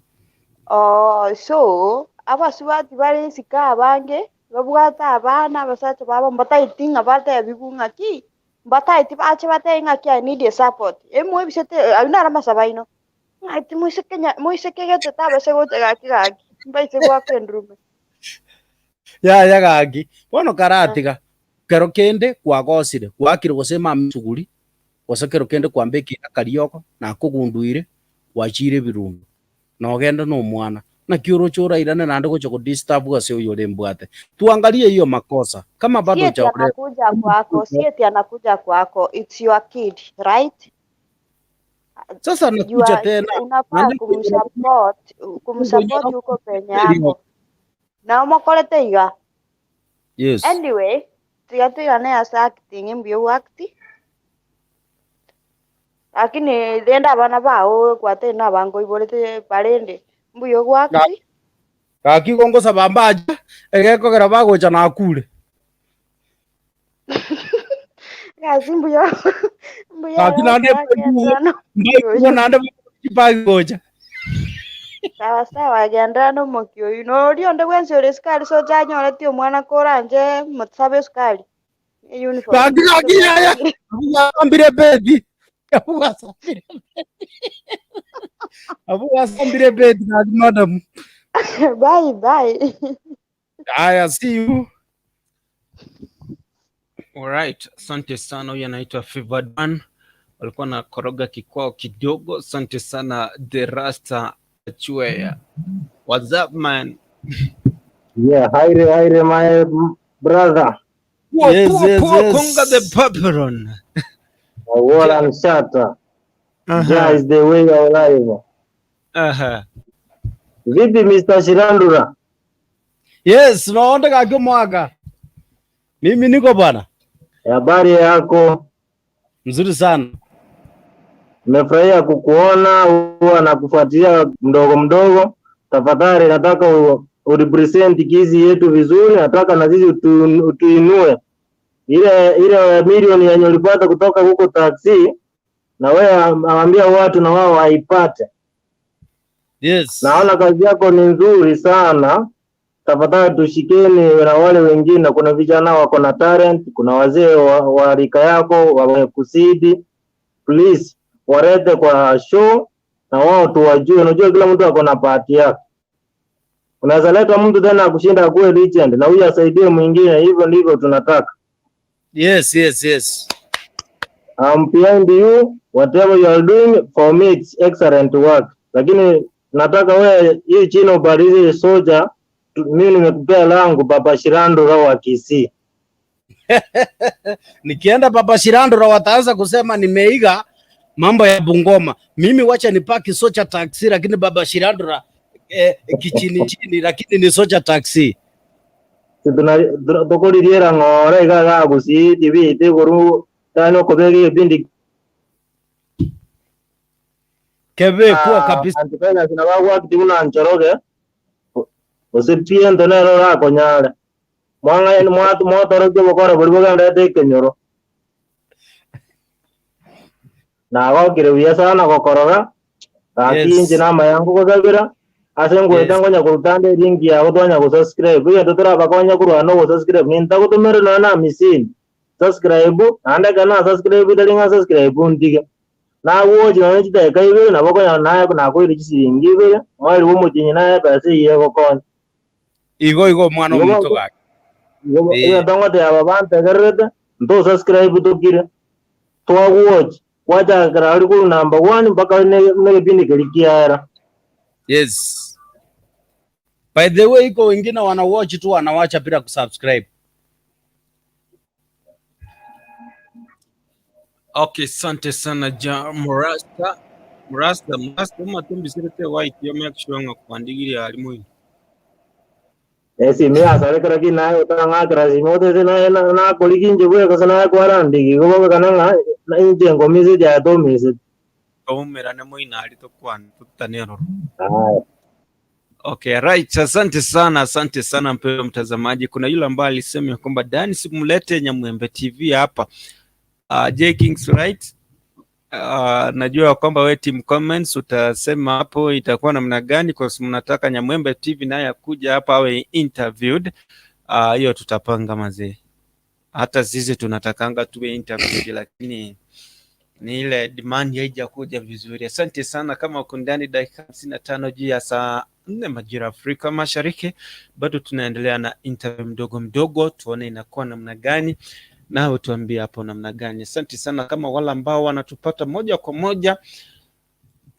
Oh, so abasubati bare isiko abange babwate abana abasacha babo mbataeti ng'a batebiwu ng'aki mbataeti bache batebi ng'aki I need a support emwebisete aywo naro amasabo aino ng'aeti moiseke moiseke gete tabase gocha gaki gaki mbaise goaka endurume. Yaya gaki bono karatiga kero kende kwagosire gwakire gose emama esuguri gose kero kende kwambekire akarioko nakogunduire gwachire ebirundo nogenda na omwana naki oroche orairane naende gocha kodisturb ase oyo ore mbwate tuangalie hiyo makosa kama bado Si eti hujaolewa. anakuja kwako, si eti anakuja kwako, it's your kid, right? Sasa You anakuja are, tena unafaa naende kumsupport huko penye yako na omokorete iga. Yes. Anyway, tiga tuigane ase acting mbuya gwakti, lakini rende abana bao gwatari na abango iborete barende mbuya gwakti. Gaki igo ngosaba mbacha egekogera bagocha nakure. Gasi mbuya mbuya Gaki naende gwagendera mbaigwa naende bagocha. Sawa sawa, gendera na omokia oyio noria onde bwensi ore esukari socha anyoreti omwana koranje mosabe esukari uniform. Gaki gaki yaya abu gwasambire bedi abu gwasambire abu gwasambire bedi gaki madam. Bye bye. Haya, see you. Alright, asante sana. Huyu anaitwa Favored Man, walikuwa na koroga kikwao kidogo. Asante sana The Rasta Chweya. What's up man? Yeah, haire haire my brother. Poa, Yes, poa, yes, poa, yes. Konga the Paperon. Wala Mshata. Jah is the way of life. Vipi Mr. Shirandura? Yes, naonde gaki mwaka. Mimi niko bwana. Habari yako? Mzuri sana. Nimefurahia kukuona, huwa nakufuatilia mdogo mdogo. Tafadhali nataka Urepresent Kisii yetu vizuri, nataka na sisi utuinue ile ile milioni yenye ulipata kutoka huko taxi, na wewe awambia watu na wao waipate. Naona kazi yako ni nzuri sana. Tafadhali tushikeni na wale wengine. Kuna vijana wako na talent, kuna wazee wa rika yako wamekusidi. Please warete kwa show na wao tuwajue. Unajua kila mtu ako na bahati yake. Unaweza leta mtu tena akushinda akuwe legend na huyu asaidie mwingine. Hivyo ndivyo tunataka. I'm behind you, whatever you are doing for me it's excellent work. Lakini nataka wewe hii chini ubalize soja, mimi nimekupea langu Baba Shirandula wa Kisii. Nikienda Baba Shirandula wataanza kusema nimeiga mambo ya Bungoma. Mimi wacha nipaki Socha Taxi, lakini Baba Shirandula kichini chini, lakini ni Socha Taxi. Tukuririera ng'ore iga gagusii TV iguru tano kubega ibindi kebe kuwa kabisa antifanya sina bagwa kitiguna Njoroge usipie ntonero rakonyare mwanga mwatu mwatoroke bukora buri bugendete ekenyoro nagokire buya sana gokoroga gaki inche na amayangu gosabera ase ngwete ngonya korutande link yago twanya gosubscribe egento torabakonya korwa na ogosubscribe nintagotumere nonya na amisini subscribe naende ekero nasubscribe tari ng'a subscribe ntige nagochi nonya chidakika ibere nabo okonyora naye nakoire chisiringi ibere mwaeri bwa omotienyi naye ebesa eywo egokonya. Igo igo omwana Igo omonto gaki. Igo egento ngoteba aba bantegererete ntosubscribe tokire twagochi gwachakera aria korwa number one mpaka na egepindi keria kiaera. Yes. By the way, iko wengine wana watch tu wanawacha bila kusubscribe. Okay, asante sana ja Murasta. Murasta, Murasta umatumbisirete white yo make sure nga kuandigiria ali mwini. Esi mi asarekera ki naye otang'akera simu otete naye nakoriki inche bweka ase naye kwarandiki igo bogekana ng'a na inche ngomisete aye tomisete. Taumerane moina ali tokwana tutane roro. Haya. Okay, right. Asante sana mpendwa mtazamaji. Kuna yule ambaye alisema ya kwamba Dan simlete Nyamwembe TV hapa. J Kings, right? Najua kwamba we team comments utasema hapo itakuwa namna gani, kwa sababu mnataka Nyamwembe TV naye akuja hapa awe interviewed. Hiyo tutapanga mazee. Hata sisi tunatakanga tuwe interviewed, lakini ni ile demand haijakuja vizuri. Asante sana. Kama uko ndani dakika 55 juu ya saa 4 majira Afrika Mashariki, bado tunaendelea na interview mdogo mdogo, tuone inakuwa namna gani, nawe tuambie hapo namna gani. Asante sana. Kama wale ambao wanatupata moja kwa moja,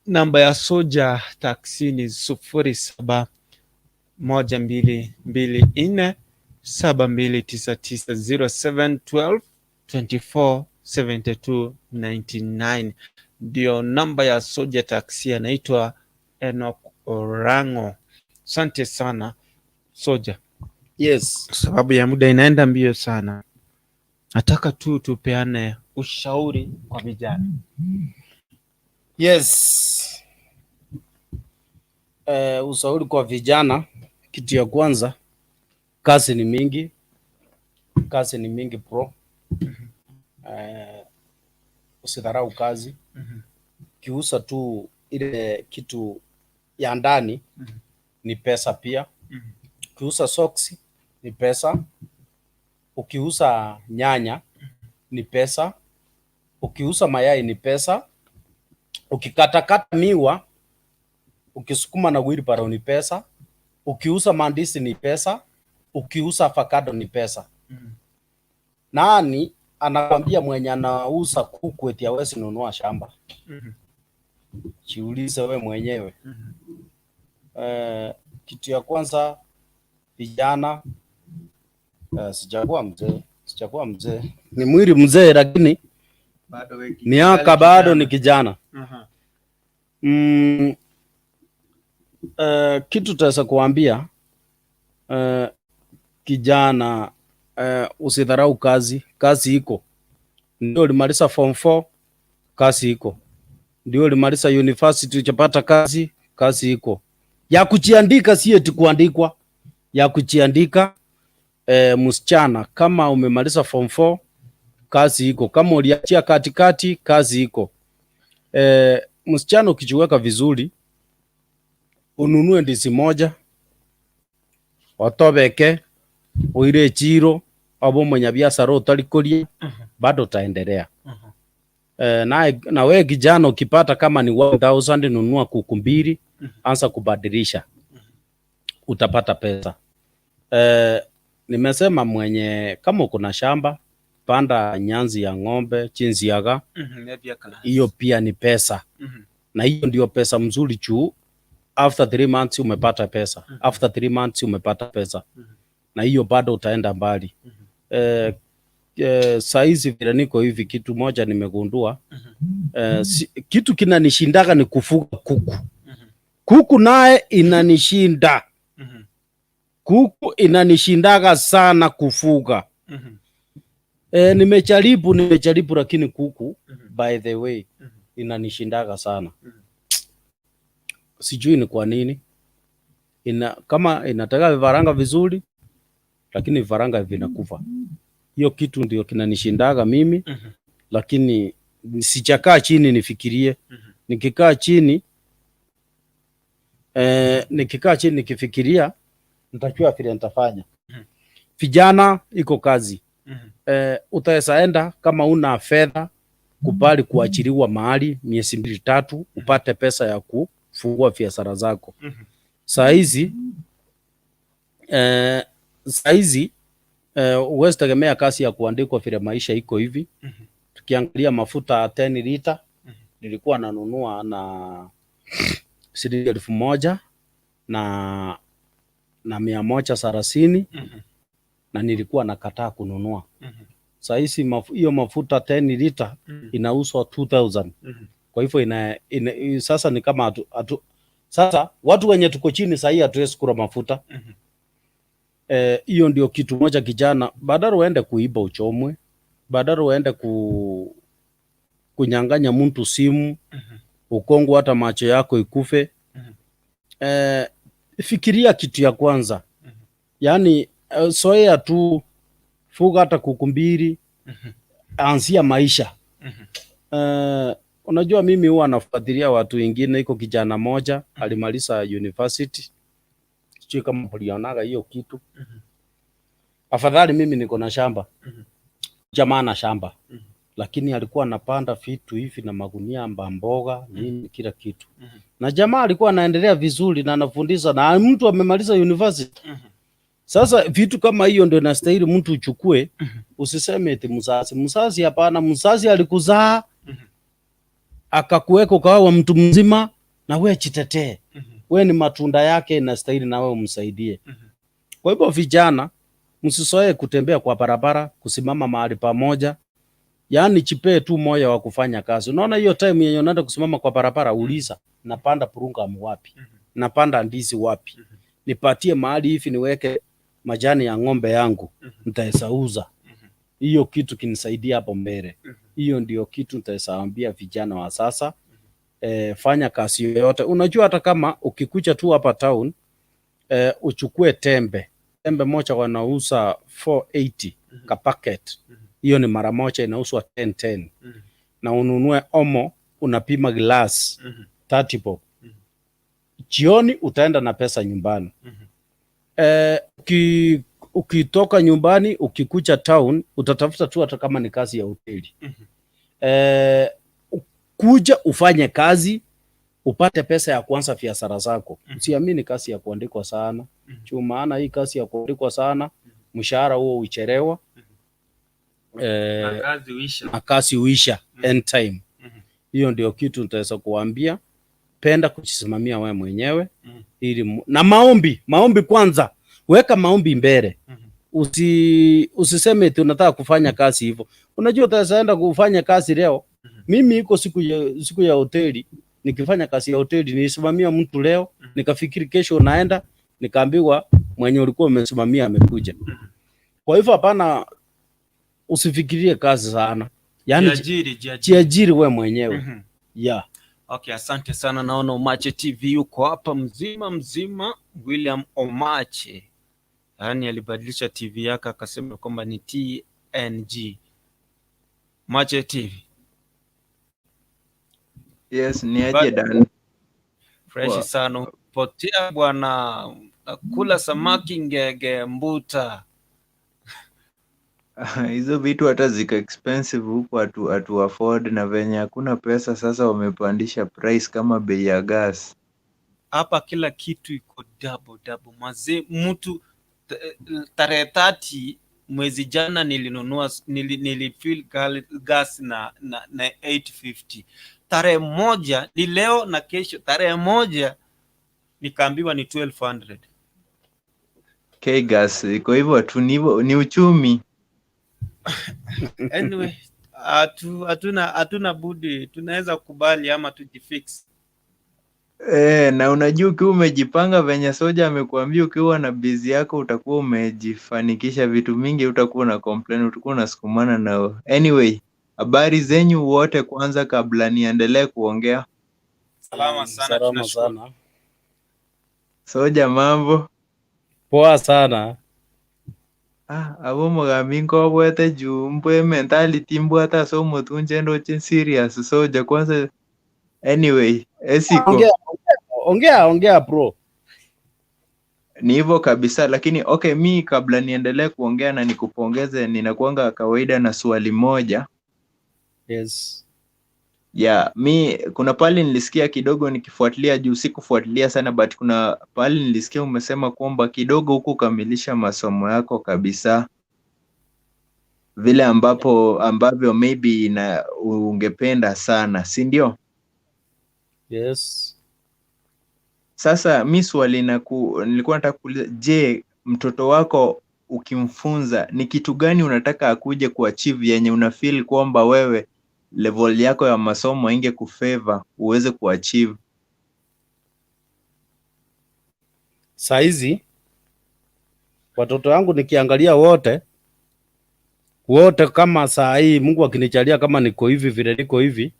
namba ya Soja Taxi ni 0712247299 0712 24 72 99 ndio namba ya Soja Taxi, anaitwa Enoch Orango. Asante sana Soja. Sababu ya muda inaenda mbio sana, nataka tu tupeane ushauri kwa vijana. Yes. Ushauri kwa vijana, kitu ya kwanza, kazi ni mingi, kazi ni mingi bro. Usidharau kazi. Kiusa tu ile kitu ya ndani ni pesa pia. Ukiuza soksi ni pesa, ukiuza nyanya ni pesa, ukiuza mayai ni pesa, ukikatakata miwa, ukisukuma na wheelbarrow ni pesa, ukiuza mandizi ni pesa, ukiuza avocado ni pesa. Nani anakwambia mwenye anauza kuku eti hawezi nunua shamba? Jiulize we mwenyewe. Kitu ya kwanza vijana, sijakuwa mzee, sijakuwa mzee, ni mwili mzee, lakini Bado we miaka kijana. Bado ni kijana. Kitu tutaweza kuambia kijana, usidharau kazi. Kazi iko, ndio ulimaliza form 4, kazi iko, ndio ulimaliza university uchapata kazi, kazi iko ya kujiandika, si eti kuandikwa. Ya kujiandika. Msichana kama umemaliza form 4, kazi iko. Kama uliachia katikati, kazi iko. Msichana ukijiweka vizuri, ununue ndizi moja, otobeke, uire chiro, obo mwenyabiashara utarikoria, bado utaendelea. Na wewe kijana ukipata kama ni 1000, nunua kuku mbili, anza kubadilisha, utapata pesa. Nimesema mwenye kama uko na shamba, panda nyanzi ya ng'ombe chinziaga, hiyo pia ni pesa, na hiyo ndio pesa mzuri juu after 3 months umepata pesa, after 3 months umepata pesa, na hiyo bado utaenda mbali. Saizi vile niko hivi, kitu moja nimegundua, kitu kinanishindaga ni kufuga kuku. Kuku naye inanishinda, kuku inanishindaga sana kufuga. Nimejaribu lakini kuku, by the way, inanishindaga sana. Sijui ni kwa nini. Kama inataka vifaranga vizuri, lakini vifaranga vinakufa. Hiyo kitu ndio kinanishindaga mimi, lakini sijakaa chini nifikirie. Nikikaa chini nikifikiria, nitajua vile nitafanya. Vijana, iko kazi. Utaweza enda kama una fedha, kubali kuachiliwa mahali miezi mbili tatu, upate pesa ya kufungua biashara zako. Saa hizi huwezi tegemea kazi ya kuandikwa vile maisha iko hivi. Tukiangalia mafuta ya 10 lita nilikuwa nanunua na shilingi 1130, na nilikuwa nakataa kununua. Saa hizi hiyo mafuta 10 lita inauzwa 2000. Kwa hivyo sasa ni kama sasa watu wenye tuko chini sahii hatuwezi kula mafuta. Hiyo ndio kitu moja kijana, badala uende kuiba uchomwe, badala uende kunyang'anya mtu simu, ukongo hata macho yako ikufe. Fikiria kitu ya kwanza, yaani soea tu, fuga hata kuku mbili, anzia maisha. Unajua mimi huwa nafuatilia watu wengine. Iko kijana moja alimaliza university, sijui kama mlionaga hiyo kitu. Afadhali mimi niko na shamba, jamaa na shamba, lakini alikuwa anapanda vitu hivi na magunia mboga nini kila kitu, na jamaa alikuwa anaendelea vizuri na anafundisha na mtu amemaliza university. Sasa vitu kama hiyo ndio inastahili mtu uchukue, usiseme eti mzazi. Mzazi hapana, mzazi alikuzaa akakuweka ukawa mtu mzima, na wewe jitetee. We ni matunda yake, inastahili na wewe umsaidie. Kwa hivyo vijana, msizoee kutembea kwa barabara, kusimama mahali pamoja, yaani jipee tu moyo wa kufanya kazi. Unaona hiyo time yenye unaenda kusimama kwa barabara, uliza, napanda purungamu wapi? Napanda ndizi wapi? Nipatie mahali hivi niweke majani ya ng'ombe yangu, nitaweza uza. Hiyo kitu kinisaidia hapo mbele. Hiyo ndio kitu nitaweza ambia vijana wa sasa. Fanya kazi yoyote. Unajua hata kama ukikuja tu hapa town, uchukue tembe, tembe moja wanauza 480 ka packet. Hiyo ni mara moja inauzwa 10 10. Na ununue Omo, unapima glass 30 bob. Jioni utaenda na pesa nyumbani. Ukitoka nyumbani ukikuja town utatafuta tu hata kama ni kazi ya hoteli. Kuja ufanye kazi upate pesa ya kuanza biashara zako. Usiamini kazi ya kuandikwa sana. Juu maana hii kazi ya kuandikwa sana, mshahara huo huchelewa. Na kazi huisha. Na kazi huisha end time. Hiyo ndio kitu nitaweza kuambia. Penda kujisimamia wewe mwenyewe, ili na maombi, maombi kwanza. Weka maombi mbele. Usiseme eti unataka kufanya kazi hivyo. Unajua utaweza enda kufanya kazi leo. Mimi iko siku ya hoteli, nikifanya kazi ya hoteli nilisimamia mtu leo, nikafikiri kesho naenda, nikaambiwa mwenye ulikuwa umesimamia amekuja. Kwa hivyo hapana, usifikirie kazi sana. Yaani Jiajiri, jiajiri. Jiajiri wewe mwenyewe. Yeah. Okay, asante sana. Naona Omache TV yuko hapa mzima mzima, William Omache. Yaani alibadilisha TV yake akasema kwamba ni TNG Mache TV. Yes, ni aje Dan? Fresh Poa. sana. Potea bwana, kula samaki ngege mbuta. Hizo vitu hata ziko expensive huku hatu afford, na venye hakuna pesa sasa wamepandisha price kama bei ya gas. Hapa kila kitu iko double double. Mazee, mtu tarehe 30 mwezi jana nilinunua nilifill gas na 850. Tarehe 1 ni leo na kesho, tarehe 1 nikaambiwa ni 1200. K gas iko hivyo tu, ni hivyo, ni uchumi. Anyway, hatuna budi, tunaweza kubali ama tujifix. Eh, na unajua ukiwa umejipanga venye Soja amekuambia, ukiwa na biz yako utakuwa umejifanikisha vitu mingi, utakuwa na complain, utakuwa unasukumana nao. Anyway, habari zenyu wote kwanza kabla niendelee kuongea. Salama sana, Salama tunashukuru. sana. Soja, mambo? Poa sana. Ah, abo mugambi nkobwete juu mbwe mentality mbwate ase omotunche ndoche serious Soja kwanza. Anyway, esiko Ongea, ongea, ongea bro. Ni hivyo kabisa, lakini okay, mi kabla niendelee kuongea na nikupongeze, ninakuanga kawaida na swali moja. Yes. Yeah, mi kuna pali nilisikia kidogo nikifuatilia juu sikufuatilia sana, but kuna pali nilisikia umesema kwamba kidogo huku kamilisha masomo yako kabisa vile ambapo ambavyo maybe na ungependa sana, si ndio? Yes. Sasa mi swali nilikuwa nataka kuuliza, je, mtoto wako ukimfunza ni kitu gani unataka akuje kuachieve yenye una feel kwamba wewe level yako ya masomo inge kufavor uweze kuachieve? Saizi watoto wangu nikiangalia wote wote, kama saa hii Mungu akinijalia kama niko hivi vile niko hivi,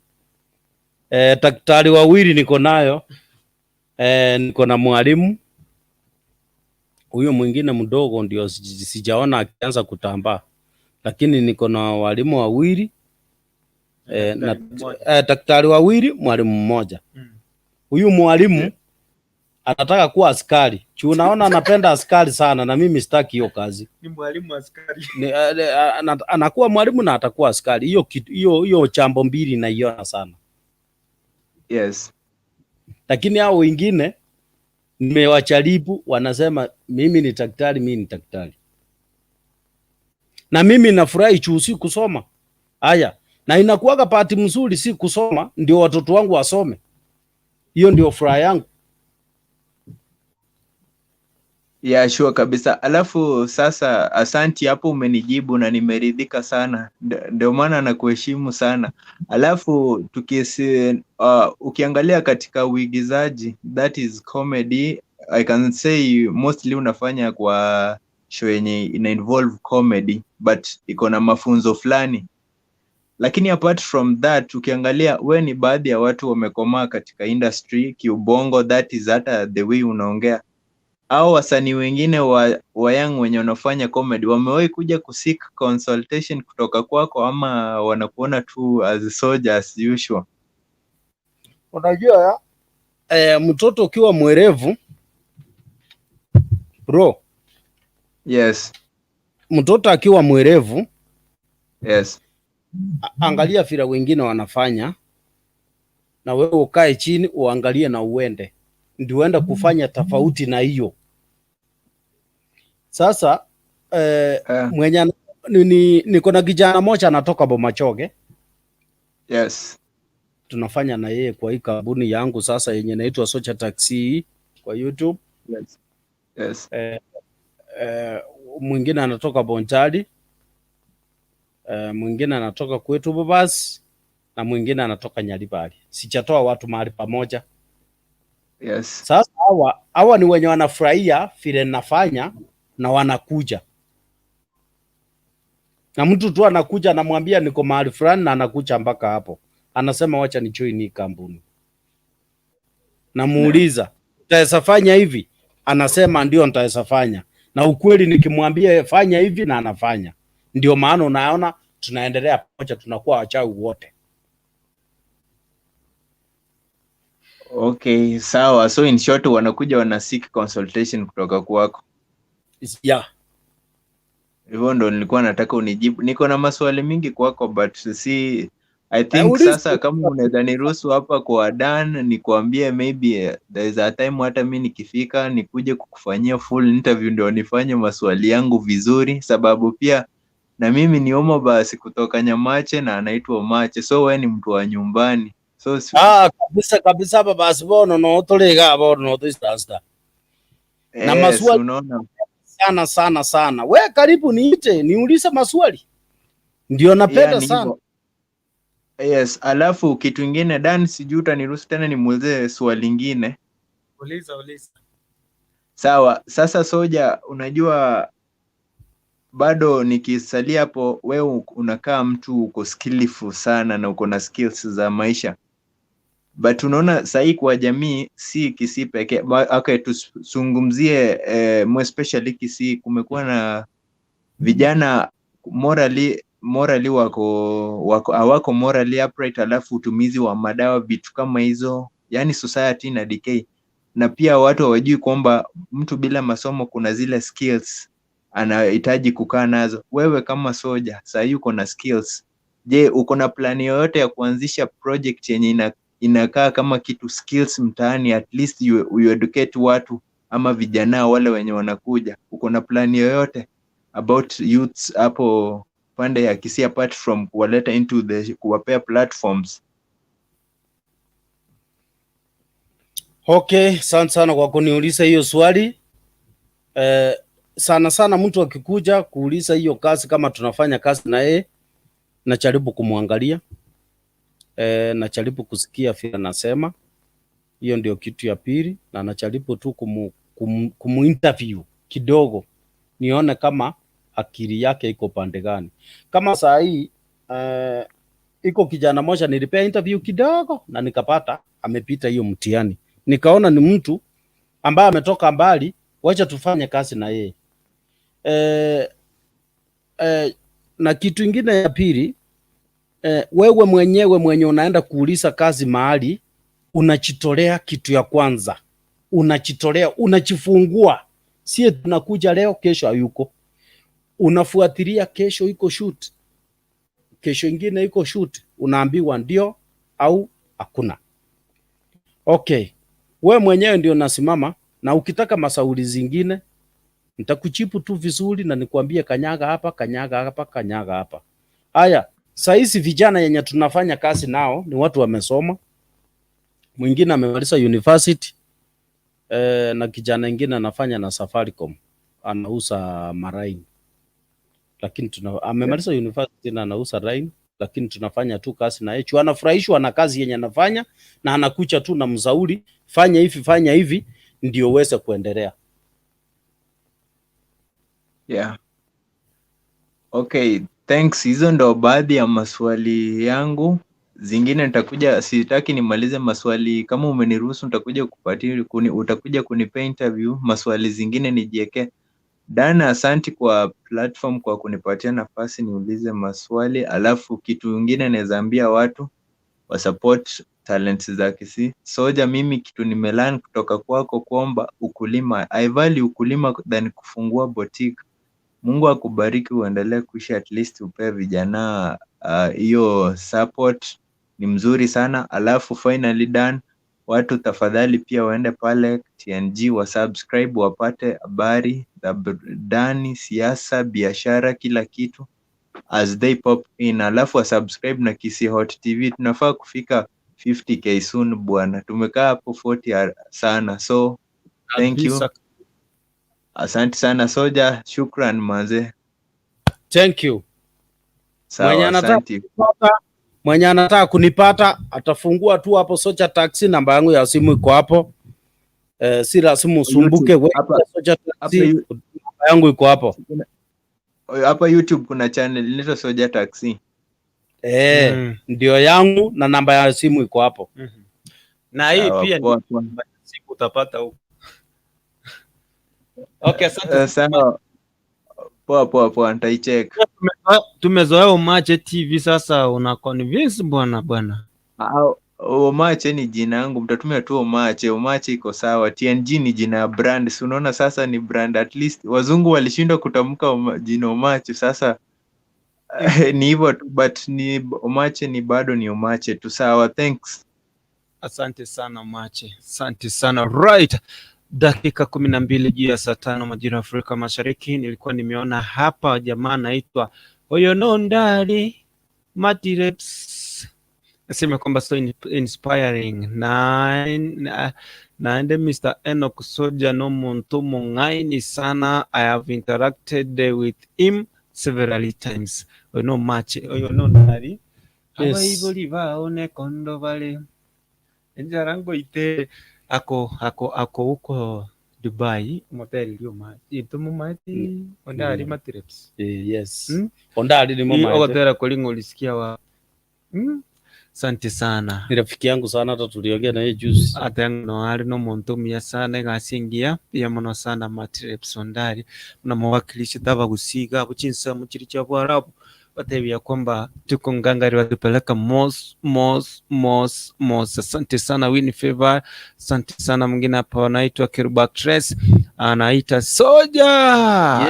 daktari wawili niko nayo, niko na mwalimu huyo mwingine mdogo ndio sijaona akianza kutambaa, lakini niko na walimu wawili, na daktari wawili, mwalimu mmoja. Huyu mwalimu anataka kuwa askari. Juu unaona anapenda askari sana, na mimi sitaki hiyo kazi. Ni mwalimu askari. Ni, anakuwa mwalimu na atakuwa askari. Hiyo kitu hiyo hiyo chambo mbili naiona sana. Yes. Lakini hao wengine nimewajaribu, wanasema mimi ni daktari, mimi ni daktari. Na mimi nafurahi juu si kusoma. Haya, na inakuwaga bahati mzuri si kusoma ndio watoto wangu wasome. Hiyo ndio furaha yangu. Yeah, sure kabisa. Alafu sasa, asanti hapo umenijibu na nimeridhika sana. Ndio maana nakuheshimu sana. Alafu ukiangalia katika uigizaji, that is comedy, I can say mostly unafanya kwa show yenye ina involve comedy but iko na mafunzo fulani. Lakini apart from that, ukiangalia we ni baadhi ya watu wamekomaa katika industry kiubongo, that is hata the way unaongea. Au wasanii wengine wa young wenye wanafanya comedy wamewahi kuja kuseek consultation kutoka kwako ama wanakuona tu as soldier as usual? Unajua, mtoto ukiwa mwerevu bro. Yes. Mtoto akiwa mwerevu. Yes. Angalia vile wengine wanafanya na wewe ukae chini uangalie na uende ndio uende kufanya tofauti na hiyo. Sasa mwenye niko na kijana moja anatoka Bomachoge. Yes. Tunafanya na yeye kwa hii kampuni yangu sasa yenye inaitwa Socha Taxi kwa YouTube. Yes. Yes. Mwingine anatoka Bonchari, mwingine anatoka kwetu Bobas na mwingine anatoka Nyaribari. Sijatoa watu mahali pamoja. Yes. Sasa hawa ni wenye wanafurahia vile nafanya na wanakuja. Na mtu tu anakuja anamwambia niko mahali fulani na anakuja mpaka hapo. Anasema wacha ni join hii kampuni. Namuuliza, utaweza fanya hivi? Anasema ndio nitaweza fanya. Na ukweli nikimwambia fanya hivi na anafanya. Ndio maana unaona tunaendelea pamoja, tunakuwa wachawi wote. Okay, sawa. So in short wanakuja wana seek consultation kutoka kwako. Yeah. Hivyo ndo nilikuwa nataka unijibu. Niko na maswali mingi kwako but si I think Uliza. sasa kama unaweza niruhusu hapa kwa Dan nikuambie maybe there is a time hata mi nikifika nikuje kukufanyia full interview ndio nifanye maswali yangu vizuri, sababu pia na mimi ni Omo basi kutoka Nyamache na anaitwa Omache, so we ni mtu wa nyumbani so si, Ah, kabisa kabisa baba bono no tuliga bono no tuistasta. Na yes, maswali unaona sana sana sana. We karibu niite niulize maswali. Ndio napenda yeah, ni sana. hivyo. Yes, alafu kitu ingine Dan, sijui utaniruhusu tena nimuulize swali lingine. Uliza, uliza. Sawa, sasa Soja, unajua bado nikisalia hapo, wewe unakaa mtu uko skillful sana na uko na skills za maisha, but unaona sahii kwa jamii si Kisii pekee. Okay, tuzungumzie more especially Kisii, kumekuwa na vijana morally wako hawako morally upright, alafu utumizi wa madawa, vitu kama hizo, yani society ina decay, na pia watu hawajui kwamba mtu bila masomo kuna zile skills anahitaji kukaa nazo. Wewe kama soja sahii uko na skills, je, uko na plani yoyote ya kuanzisha project yenye inakaa kama kitu skills mtaani, at least you educate watu ama vijana wale wenye wanakuja? Uko na plani yoyote about youths hapo pande ya Kisii apart from kuwaleta into the kuwapea platforms? Okay, asante sana kwa kuniuliza hiyo swali. Sana sana mtu akikuja kuuliza hiyo kazi, kama tunafanya kazi na yeye, najaribu kumwangalia, najaribu kusikia vile anasema. Hiyo ndio kitu ya pili, na najaribu tu kumuinterview kidogo nione kama akili yake iko pande gani. Kama saa hii iko kijana moja nilipea interview kidogo na nikapata amepita hiyo mtihani, nikaona ni mtu ambaye ametoka mbali, wacha tufanye kazi na yeye. Na kitu ingine ya pili, wewe mwenyewe mwenye unaenda kuuliza kazi mahali, unajitolea kitu ya kwanza, unajitolea, unajifungua. Sie tunakuja leo, kesho hayuko, unafuatilia, kesho iko shoot, kesho ingine iko shoot, unaambiwa ndio au hakuna. Okay, we mwenyewe ndio nasimama, na ukitaka masauli zingine nitakuchipu tu vizuri na nikwambie kanyaga hapa, kanyaga hapa, kanyaga hapa. Haya, saizi vijana yenye tunafanya kazi nao ni watu wamesoma, mwingine amemaliza university na kijana mwingine anafanya na Safaricom, anauza maraini, lakini amemaliza university na anauza rain, lakini tunafanya tu kazi na yeye. Anafurahishwa na kazi yenye anafanya na anakuja tu na msauri, fanya hivi, fanya hivi ndio uweze kuendelea. Yeah. Okay, thanks. Hizo ndo baadhi ya maswali yangu. Zingine nitakuja, sitaki nimalize maswali. Kama umeniruhusu nitakuja kupatia utakuja kunipea interview, maswali zingine nijiekee. Dana, asanti kwa platform kwa kunipatia nafasi niulize maswali. Alafu kitu ingine naweza ambia watu wa support talents za Kisii. Soja, mimi kitu nimelearn kutoka kwako kwamba ukulima, I value ukulima than kufungua boutique. Mungu akubariki uendelee kuishi, at least upee vijana hiyo support ni mzuri sana. Alafu finally done, watu tafadhali pia waende pale TNG wa subscribe wapate habari za burudani, siasa, biashara, kila kitu as they pop in. Alafu wa subscribe na Kisii Hot TV. Tunafaa kufika 50k soon bwana, tumekaa hapo 40 sana, so thank you. Asante sana Soja, shukran manze. Thank you. Sawa, asante. Mwenye anataka kunipata atafungua tu hapo Soja Taxi, namba yangu ya simu iko hapo. Si lazima usumbuke wewe, Soja Taxi, namba yangu iko hapo. Hapa YouTube kuna channel inaitwa Soja Taxi. Ndio yangu na namba ya simu iko hapo. Na hii Sawa, pia poa, poa. namba ya simu utapata huko. Okay, asante. Sawa. Poa poa poa, nitaicheck. Tumezoea Omache TV, sasa una convince bwana bwana. Ah, Omache ni jina yangu, mtatumia tu Omache. Omache iko sawa. TNG ni jina ya brand, si unaona sasa ni brand. At least wazungu walishindwa kutamka jina Omache, sasa ni hivyo tu, but ni Omache, ni bado ni Omache tu. Sawa, thanks. Asante sana Mache, asante sana. Right, dakika 12 juu ya saa 5 majira ya Afrika Mashariki. Nilikuwa nimeona hapa jamaa anaitwa Oyonondari Matireps, nasema kwamba so inspiring na naende Mr. Enoch Soja no muntu mung'aini sana. I have interacted with him several times. Oyo Mache, Oyonondari. Yes. Abaibori bao nekondo bale enjara ngoite ako ako ako huko Dubai moteli lioma itumu mati ondari matireps. Yes. Hmm? Ondari ni Hii mama. ogotera kolingo ulisikia wa Asante sana. Ni rafiki yangu sana, hata tuliongea na yeye juzi. Ate no ari no muntu muya sana egasingia ya muno sana matireps ondari na mwakilishi taba gusiga buchinsa mukiri cha Bwarabu batebia kwamba tuko ngangari watupeleka mos mos mos mos. Asante sana Winnie Favor, asante sana. Mwingine hapa anaitwa Kerubactress anaita Soja.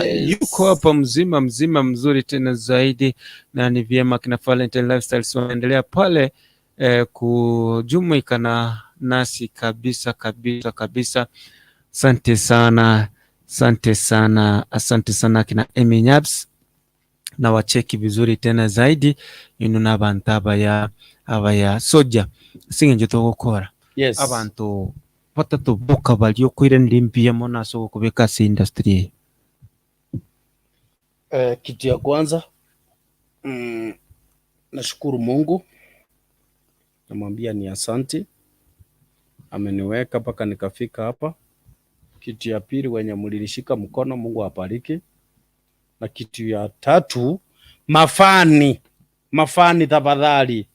Yes. Yuko hapa mzima mzima mzuri tena zaidi, na ni vyema kina Valentine Lifestyles wanaendelea pale kujumuika na nasi kabisa kabisa kabisa. Asante sana, asante sana, asante sana kina Emi Nyabs na wacheki vizuri tena zaidi ino n'abantu abaya abaya soja singenje togokora. Yes. Abantu batatu boka bali okwire ndimbiyemo naso gokubeka ase industry. Kitu ya kwanza nashukuru Mungu, namwambia ni asanti, ameniweka mpaka nikafika hapa. Kitu ya pili, wenye mlilishika mkono, Mungu awabariki. Na kitu ya tatu, mafani mafani, tafadhali,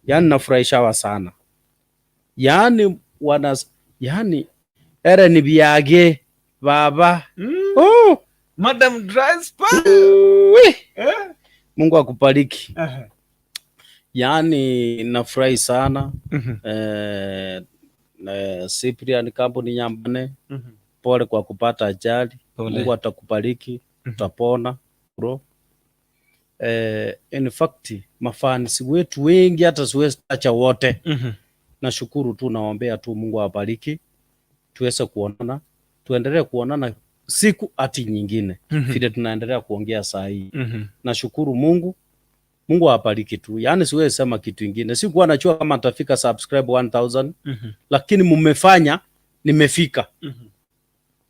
yaani nafurahishawa sana, yaani wana yaani ere ni byage baba. Oh! Madam Draspa. Uwe. Mungu akubariki. Yaani nafurahi sana. Cyprian Kampuni Nyambane, pole kwa kupata ajali. Pole. Mungu atakubariki, utapona bro. In fact mafansi wetu wengi hata siwezi tacha wote. Nashukuru tu, naombea tu Mungu awabariki, tuweze kuonana, tuendelee kuonana siku ati nyingine vile tunaendelea kuongea saa hii. Nashukuru Mungu, Mungu awabariki tu. Yaani siwezi sema kitu ingine. Sikuwa najua kama nitafika subscribe 1000 lakini mmefanya nimefika.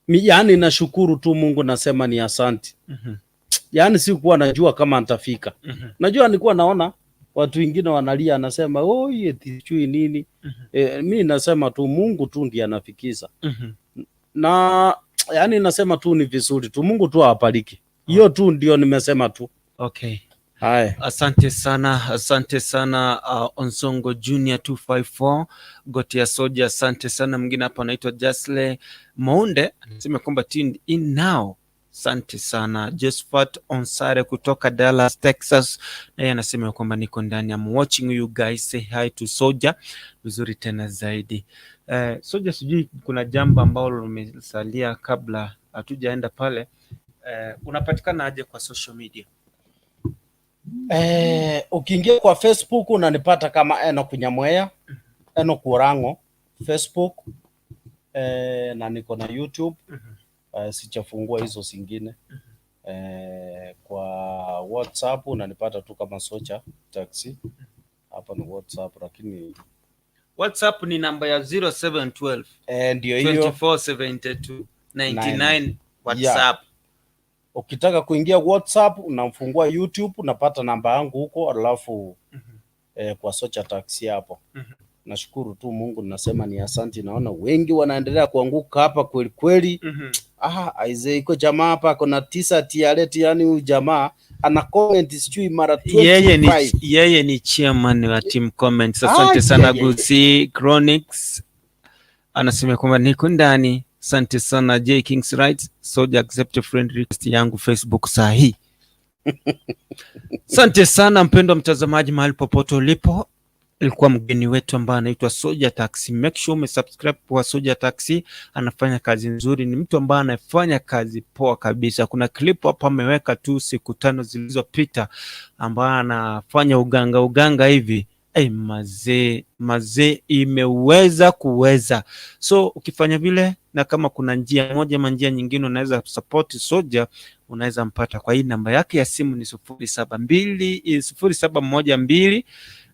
Yaani nashukuru tu Mungu, nasema ni asante. Yaani sikuwa najua kama nitafika. Najua nilikuwa naona watu wengine wanalia, anasema oh, eti sijui nini. Mi nasema tu Mungu tu ndiye anafikisha. Na yaani nasema tu ni vizuri tu, Mungu tu awabariki. Hiyo tu ndio nimesema tu. Okay. Haya. Asante sana, asante sana Onsongo Junior 254 Gotia Soja, asante sana. Mwingine hapa anaitwa Jasle Mounde anasema kwamba tuned in now. Asante sana Josephat Onsare kutoka Dallas, Texas, naye anasema kwamba niko ndani, I'm watching you guys, say hi to Soja. Vizuri tena zaidi. Soja, sijui kuna jambo ambalo limesalia kabla hatujaenda pale. Unapatikana aje kwa social media? Ukiingia kwa Facebook unanipata kama Enoch Nyamweya, Enoch Orango Facebook. Na niko na YouTube. Sijafungua hizo zingine. Kwa WhatsApp unanipata tu kama Soja Taxi. Hapa ni WhatsApp lakini WhatsApp ni namba ya 0712 ndio hiyo 2472 99 WhatsApp. Yeah. Ukitaka kuingia WhatsApp unamfungua YouTube unapata namba yangu huko, alafu kwa Soja Taxi hapo. Nashukuru tu Mungu, nasema ni asanti. Naona wengi wanaendelea kuanguka hapa kweli kweli. Ah, Isaiah iko jamaa hapa kuna 9 tiareti, yani huyu jamaa ana comment sijui mara 25. Yeye ni chairman wa team comments. Asante Ah, sana yeah. Gusi Chronics anasema kwamba niko ndani. Asante sana J Kings Right. Soja accept friend request yangu Facebook saa hii. Asante sana mpendwa mtazamaji, mahali popote ulipo, ilikuwa mgeni wetu ambaye anaitwa Soja Taxi. Make sure umesubscribe kwa Soja Taxi, anafanya kazi nzuri, ni mtu ambaye anafanya kazi poa kabisa. Kuna clip hapa ameweka tu siku 5 zilizopita ambaye anafanya uganga uganga hivi. Hey, mazee mazee, imeweza kuweza. So ukifanya vile, na kama kuna njia moja ama njia nyingine unaweza support Soja, unaweza mpata kwa hii namba yake ya simu ni 072 0712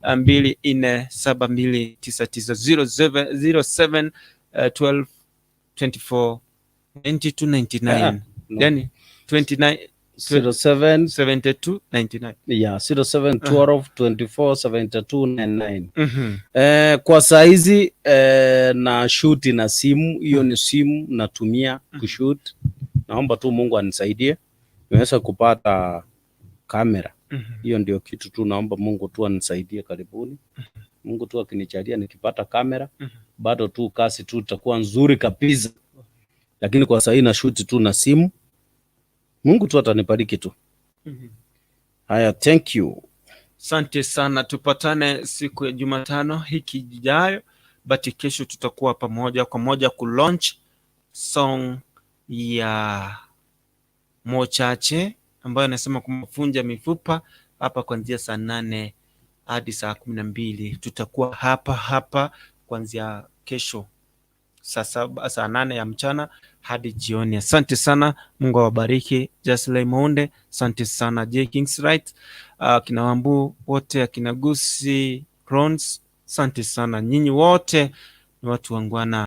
247299 07 07 12 24 92 99. Ah, no. Yani 29 07 72 99. Yeah, 07 12 24 72 99. Kwa saizi na shoot na simu hiyo, ni simu natumia kushoot. Naomba tu Mungu anisaidie niweze kupata kamera. Hiyo ndio kitu tu naomba Mungu tu anisaidie karibuni. Mungu tu akinijalia nikipata kamera, bado tu kazi tu itakuwa nzuri kabisa, lakini kwa sahii na shoot tu na simu. Mungu tu atanibariki tu. Haya, thank you. Asante sana, tupatane siku ya Jumatano hiki ijayo, but kesho tutakuwa pamoja kwa moja kulaunch song ya Mochache ambayo anasema kumfunja mifupa hapa kuanzia saa 8 hadi saa 12. Tutakuwa hapa hapa kuanzia kesho saa 7, saa 8 ya mchana hadi jioni. Asante sana, Mungu awabariki. Jasley Maunde, asante sana. J Kings Right, akina Wambu wote, akina Gusi Crons, asante sana nyinyi wote ni watu wangwana.